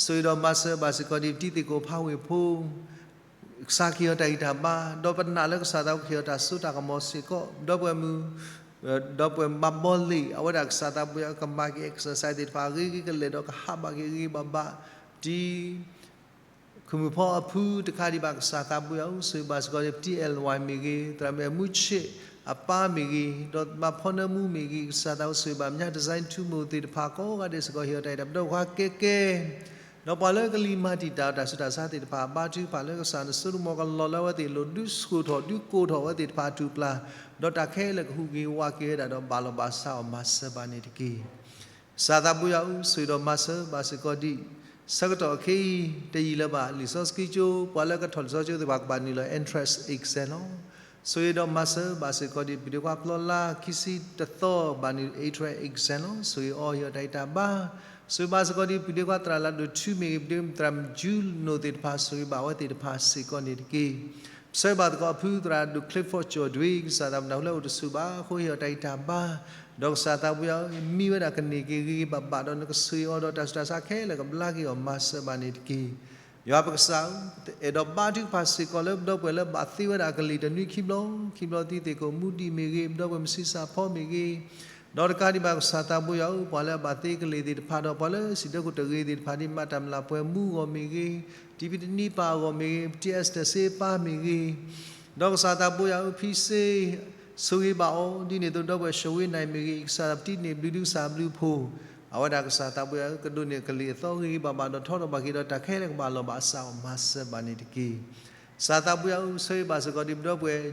ဆိၣ်ဂ့ၤဒီးမၤစၢၤဘၣ်စ့ၢ်ကီးဒံး ပတံၤသကိးဖးဝ့ၢ်ဖိ ကစၢ်ကဟ့ၣ်အီၤတၢ်ဂံၢ်တၢ်ဘါ, ဒီးပနာ်လၢကစၢ်သးဘိကဟ့ၣ်အီၤတၢ်စိတၢ်ကမီၤစ့ၢ်ကီး, ဒီပုၢ်ဝဲၢ်မုၣ် ဒီပုၢ်ဝဲၢ်မၤဘီလ့ၣ် အဝဲဒၣ်ကစၢ်သးဘိယွၤကမၤက့ၤ exercise သ့ၣ်တဖၣ်အဂ့ၤဂ့ၤကလဲာ်ဒီးကဟးဘၣ်က့ၤဂ့ၤဂ့ၤဘၣ်ဘၣ်, တံၤ ခုၣ်မုၣ်ဖီအဖုတခါဒံးဘၣ် ကစၢ်သးဘိယွၤဧၢ, ဆိၣ်ဂ့ၤဘၣ်စ့ၢ်ကီးဒံး ပတံၤအဲၣ်ဝဲမ့ၢ်ဂ့ၤ, သရၣ်မုၣ်အဲၣ်မူဆ့း အပၢ်မ့ၢ်ဂ့ၤ, ဒီးဘၣ်ဖီနၢမူမ့ၢ်ဂ့ၤ, ကစၢ်သးအိၣ်ဆိၣ်ဂ့ၤဘၣ် မညါ design ထူမိၢ်သ့ၣ်တဖၣ်ကိးဂၤဒဲးစ့ၢ်ကီး ဟ့ၣ်အီၤတၢ်အဲၣ်တၢ် ပဒီပုၢ်ဝဲၢ်ခွါကဲကဲ, ဒီးပှၤလၢကလံၤမၤတံာ်တာ်တၢ်ဆူးတၢ်ဆါသ့ၣ်တဖၣ် ဘါထုကဖၣ်လၢကစၢ်နစိတမီၤကလီၤလၢအဝဲသ့ၣ်အလိၤ ဒုးဆှိၣ်ထီၣ်ဒုးကိးထီၣ်အဝဲသ့ၣ်တဖၣ်အထူၣ်အပျၢ်, ဒီးတၢ်ခဲလၢာ်ကဟူးဂ့ၤဝးက့ၤဝဲဒၣ်ဒီးဘၣ်လီၤဘၣ်စးအီၤမၤစၢၤဘၣ်န့ၣ်တက့ၢ်. ကစၢ်သးပှဲၤယွၤဧၢ, ဆိၣ်ဂ့ၤဒီးမၤစၢၤဘၣ်စ့ၢ်ကီးဒံး, ဆၢကတီၢ်အခဲအံၤ တယံာ်လၢၤဘၣ် လံာ်စီဆှံကၠိ ပှၤလၢကထီၣ်လံာ်စီဆှံကၠိသ့ၣ်တဖၣ်ကဘၣ်နုာ်လီၤ entrance exam လီၤ. ဆိၣ်ဂ့ၤဒီးမၤစၢၤဘၣ်စ့ၢ်ကီးဒံး ပုၢ်ဒ့ခွါပျီလါ ခံဆံတသီဘၣ်နုာ် entrance exam လီၤ. ဆိၣ်ဂ့ၤအီၤ ဟ့ၣ်အီၤတၢ်ဂံၢ်တၢ်ဘါ, ဆိၣ်ဂ့ၤဘၣ်စ့ၢ်ကီးဒံး ပုၢ်ဒ့ခွါသရၣ်လးဒိၣ်ထူမ့ၢ်ဂ့ၤ, ပုၢ်ဒ့ခွါသရၣ်မုၣ်ကၠူလိၣ်သ့ၣ်တဖၣ် ဆိၣ်ဂ့ၤဘၣ်အဝဲသ့ၣ်တဖၣ်စ့ၢ်ကီးန့ၣ်တက့ၢ်. ပဆၢဂ့ၤဘၣ်သကိးအဖုသရၣ်ဒိၣ် Clifford ကၠီၣ်ဒွံ ကစၢ်သးပှဲၤနၢ်ဟူလၢအိၣ်တဆူၣ်ဘၣ်အဃိ ဟ့ၣ်အီၤတၢ်ဂံၢ်တၢ်ဘါ, ဒီးကစၢ်သးပှဲၤယွၤဧၢ, မံဝဲဒၣ်ကန့ၢ်က့ၤဂ့ၤဂ့ၤဘၣ်ဘၣ်ဒီး နကဆိၣ်ဂ့ၤအီၤဒီးတၢ်ဆူးတၢ်ဆါခဲလၢာ်ကဘျါက့ၤအီၤမၤစၢၤဘၣ်န့ၣ်တက့ၢ်. ယွၤပကစၢ်ဧၢ, အဲၣ်ဒိးဘါထုကဖၣ်စ့ၢ်ကီးလၢပဒီပုၢ်ဝဲၢ်လၢဘၣ်သ့ဝဲဒၣ်အကလံၤတနွံခံဘျီ, ခံဘျီသံသ့ၣ်ခိၣ်မူဒံးမ့ၢ်ဂ့ၤ, ပဒီပုၢ်ဝဲၢ်မုၢ်ဆံးစၢ်ဖီမ့ၢ်ဂ့ၤ, ဒီးတကးဒံးဘၣ်ကစၢ်သးပှဲၤယွၤဧၢ, ပှၤလၢအဘၣ်သ့ကလံၤသ့ၣ်တဖၣ်ဒီး ပှၤလၢစံၣ်ဒၢခိၣ်တရံးသ့ၣ်တဖၣ်ဒ်မၤတၢ်မုၢ်လၢ်ပှဲၤမူအဂီၢ်မ့ၢ်ဂ့ၤ, တံၤဖံးတနံၤပၢ်အဂီၢ်မ့ၢ်ဂ့ၤ, ပတံၤအဲစတၢၢ်စ့ပၢ်မ့ၢ်ဂ့ၤ, ဒီးကစၢ်သးပှဲၤယွၤဧၢ, ဖံစ့ ဆိၣ်ဂ့ၤဘၣ်အီၤ, ဒ်န့ၣ်အသိးဒီပုၢ်ဝဲၢ် ရှဝ့နၢ်မ့ၢ်ဂ့ၤ, ကစၢ်သးပတံန့ၣ်ဘျုးဒုးကစၢ်ဘျုးဖှိၣ်, အဝဲဒၣ်ကစၢ်သးပှဲၤယွၤဧၢ, ကဒိးန့ၢ်ကလံၤအသီဂ့ၤဂ့ၤဘၣ်ဘၣ်ဒီးထီထီၣ်ဘၣ်က့ၤဒီးတၢ်ခဲလၢာ်ကဘၣ်လီၤဘၣ်အစးအီၤမၤစၢၤဘၣ်န့ၣ်တက့ၢ်. ကစၢ်သးပှဲၤယွၤဧၢ, ဆိၣ်ဂ့ၤဘၣ်စ့ၢ်ကီးဒံးပဒီပုၢ်ဝဲၢ်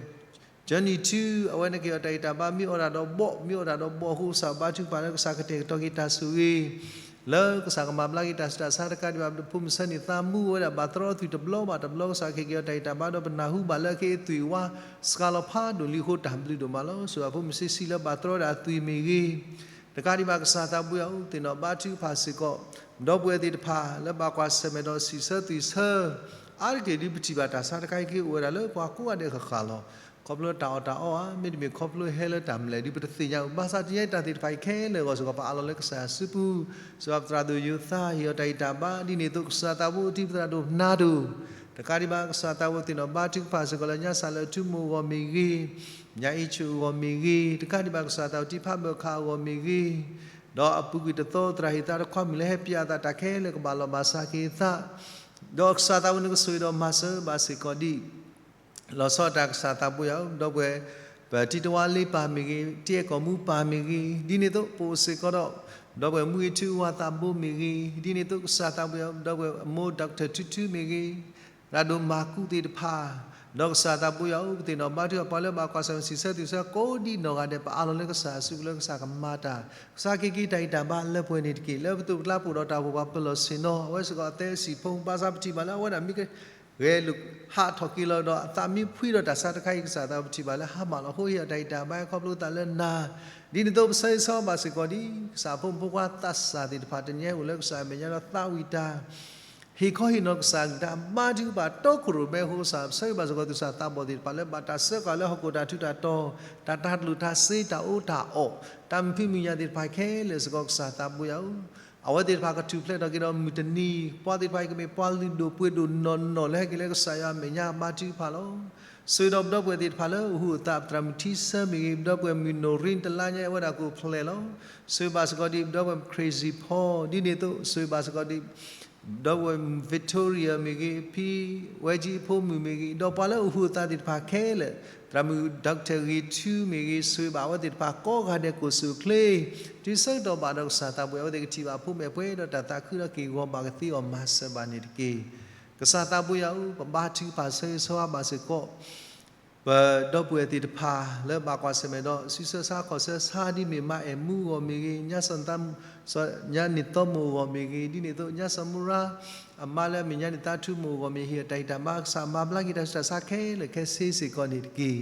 Johnny Two အဝဲန့ၣ်က့ၤအီၤတၢ်ဂံၢ်တၢ်ဘါ မ့ၢ်အီၣ်တၢ်ဒီးဘီၣ်, မ့ၢ်အီၣ်တၢ်ဒီးဘီၣ်အဃိ ကစၢ်ဘါထုကဖၣ်လၢကစၢ်ကတဲာ်ကတီၤက့ၤတၢ်ဆိၣ်ဂ့ၤ လၢကစၢ်ကမၤဘျါက့ၤတၢ်ဆူးတၢ်ဆါတကးဒံးဘၣ် ဖိမုၣ်ဆၢန့ၣ် သးမူဝဲဒၣ်ဘၣ်တြီအသွံၣ်တဘျီဘၣ်တဘျီ ကစၢ်ကဟ့ၣ်က့ၤအီၤတၢ်ဂံၢ်တၢ်ဘါဒီးပနၢ်ဟူဘၣ်လၢအက့ၤအသွံၣ်ဝါ စှၤလီၤဖးဒိၣ်လံအဃိ တၢ်ဘျုးဒိၣ်မးလီၤ. ဆိၣ်ဂ့ၤအဖိမုၣ်ဆံးဆံးလၢဘၣ်တြီဒၣ်အသွံၣ်မ့ၢ်ဂ့ၤ တကးဒံးဘၣ်ကစၢ်သးပှဲၤယွၤဧၢ သ့ၣ်နီၣ်ဘါထုကဖၣ်စ့ၢ်ကီး ဒီပုၢ်ဝဲၢ်သ့ၣ်တဖၣ်လၢဘၣ်ကွၢ်ဆၢၣ်မဲာ်ဒီးစံးဆၢသွံၣ်ဆၢ အါတက့ၢ်ဒ်ပထံၣ်ဘၣ်တၢ်ဆါတခါအံၤက့ၤအိၣ်ဝဲဒၣ်လၢပှၤကိးဂၤဒဲးဃၣ်ဃၣ်လီၤ. ခီဖျိတၢ်အီၣ်တၢ်အီဧါ မ့တမ့ၢ်ခီဖျိဟဲလၢတၢ်မလဲၣ်ဒ်ပတသ့ၣ်ညါအီၤ ဘၣ်ဆၣ်တနံၤအံၤတၢ်သ့ၣ်တဖၣ်အံၤခဲလၢာ်အဂီၢ်စ့ၢ်ကီး ပအးလီၤလၢကစၢ်ယွၤစုပူၤ စံးဘၣ်ပသရၣ်ဒိၣ်ယိၤသး ဟ့ၣ်အီၤတၢ်ဂံၢ်တၢ်ဘါ ဒ်န့ၣ်အသိးကစၢ်သးပှဲၤအိၣ်တံၤပသရၣ်ဒိၣ်နါဒိၣ် တကးဒံးဘၣ်ကစၢ်သးပှဲၤသ့ၣ်နီၣ်ဘါထုကဖၣ်စ့ၢ်ကီးလၢညါစၢ်လၢထူမိၢ်အဂီၢ်မ့ၢ်ဂ့ၤ, ညါအ့ၣ်ဆူၣ်အဂီၢ်မ့ၢ်ဂ့ၤ, တကးဒံးဘၣ်ကစၢ်သးပှဲၤအိၣ်တံၤဖးဘၢၣ်ခးအဂီၢ်မ့ၢ်ဂ့ၤ, ဒီးအပူၤကွံာ်တသီသရၣ်ဟ့ၣ်သါတခွါမုၣ်လၢဟဲပျးအသးတၢ်ခဲလၢာ်ကဘၣ်လီၤဘၣ်စးက့ၤအသး ဒီးကစၢ်သးပှဲၤနကဆိၣ်ဂ့ၤဒီးမၤစၢၤဘၣ်စ့ၢ်ကီးဒံး လီၤဆီဒၣ်တၢ်ကစၢ်သးပှဲၤယွၤဧၢ ဒီပုၢ်ဝဲၢ် ပတံၤတဝါလ့ပၢ်မ့ၢ်ဂ့ၤ, တံၤအဲၣ်ကီၢ်မူပၢ်မ့ၢ်ဂ့ၤ, ဒ်န့ၣ်အသိးပအိၣ်စ့ၢ်ကီးဒီး ဒီပုၢ်ဝဲၢ်မူဂ့ၤထူအဝၤသးဘိမ့ၢ်ဂ့ၤ, ဒ်န့ၣ်အသိးကစၢ်သးပှဲၤယွၤဧၢ ဒီပုၢ်ဝဲၢ်အမိၢ် Doctor ထူထူမ့ၢ်ဂ့ၤ, သရၣ်ဒိၣ်မၤကူးသ့ၣ်တဖၣ်, ဒီးကစၢ်သးပှဲၤယွၤဧၢ ပသ့ၣ်နီၣ်ဘါထုကဖၣ် ပှၤလၢဘၣ်ကွၢ်ဆၢၣ်မဲာ်စံးဆၢသွံၣ်ဆၢကိးဒ်နီၢ်ဂၤဒဲး ပအးလီၤလၢကစၢ်စုပူၤလၢကစၢ်ကမၤတၢ်, ကစၢ်က့ၤက့ၤတၢ်ဂံၢ်တၢ်ဘါလၢပှဲၤန့ၣ်တက့ၢ်. လၢပသိးပကျါပအိၣ်ဒီးတၢ်အိၣ်ဖှိၣ်ပှၤပၢၤလီၢ်ဆ့ၣ်နီၤ အဝဲစ့ၢ်ကီးအသဲအဆံးဖိ ဘၣ်ဆၣ်ပထံၣ်ဘၣ်လၢအဝဲဒၣ်မ့ၢ်က ဂဲၤလိာ်ဟးထီၣ်က့ၤလီၤဒီးအသးမ့ၢ်ဖှံဒီးတၢ်ဆါတခါအံၤ ကစၢ်သးပထံၣ်ဘၣ်လၢဟါမၢ်လီၤအဃိ ဟ့ၣ်အီၤတၢ်ဂံၢ်တၢ်ဘါခီဖျိသးလၢနၤ, ဒ်န့ၣ်အသိးပဆၢဂ့ၤဆၢဝါဘၣ်စ့ၢ်ကီးဒံး ကစၢ်ဖိမုၣ်ဖိခွါသးစၢ်သ့ၣ်တဖၣ် တနံၤအံၤအိၣ်လၢကစၢ်အမဲာ်ညါဒီးသးဝံၣ်တၢ် ဟ့ၣ်ခီဟ့ၣ်နီၤကစၢ်ဂံၢ်တၢ်ဘါထုကဖၣ် တီခိၣ်ရိၣ်မဲအဃိ ကစၢ်ပဆၢဂ့ၤဘၣ်စ့ၢ်ကီးသူၣ်စၢ်သးဘီၣ်သ့ၣ်တဖၣ်လၢဘၣ်တၢ်စၢဃာ်လၢဟီၣ်ခိၣ်တၢ်ထူးတၢ်တီၤ, တၢ်တၢ်ကျိၣ်တၢ်စ့တၢ်အီတၢ်အီ, တၢ်မုာ်ဖံးမုာ်ညၣ်သ့ၣ်တဖၣ်ခဲလၢာ်စ့ၢ်ကီး ကစၢ်သးပှဲၤယွၤဧၢ, အဝဲသ့ၣ်တဖၣ်ကထူၣ်ဖျဲးထီၣ်က့ၤဒီးမုၢ်တနံၤ, ပှၤသ့ၣ်တဖၣ်အံၤကမ့ၢ်ပှၤလုၢ်ဒိၣ်ပှ့ၤဒိၣ်နီၢ်နီၢ်လၢဟဲက့ၤလၢကစၢ်ယွၤအမဲာ်ညါဘါထုကဖၣ်လီၤ. ဆိၣ်ဂ့ၤဒီးပဒီပုၢ်ဝဲၢ်သ့ၣ်တဖၣ်လၢအိၣ်ဟုၣ်အသး ပသရၣ်မုၣ်ထံဆၢမ့ၢ်ဂ့ၤ, ပဒီပုၢ်ဝဲၢ်မုၣ်နီၣ်ရံတလါညါအဝဲဒၣ်ကအိၣ်ဖျဲၣ်လီၤ. ဆိၣ်ဂ့ၤဘၣ်စ့ၢ်ကီးဒံး ပဒီပုၢ်ဝဲၢ် Crazy Paul ဒ်န့ၣ်အသိး ဆိၣ်ဂ့ၤဘၣ်စ့ၢ်ကီးဒံး ပဒီပုၢ်ဝဲၢ် Victoria မ့ၢ်ဂ့ၤ, ဖံဝဲကၠံအဖိမုၣ်မ့ၢ်ဂ့ၤ, ဒီးပှၤလၢအိၣ်ဟုၣ်အသးသ့ၣ်တဖၣ်ခဲလၢာ်, သရၣ်မုၣ် Doctor ဂ့ၤထူမ့ၢ်ဂ့ၤ, ဆိၣ်ဂ့ၤဘၣ်အဝဲသ့ၣ်တဖၣ်ကိးဂၤဒဲးကိးဆူၣ်အိၣ်ချ့, တုၤဆၢကတီၢ်ဘၣ်ဒီးကစၢ်သးပှဲၤ အဝဲသ့ၣ်ကထံၣ်ဘၣ်ဖိမဲာ်ပှဲၤဒီးတၢ်သးခုဒီးက့ၢ်ဂီၤဘၣ်ကသ့အီၤမၤစၢၤဘၣ်န့ၣ်တက့ၢ်. ကစၢ်သးပှဲၤယွၤဧၢ, ပဘါထုကဖၣ်ဆၢဂ့ၤဆၢဝါဘၣ်စ့ၢ်ကီး ပဒီပုၢ်ဝဲၢ်သ့ၣ်တဖၣ်လၢဘၣ်ကွၢ်ဆၢၣ်မဲာ်ဒီး ဆူးဆၢဆါခီၣ်ဆၢဆါဒ်မ့ၢ်မါအဲၣ်မူအဂီၢ်မ့ၢ်ဂ့ၤ, ညါစီၤ ညါန့ၢ်သီမိၢ်အဂီၢ်မ့ၢ်ဂ့ၤ, ဒ်န့ၣ်အသိး ညါစီၤမူရါ အမါလၢအမဲာ်ညါန့ၢ်သါထူမိၢ်အဂီၢ်မ့ၢ်ဂ့ၤ ဟ့ၣ်အတၢ်ဂံၢ်တၢ်ဘါ ကစၢ်မၤဘျါက့ၤတၢ်ဆူးတၢ်ဆါခဲလၢာ်ခဲဆ့စ့ၢ်ကီးန့ၣ်တက့ၢ်.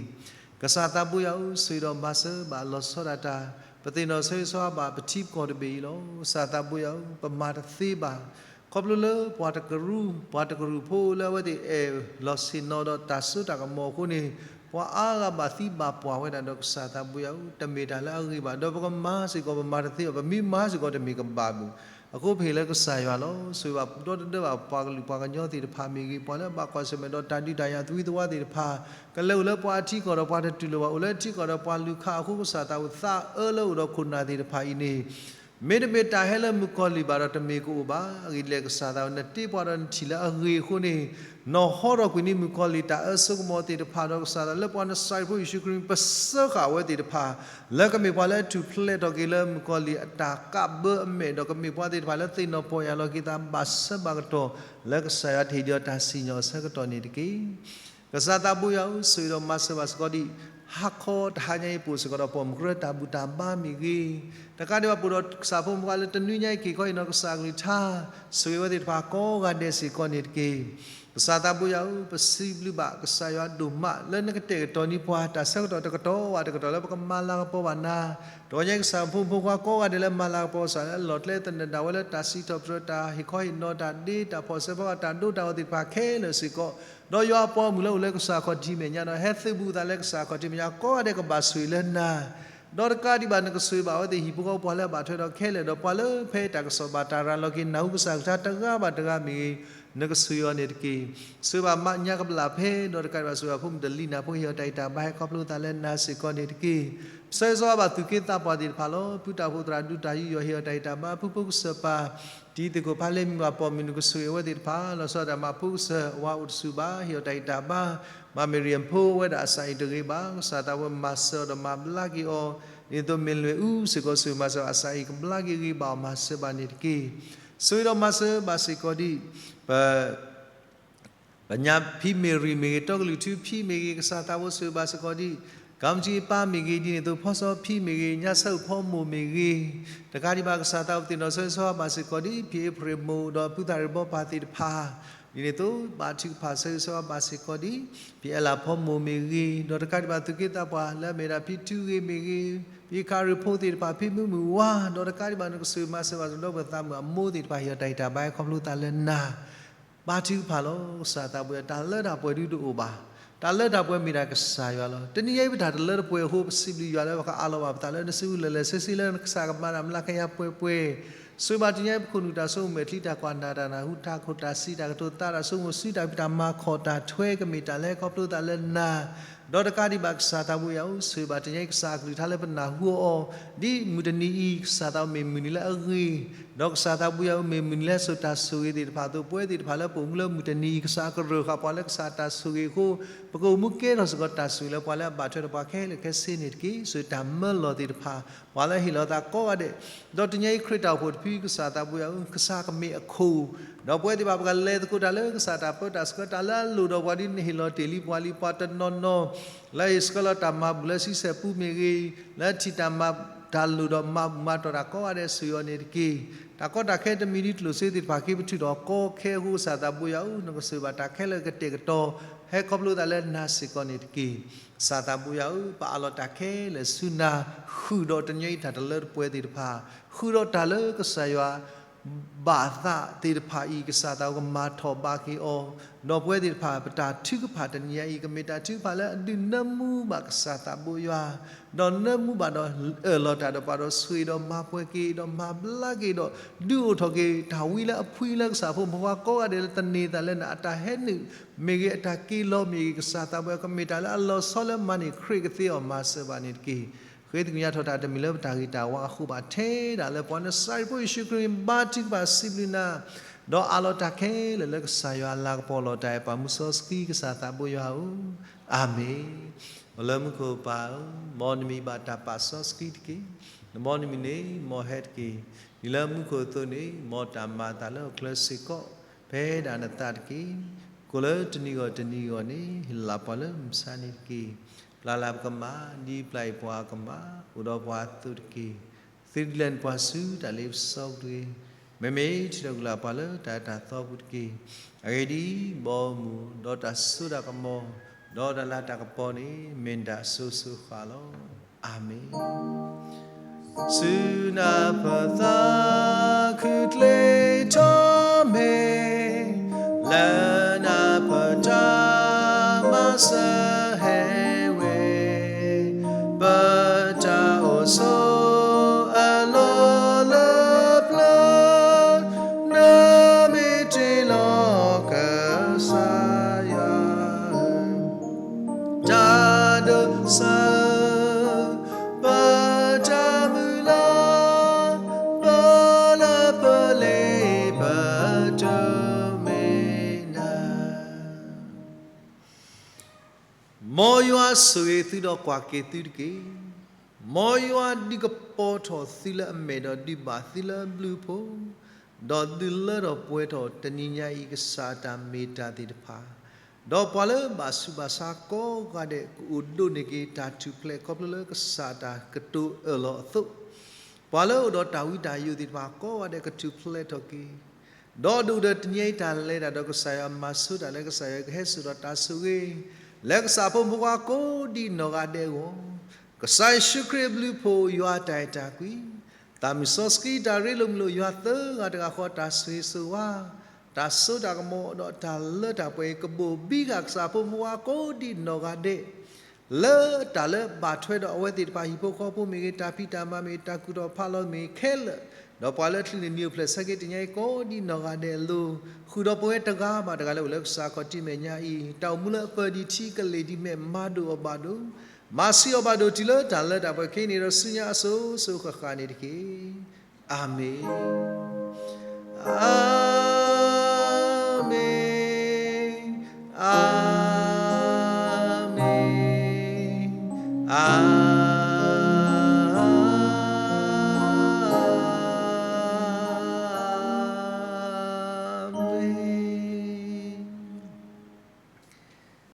ကစၢ်သးပှဲၤယွၤဧၢ, ဆိၣ်ဂ့ၤဒီးမၤစၢၤဘၣ်လီၤဆီဒၣ်တၢ် ပသ့ၣ်နီၣ်ဆၢဂ့ၤဆၢဝါဘၣ်ပထံပကီၢ်တဘ့ၣ်အံၤလီၤ. ကစၢ်သးပှဲၤယွၤဧၢ, ပမၤတသ့ဘၣ် ခီဖျိလၢပှၤတကရူၢ်, ပှၤတကရူၢ်ဖိလၢအဝဲသ့ၣ်အဲၣ်လီၤဆ့ၣ်နီၤဒီးတၢ်စိတၢ်ကမီၤအဃိန့ၣ်, ပှၤအါဂၤဘၣ်သံဘၣ်ပှၢ်ဝဲဒၣ်ဒီးကစၢ်သးပှဲၤယွၤဧၢ, တမ့ၢ်တၢ်လၢအဂ့ၤဘၣ်, ဒီးပကမၤစ့ၢ်ကီးပမၤတသ့ဘၣ်, ပမ့ၢ်မၤစ့ၢ်ကီးတမ့ၢ်ကဘၣ်မုာ်, အဃိပဟ့ၣ်လၢကစၢ်ယွၤလီၤ. ဆိၣ်ဂ့ၤဘၣ်ပဒီတဒၢဘၣ်ပှၤကလုာ်ပှၤကညီသ့ၣ်တဖၣ်မ့ၢ်ဂ့ၤ, ပှၤလၢအဘၣ်ကွၢ်ဆၢၣ်မဲာ်ဒီးတၢ်ဒုးတၢ်ယၤသဝံသဝါသ့ၣ်တဖၣ်, ကလဲၤအိၣ်လၢပှၤအထံကီၢ်ဒီးပှၤတတူၢ်လိာ်ဘၣ်, အိၣ်လၢထံကီၢ်ဒီးပှၤလုၢ်ခးအဃိ ကစၢ်သးဝံၣ်သးအၢလၢအိၣ်ဒီးခိၣ်နၢ်သ့ၣ်တဖၣ်အံၤန့ၣ် မ့တမ့ၢ်တၢ်ဟဲလၢမုၣ်ကီၤလံၢ်ဘၣ်ဒီးတမ့ၢ်ကအိၣ်ဘၣ်. အဂ့ၢ်ဒ်လဲၣ်ကစၢ်သး နတ့ပှၤဒီးနထံၣ်လၢအဂ့ၤအဃိန့ၣ်, နီၢ်ဟီထီၣ်ကွံာ်န့ၢ်မုၣ်ကီၤလံၢ်တၢ်အၢစိကမီၤသ့ၣ်တဖၣ်ဒီး ကစၢ်သးလၢပှၤနစၤရ့းဖိယ့ၣ်ၡူးခရံာ် ပစၢဃာ်ဝဲသ့ၣ်တဖၣ် လၢကမ့ၢ်ပှၤလၢအထူၣ်ဖျဲးထီၣ်က့ၤလၢမုၣ်ကီၤလံၢ်အတၢ်ကးဘၢအမဲာ် ဒီးကမ့ၢ်ပှၤသ့ၣ်တဖၣ်လၢသ့ၣ်နီၣ်ပီၢ်ယၢ်လီၤက့ၤသးဘၣ်ဆၢဘၣ်ကတီၢ် လၢကစၢ်ယွၤတဟ့ၣ်ဒံးအီၤတၢ်စံၣ်ညီၣ်အဆၢကတီၢ်န့ၣ်တက့ၢ်. ကစၢ်သးဘိယွၤဧၢ, ဆိၣ်ဂ့ၤဒီးမၤစၢၤဘၣ်စ့ၢ်ကီးဒံး ဟါခီတဟါညါအံၤ ပအိၣ်စ့ၢ်ကီးဒီးပိာ်မုၣ်ကရၢတၢ်ဘူၣ်တၢ်ဘါမ့ၢ်ဂ့ၤ, တကးဒံးဘၣ်ပအိၣ်ဒီးကစၢ်ဖိမုၣ်ဖိခွါလၢတနွံညါအံၤ က့ၤခီဟ့ၣ်နီၤကစၢ်အကလုၢ်ကထါ, ဆိၣ်ဂ့ၤဝဲသ့ၣ်တဖၣ်ကိးဂၤဒဲးစ့ၢ်ကီးန့ၣ်တက့ၢ်. ကစၢ်သးဘိယွၤဧၢ, ပစံးဘျုးဘၣ်ကစၢ်ယွၤဒိၣ်မးလၢနကတဲာ်ကတီၤန့ၢ်ပှၤတၢ်ဆၢကတီၢ်တကတီၢ်ဘၣ်တကတီၢ်လၢပကမၤလၤကပီၤဘၣ်နၤ, တနွံညါအံၤ ကစၢ်ဖိမုၣ်ဖိခွါကိးဂၤဒဲးလၢမၤလၤကပီၤကစၢ်လၢအလီၢ်ကျဲသနၢၣ်ဒၣ်ဝဲလၢတၢ်စံးထီၣ်ပတြၢၤ တၢ်ဟ့ၣ်ခီဟ့ၣ်နီၤ တၢ်ဒ့တၢ်ဖှီၣ်ဆၢဖီတၢ်ဒိတၢ်အီၣ်သ့ၣ်တဖၣ်ခဲလၢာ်စ့ၢ်ကီး, ဒီးယွၤအပှၤဂီၢ်မုၢ်လၢအိၣ်လၢကစၢ်ခီၣ်ထံးမဲာ်ညါဒီး ဟဲသုးဘူးသးလၢကစၢ်ခီၣ်ထံးမဲာ်ညါကိးဂၤဒဲးကဘၣ်ဆိၣ်ဂ့ၤလၢနၤ ဒီးတကးဒံးဘၣ် နကဆိၣ်ဂ့ၤဘၣ်ဝဲသ့ၣ်ဟံၣ်ဖိဃီဖိပှၤလၢအဘၣ်ထွဲဒီးခဲလၢာ်ဒီး ပှၤလၢဖဲအံၤတၢ်ကစီၣ်ဘၣ်တၢ်ရၤလီၤက့ၤနၢ်ဟူကစၢ်ကလုၢ်ကထါတဂၤဘၣ်တဂၤမ့ၢ်ဂ့ၤ, နကဆိၣ်ဂ့ၤအီၤန့ၣ်တက့ၢ်. ဆိၣ်ဂ့ၤဘၣ်မးညါကဘျၣ်ဖဲ ဒီးတကးဒံးဘၣ်ဆိၣ်ဂ့ၤဘၣ်ဖိမုၣ်တလံၤနၢ်ဖိဟ့ၣ်အီၤတၢ်ဂံၢ်တၢ်ဘါ ဟဲခီဖျိသးလၢနၤစ့ၢ်ကီးန့ၣ်တက့ၢ်. ပဆၢဂ့ၤဆၢဝါဘၣ်သူၣ်က့သးပှၢ်သ့ၣ်တဖၣ်လီၤ. ပုၢ်တၢ်ဖိသရၣ်ဒူတၢ်ယူးယီၣ်ဟ့ၣ်အီၤတၢ်ဂံၢ်တၢ်ဘါ ဖုဖိကစၢၢ်ပၢ် တံၤသကိးဖးလ့မံၤဘၣ်ပိာ်မုၣ် နကဆိၣ်ဂ့ၤဝဲသ့ၣ်တဖၣ် လီၤဆီဒၣ်တၢ်မးဖိကစၢၢ် အဝၤအိၣ်တဆူၣ်ဘၣ် ဟ့ၣ်အီၤတၢ်ဂံၢ်တၢ်ဘါ, မၤမ့ၢ်ရံၣ်အဖိဝဲဒၣ်အစၢ်အံၤတဂ့ၤဘၣ် ကစၢ်သးဝဲမၤစၢၤအီၤဒီးမၤဘျါက့ၤအီၤ, ဒ်သိးမ့ၢ်လွဲၢ်အူစ့ၢ်ကီး ဆိၣ်ဂ့ၤမၤစၢၤအစၢ်အံၤကဘျါက့ၤဂ့ၤဘၣ်အီၤ မၤစၢၤဘၣ်န့ၣ်တက့ၢ်. ဆိၣ်ဂ့ၤဒီးမၤစၢၤဘၣ်စ့ၢ်ကီးဒံး ပ ပညါဖံမ့ၢ်ရံၣ်မ့ၢ်ဂ့ၤ တီကလုၢ်ထူဖံမ့ၢ်ဂ့ၤ ကစၢ်သးဘိဆိၣ်ဂ့ၤဘၣ်စ့ၢ်ကီးဒံး ကီမတံအပၢ်မ့ၢ်ဂ့ၤ ဒ်န့ၣ်အသိး ဖီစီဖံမ့ၢ်ဂ့ၤ ညါဆၢအုၣ်ဖီမိၢ်မ့ၢ်ဂ့ၤ, တကးဒံးဘၣ်ကစၢ်သးဘိသ့ၣ်နီၣ်ဆိၣ်ဂ့ၤဆိၣ်ဝါဘၣ်စ့ၢ်ကီးဒံး ဖံအ့ဖြ့ၣ်မိၢ်ဒီးဖုသၣ်ရံၣ်ဘီပၢ်သ့ၣ်တဖၣ်, ဒ်န့ၣ်အသိး ဘါထုကဖၣ်ဆိၣ်ဂ့ၤဆိၣ်ဝါဘၣ်စ့ၢ်ကီးဒံး ဖံအဲလၣ်ဖီမိၢ်မ့ၢ်ဂ့ၤ, ဒီးတကးဒံးဘၣ်သူၣ်က့သးပှၢ်လၢအမ့ၢ်ဒၣ်ဖံထူဂ့ၤမ့ၢ်ဂ့ၤ, ဖံခရံာ်ဖိသ့ၣ်တဖၣ် ဖံမုၢ်မုၢ်ဝါ, ဒီးတကးဒံးဘၣ်နကဆိၣ်ဂ့ၤမၤစၢၤဘၣ်စ့ၢ်ကီးဒီးပသးမုၣ်အမိၢ်သ့ၣ်တဖၣ် ဟ့ၣ်အီၤတၢ်ဂံၢ်တၢ်ဘါ ဟဲခီဖျိသးလၢနၤ ဘါထုကဖၣ်လီၤ. ကစၢ်သးဘိယွၤ တၢ်လၢတၢ်ပှဲၤဒုတအိၣ်ဘၣ်. တၢ်လၢတၢ်ပှဲၤမ့ၢ်ဒၣ်ကစၢ်ယွၤလီၤ. တနံၤညါအံၤပတၢ်တလၢတပှဲၤအဃိ ပစံးဘျုးယွၤလၢပကအးလီၤဘၣ်ပသးလၢနစုပူၤလၢာ်လၢာ်ဆ့ဆ့လၢနကစၢ်ကမၤတၢ်မျးကယၤပှဲၤပှဲၤ, ဆိၣ်ဂ့ၤဘၣ်တနံၤညါအံၤ ပခိၣ်နူာ်တၢ်ဆိကမိၣ်မဲာ်ချံတၢ်ကွၢ်နၢ်တၢ်နၢ်ဟူတၢ်ခိၣ်တၢ်စံး တၢ်ကတိၤသးတၢ်ဆိကမိၣ်စုတၢ်ဖံးတၢ်မၤခီၣ်တၢ်ထွဲကမ့ၢ်တၢ်လၢဟဲခီဖျိသးလၢနၤ ဒီးတကးဒံးဘၣ်ကစၢ်သးဘိယွၤဧၢ, ဆိၣ်ဂ့ၤဘၣ်တနံၤညါအံၤကစၢ်အကလုၢ်ကထါလၢပနၢ်ဟူအီၤ, ဒ်မုၢ်တနံၤအံၤ ကစၢ်သးဘိမ့ၢ်မုၢ်နံၤလၢအဂ့ၤ, ဒီးကစၢ်သးဘိယွၤဧၢ မ့ၢ်မုၢ်နံၤလၢစိာ်တၢ်ဆိၣ်ဂ့ၤသ့ၣ်တဖၣ်အသိး ပဝဲသ့ၣ်တဖၣ်လၢပအိၣ်မူလၢမုၢ်တနံၤအံၤ ကစၢ်ကရၢၢ်ဃာ်ပှၤလၢကစၢ်တၢ်ဆိၣ်ဂ့ၤအဃိ, ပကအိၣ်မူကဲထီၣ်စ့ၢ်ကီးတၢ်ဆိၣ်ဂ့ၤလၢပှၤလၢအဘၣ်ထွဲဒီးပှၤခဲလၢာ်ခဲဆ့န့ၣ်တက့ၢ်. ဆိၣ်ဂ့ၤတၢ်မၢလီၤသ့ၣ်တဖၣ် ပှၤလၢဟ့ၣ်လီၤသးကိးဂၤဒဲး, ဒီးတနံၤညါအံၤခရံာ်တၢ်အိၣ်ဖှိၣ်တဖု ကစၢ်သးဘိယွၤဧၢ ကစၢ်ကမ့ၢ်အခိၣ်, ဒီးပဝဲသ့ၣ်တဖၣ်ပကလဲၤသကိးတၢ်လၢကစၢ်တၢ်ပၢတၢ်ဆှၢ တၢ်လၢအလိၣ်ဒီးပှၤဒ်နဟ့ၣ်လီၤတ့ၢ်လံပှၤလံ ပှၤတနီၤနီၤ လၢဟ့ၣ်ဆှၢလီၤတၢ်မၤဘူၣ်လၢဆံဆဲၣ်ပူၤမ့ၢ်ဂ့ၤ, လၢထံၣ်တၢ်မၤတၢ်လိၣ်ဒီးမၤဘူၣ်မၤတီၢ်တၢ်ကိးဂၤဒဲး ဆိၣ်ဂ့ၤအီၤန့ၣ်တက့ၢ်. တၢ်ကီတၢ်ခဲတမံၤဒ်ကျိၣ်စ့သ့ၣ်တဖၣ်က့ၤ ပထုးထီၣ်ကီခဲအဃိ ကစၢ်သးဘိယွၤဧၢ နကဆိၣ်ဂ့ၤဘၣ်တၢ်ခဲလၢာ်ကတဲာ်ကတီၤ ဟဲခီဖျိသးလၢနၤစ့ၢ်ကီးန့ၣ်တက့ၢ်. ကစၢ်သးဘိယွၤဧၢ ပအးလီၤတၢ်ခဲလၢာ်ဆူနၤ, ဃုာ်ဒီးတနံၤညါအံၤတၢ်တလၢတပှဲၤသ့ၣ်တဖၣ်, ဃုာ်ဒီးတၢ်လၢကစၢ်ယွၤ ဘၣ်သးသ့ၣ်တဖၣ်အံၤ ကစၢ်သးကမၤထီၣ်ဘးက့ၤအီၤ, ဒီးပဝဲသ့ၣ်တဖၣ် ပတၢ်ထုကဖၣ်တနံၤညါအံၤ ကမ့ၢ်တၢ်ထုကဖၣ်လၢအဒုးနၢမူဘၣ်ကစၢ်သးဘိယွၤ, ဒီးနၢမူဘၣ်ဒီးအၢၣ်လီၤတၢ်ဒီးပှၤဒီး ဆိၣ်ဂ့ၤဒီးမၤပှဲၤက့ၤဒီးမၤဘျါက့ၤဒီး ဒုးအိၣ်ထီၣ်က့ၤတၢ်ဝံလၢအဖှံလၢကစၢ်ဖိမုၣ်ဖိခွါကိးဂၤဒဲးလၢသန့ၤသးလၢနၤ အတၢ်ဟဲနုာ်မ့ၢ်ဂ့ၤ အတၢ်က့ၤလီၤမ့ၢ်ဂ့ၤ ကစၢ်သးဘိယွၤ ကမ့ၢ်တၢ်လၢအလီၤဆီလၢမၤန့ၢ်ခရံာ်ကသ့အီၤ မၤစၢၤဘၣ်န့ၣ်တက့ၢ်. ဃ့သကွံာ်ညါထီၣ်တၢ်တမံၤလၢပတၢ်ဂ့ၤတၢ်ဝါအဃိ ဘၣ်ထဲဒၣ်လၢပှၤနစၤရ့းဖိယ့ၣ်ၡူးခရံာ် ဘါထုကဖၣ်စံးဘျုးနၤ, ဒီးအးလီၤတၢ်ခဲလၢာ်လၢကစၢ်ယွၤအလၤကပီၤလီၤတၢ်အဲၣ်ပှၤမူစီဆှံကစၢ်သးဘိယွၤဧၢ, အၤမ့ၣ်. အိၣ်လၢမူခိၣ်ပၢ်ဧၢ, မ်နမံၤဘၣ်တၢ်ပာ်စီဆှံတက့ၢ်. နမ်နမံၤန့ၣ် မ်ဟဲတက့ၢ်. ဒ်လၢမူခိၣ်အသိးန့ၣ် မ်တၢ်မၤအသးလၢဟီၣ်ခိၣ်ချၢစ့ၢ်ကီး ဖဲဒၣ်နသးတက့ၢ်. ကိၣ်လၢတနံၤဂီၢ်တနံၤဂီၢ်န့ၣ် ဟ့ၣ်လီၤပှၤလၢမုၢ်ဆါန့ၣ်တက့ၢ်. ပျၢ်လၢ်ပကမၣ် ဒ်ပျၢ်အံၤပှၤကမၣ် အိၣ်ဒီးပှၤအသိးတက့ၢ်. သုတလဲၤနုာ်ပှၤဆူတၢ်လ့ပစီပူၤတဂ့ၤ. မ့မ့ၢ်ထုးထီၣ်ကွံာ်လၢ်ပှၤလၢတၢ်အၢတၢ်သီပူၤတက့ၢ်. အဂ့ၢ်ဒ်အံၤ, ဘီမုၢ်, ဒီးတၢ်စိတၢ်ကမီၤ, ဒီးတၢ်လၤတၢ်ကပီၤန့ၣ် မ့ၢ်နတၢ်အစိၤစိၤဃၣ်ဃၣ်လီၤ. အၤမ့ၣ်. ဆူနၢ်ပၢၢ်သးခုကျ့ထီၣ်မ့ၢ်, လၢနၢ်ပၢၢ်တၢ်မၤစၢၤဟဲဝဲ, ပတၢ်အိၣ်ဆိးအလီၢ်လၢပျၢၤ, နမ့ၢ်တ့လီၤကစၢ်ယွၤ တၢ်ဒိးစၢၤ, ပတၢ်မုၢ်လၢ်, ပ မ်ယွၤဆိၣ်ဂ့ၤသုဒီးကွၢ်က့ၤသုတက့ၢ်. မ်ယွၤဒုးကပီၤထီၣ်သုလၢအမဲာ်ဒီးဒုးဘၣ်သုလၢအဘျုးအဖှိၣ်, ဒီးဒုးလၢထီၣ်ပှဲၤထီၣ်တနံၤညါအံၤ ကစၢ်အတၢ်မ့ၢ်တၢ်သ့ၣ်တဖၣ်, ဒီးပှၤလၢဘၣ်ဆူးဘၣ်ဆါကိးဂၤဒဲး ကအိၣ်ဒိးန့ၢ်က့ၤတၢ်ထူၣ်ဖျဲးခီဖျိလၢကစၢ်အတၢ်ကတိၤအၢၣ်လီၤအသိး, ပှၤလၢအိၣ်ဒီးတၢ်ဝံတၢ်ယိးသ့ၣ်တဖၣ်ကိးဂၤဒဲးကထူၣ်ဖျဲးထီၣ်က့ၤ ဒီးဒုၣ်ဒီးတနံၤအံၤတၢ်လဲၤတၢ်ဒီးကစၢ်ယွၤမၤဆိတၢ်လၢကစၢ်ယွၤကဟဲစိာ်ဒီးတၢ်ဆိၣ်ဂ့ၤ လၢကစၢ်ဖိမုၢ်ဝါကိးဒံးနီၢ်ဂၤဒဲးအဂီၢ်, ကစၢ်ယ့ၣ်ၡူးခရံာ်အဘျုးအဖှိၣ် ယွၤအတၢ်အဲၣ်တၢ်ကွံ, သးမုၢ်စီဆှံတၢ်ရ့လိာ်မုာ်လိာ်ယွၤသၢဂၤတဂၤဃီ တၢ်ဆိၣ်ဂ့ၤဆိၣ်ဝါ, တၢ်စိတၢ်ကမီၤဒီးတၢ်လၢတၢ်ပှဲၤအံၤ ကဘိၣ်ဘံဃာ်ကစၢ်ဖိမုၢ်ဝါကိးဒံးနီၢ်ဂၤဒဲး လၢတၢ်လၢဘၣ်ထွဲဒီးအဝဲသ့ၣ်တဖၣ်ဟံၣ်ဖိဃီဖိမ့ၢ်ဂ့ၤ, တၢ်ဖံးတၢ်မၤမ့ၢ်ဂ့ၤ, တၢ်ကူၣ်ထီၣ်ဖးလီၤမ့ၢ်ဂ့ၤခဲလၢာ်, ဒီးပှၤလၢအချုးန့ၢ်နံၣ်အိၣ်ဖျဲၣ်ဆၢက့ၤတနံၤအံၤကိးဒံးနီၢ်ဂၤဒဲးအလိၤ, ဃုာ်ဒီးပဝဲတဂၤဘၣ်တဂၤလၢအိၣ်လၢကစၢ်ခီၣ်ထံးမဲာ်ညါအံၤ တၢ်အိၣ်မူလၢအပၢၤဒံးထံကလ့ၢ်ဒံးမဲာ် မၤဒိၣ်အီၤဘၣ်ဒိၣ်, မၤဆံးအီၤဘၣ်ဒိၣ်တုၤလၢတၢ်လၢတၢ်ပှဲၤခဲအံၤန့ၣ်ဒီးဆူညါအစိၤစိၤဃၣ်ဃၣ်န့ၣ်တက့ၢ်. အၤမ့ၣ်.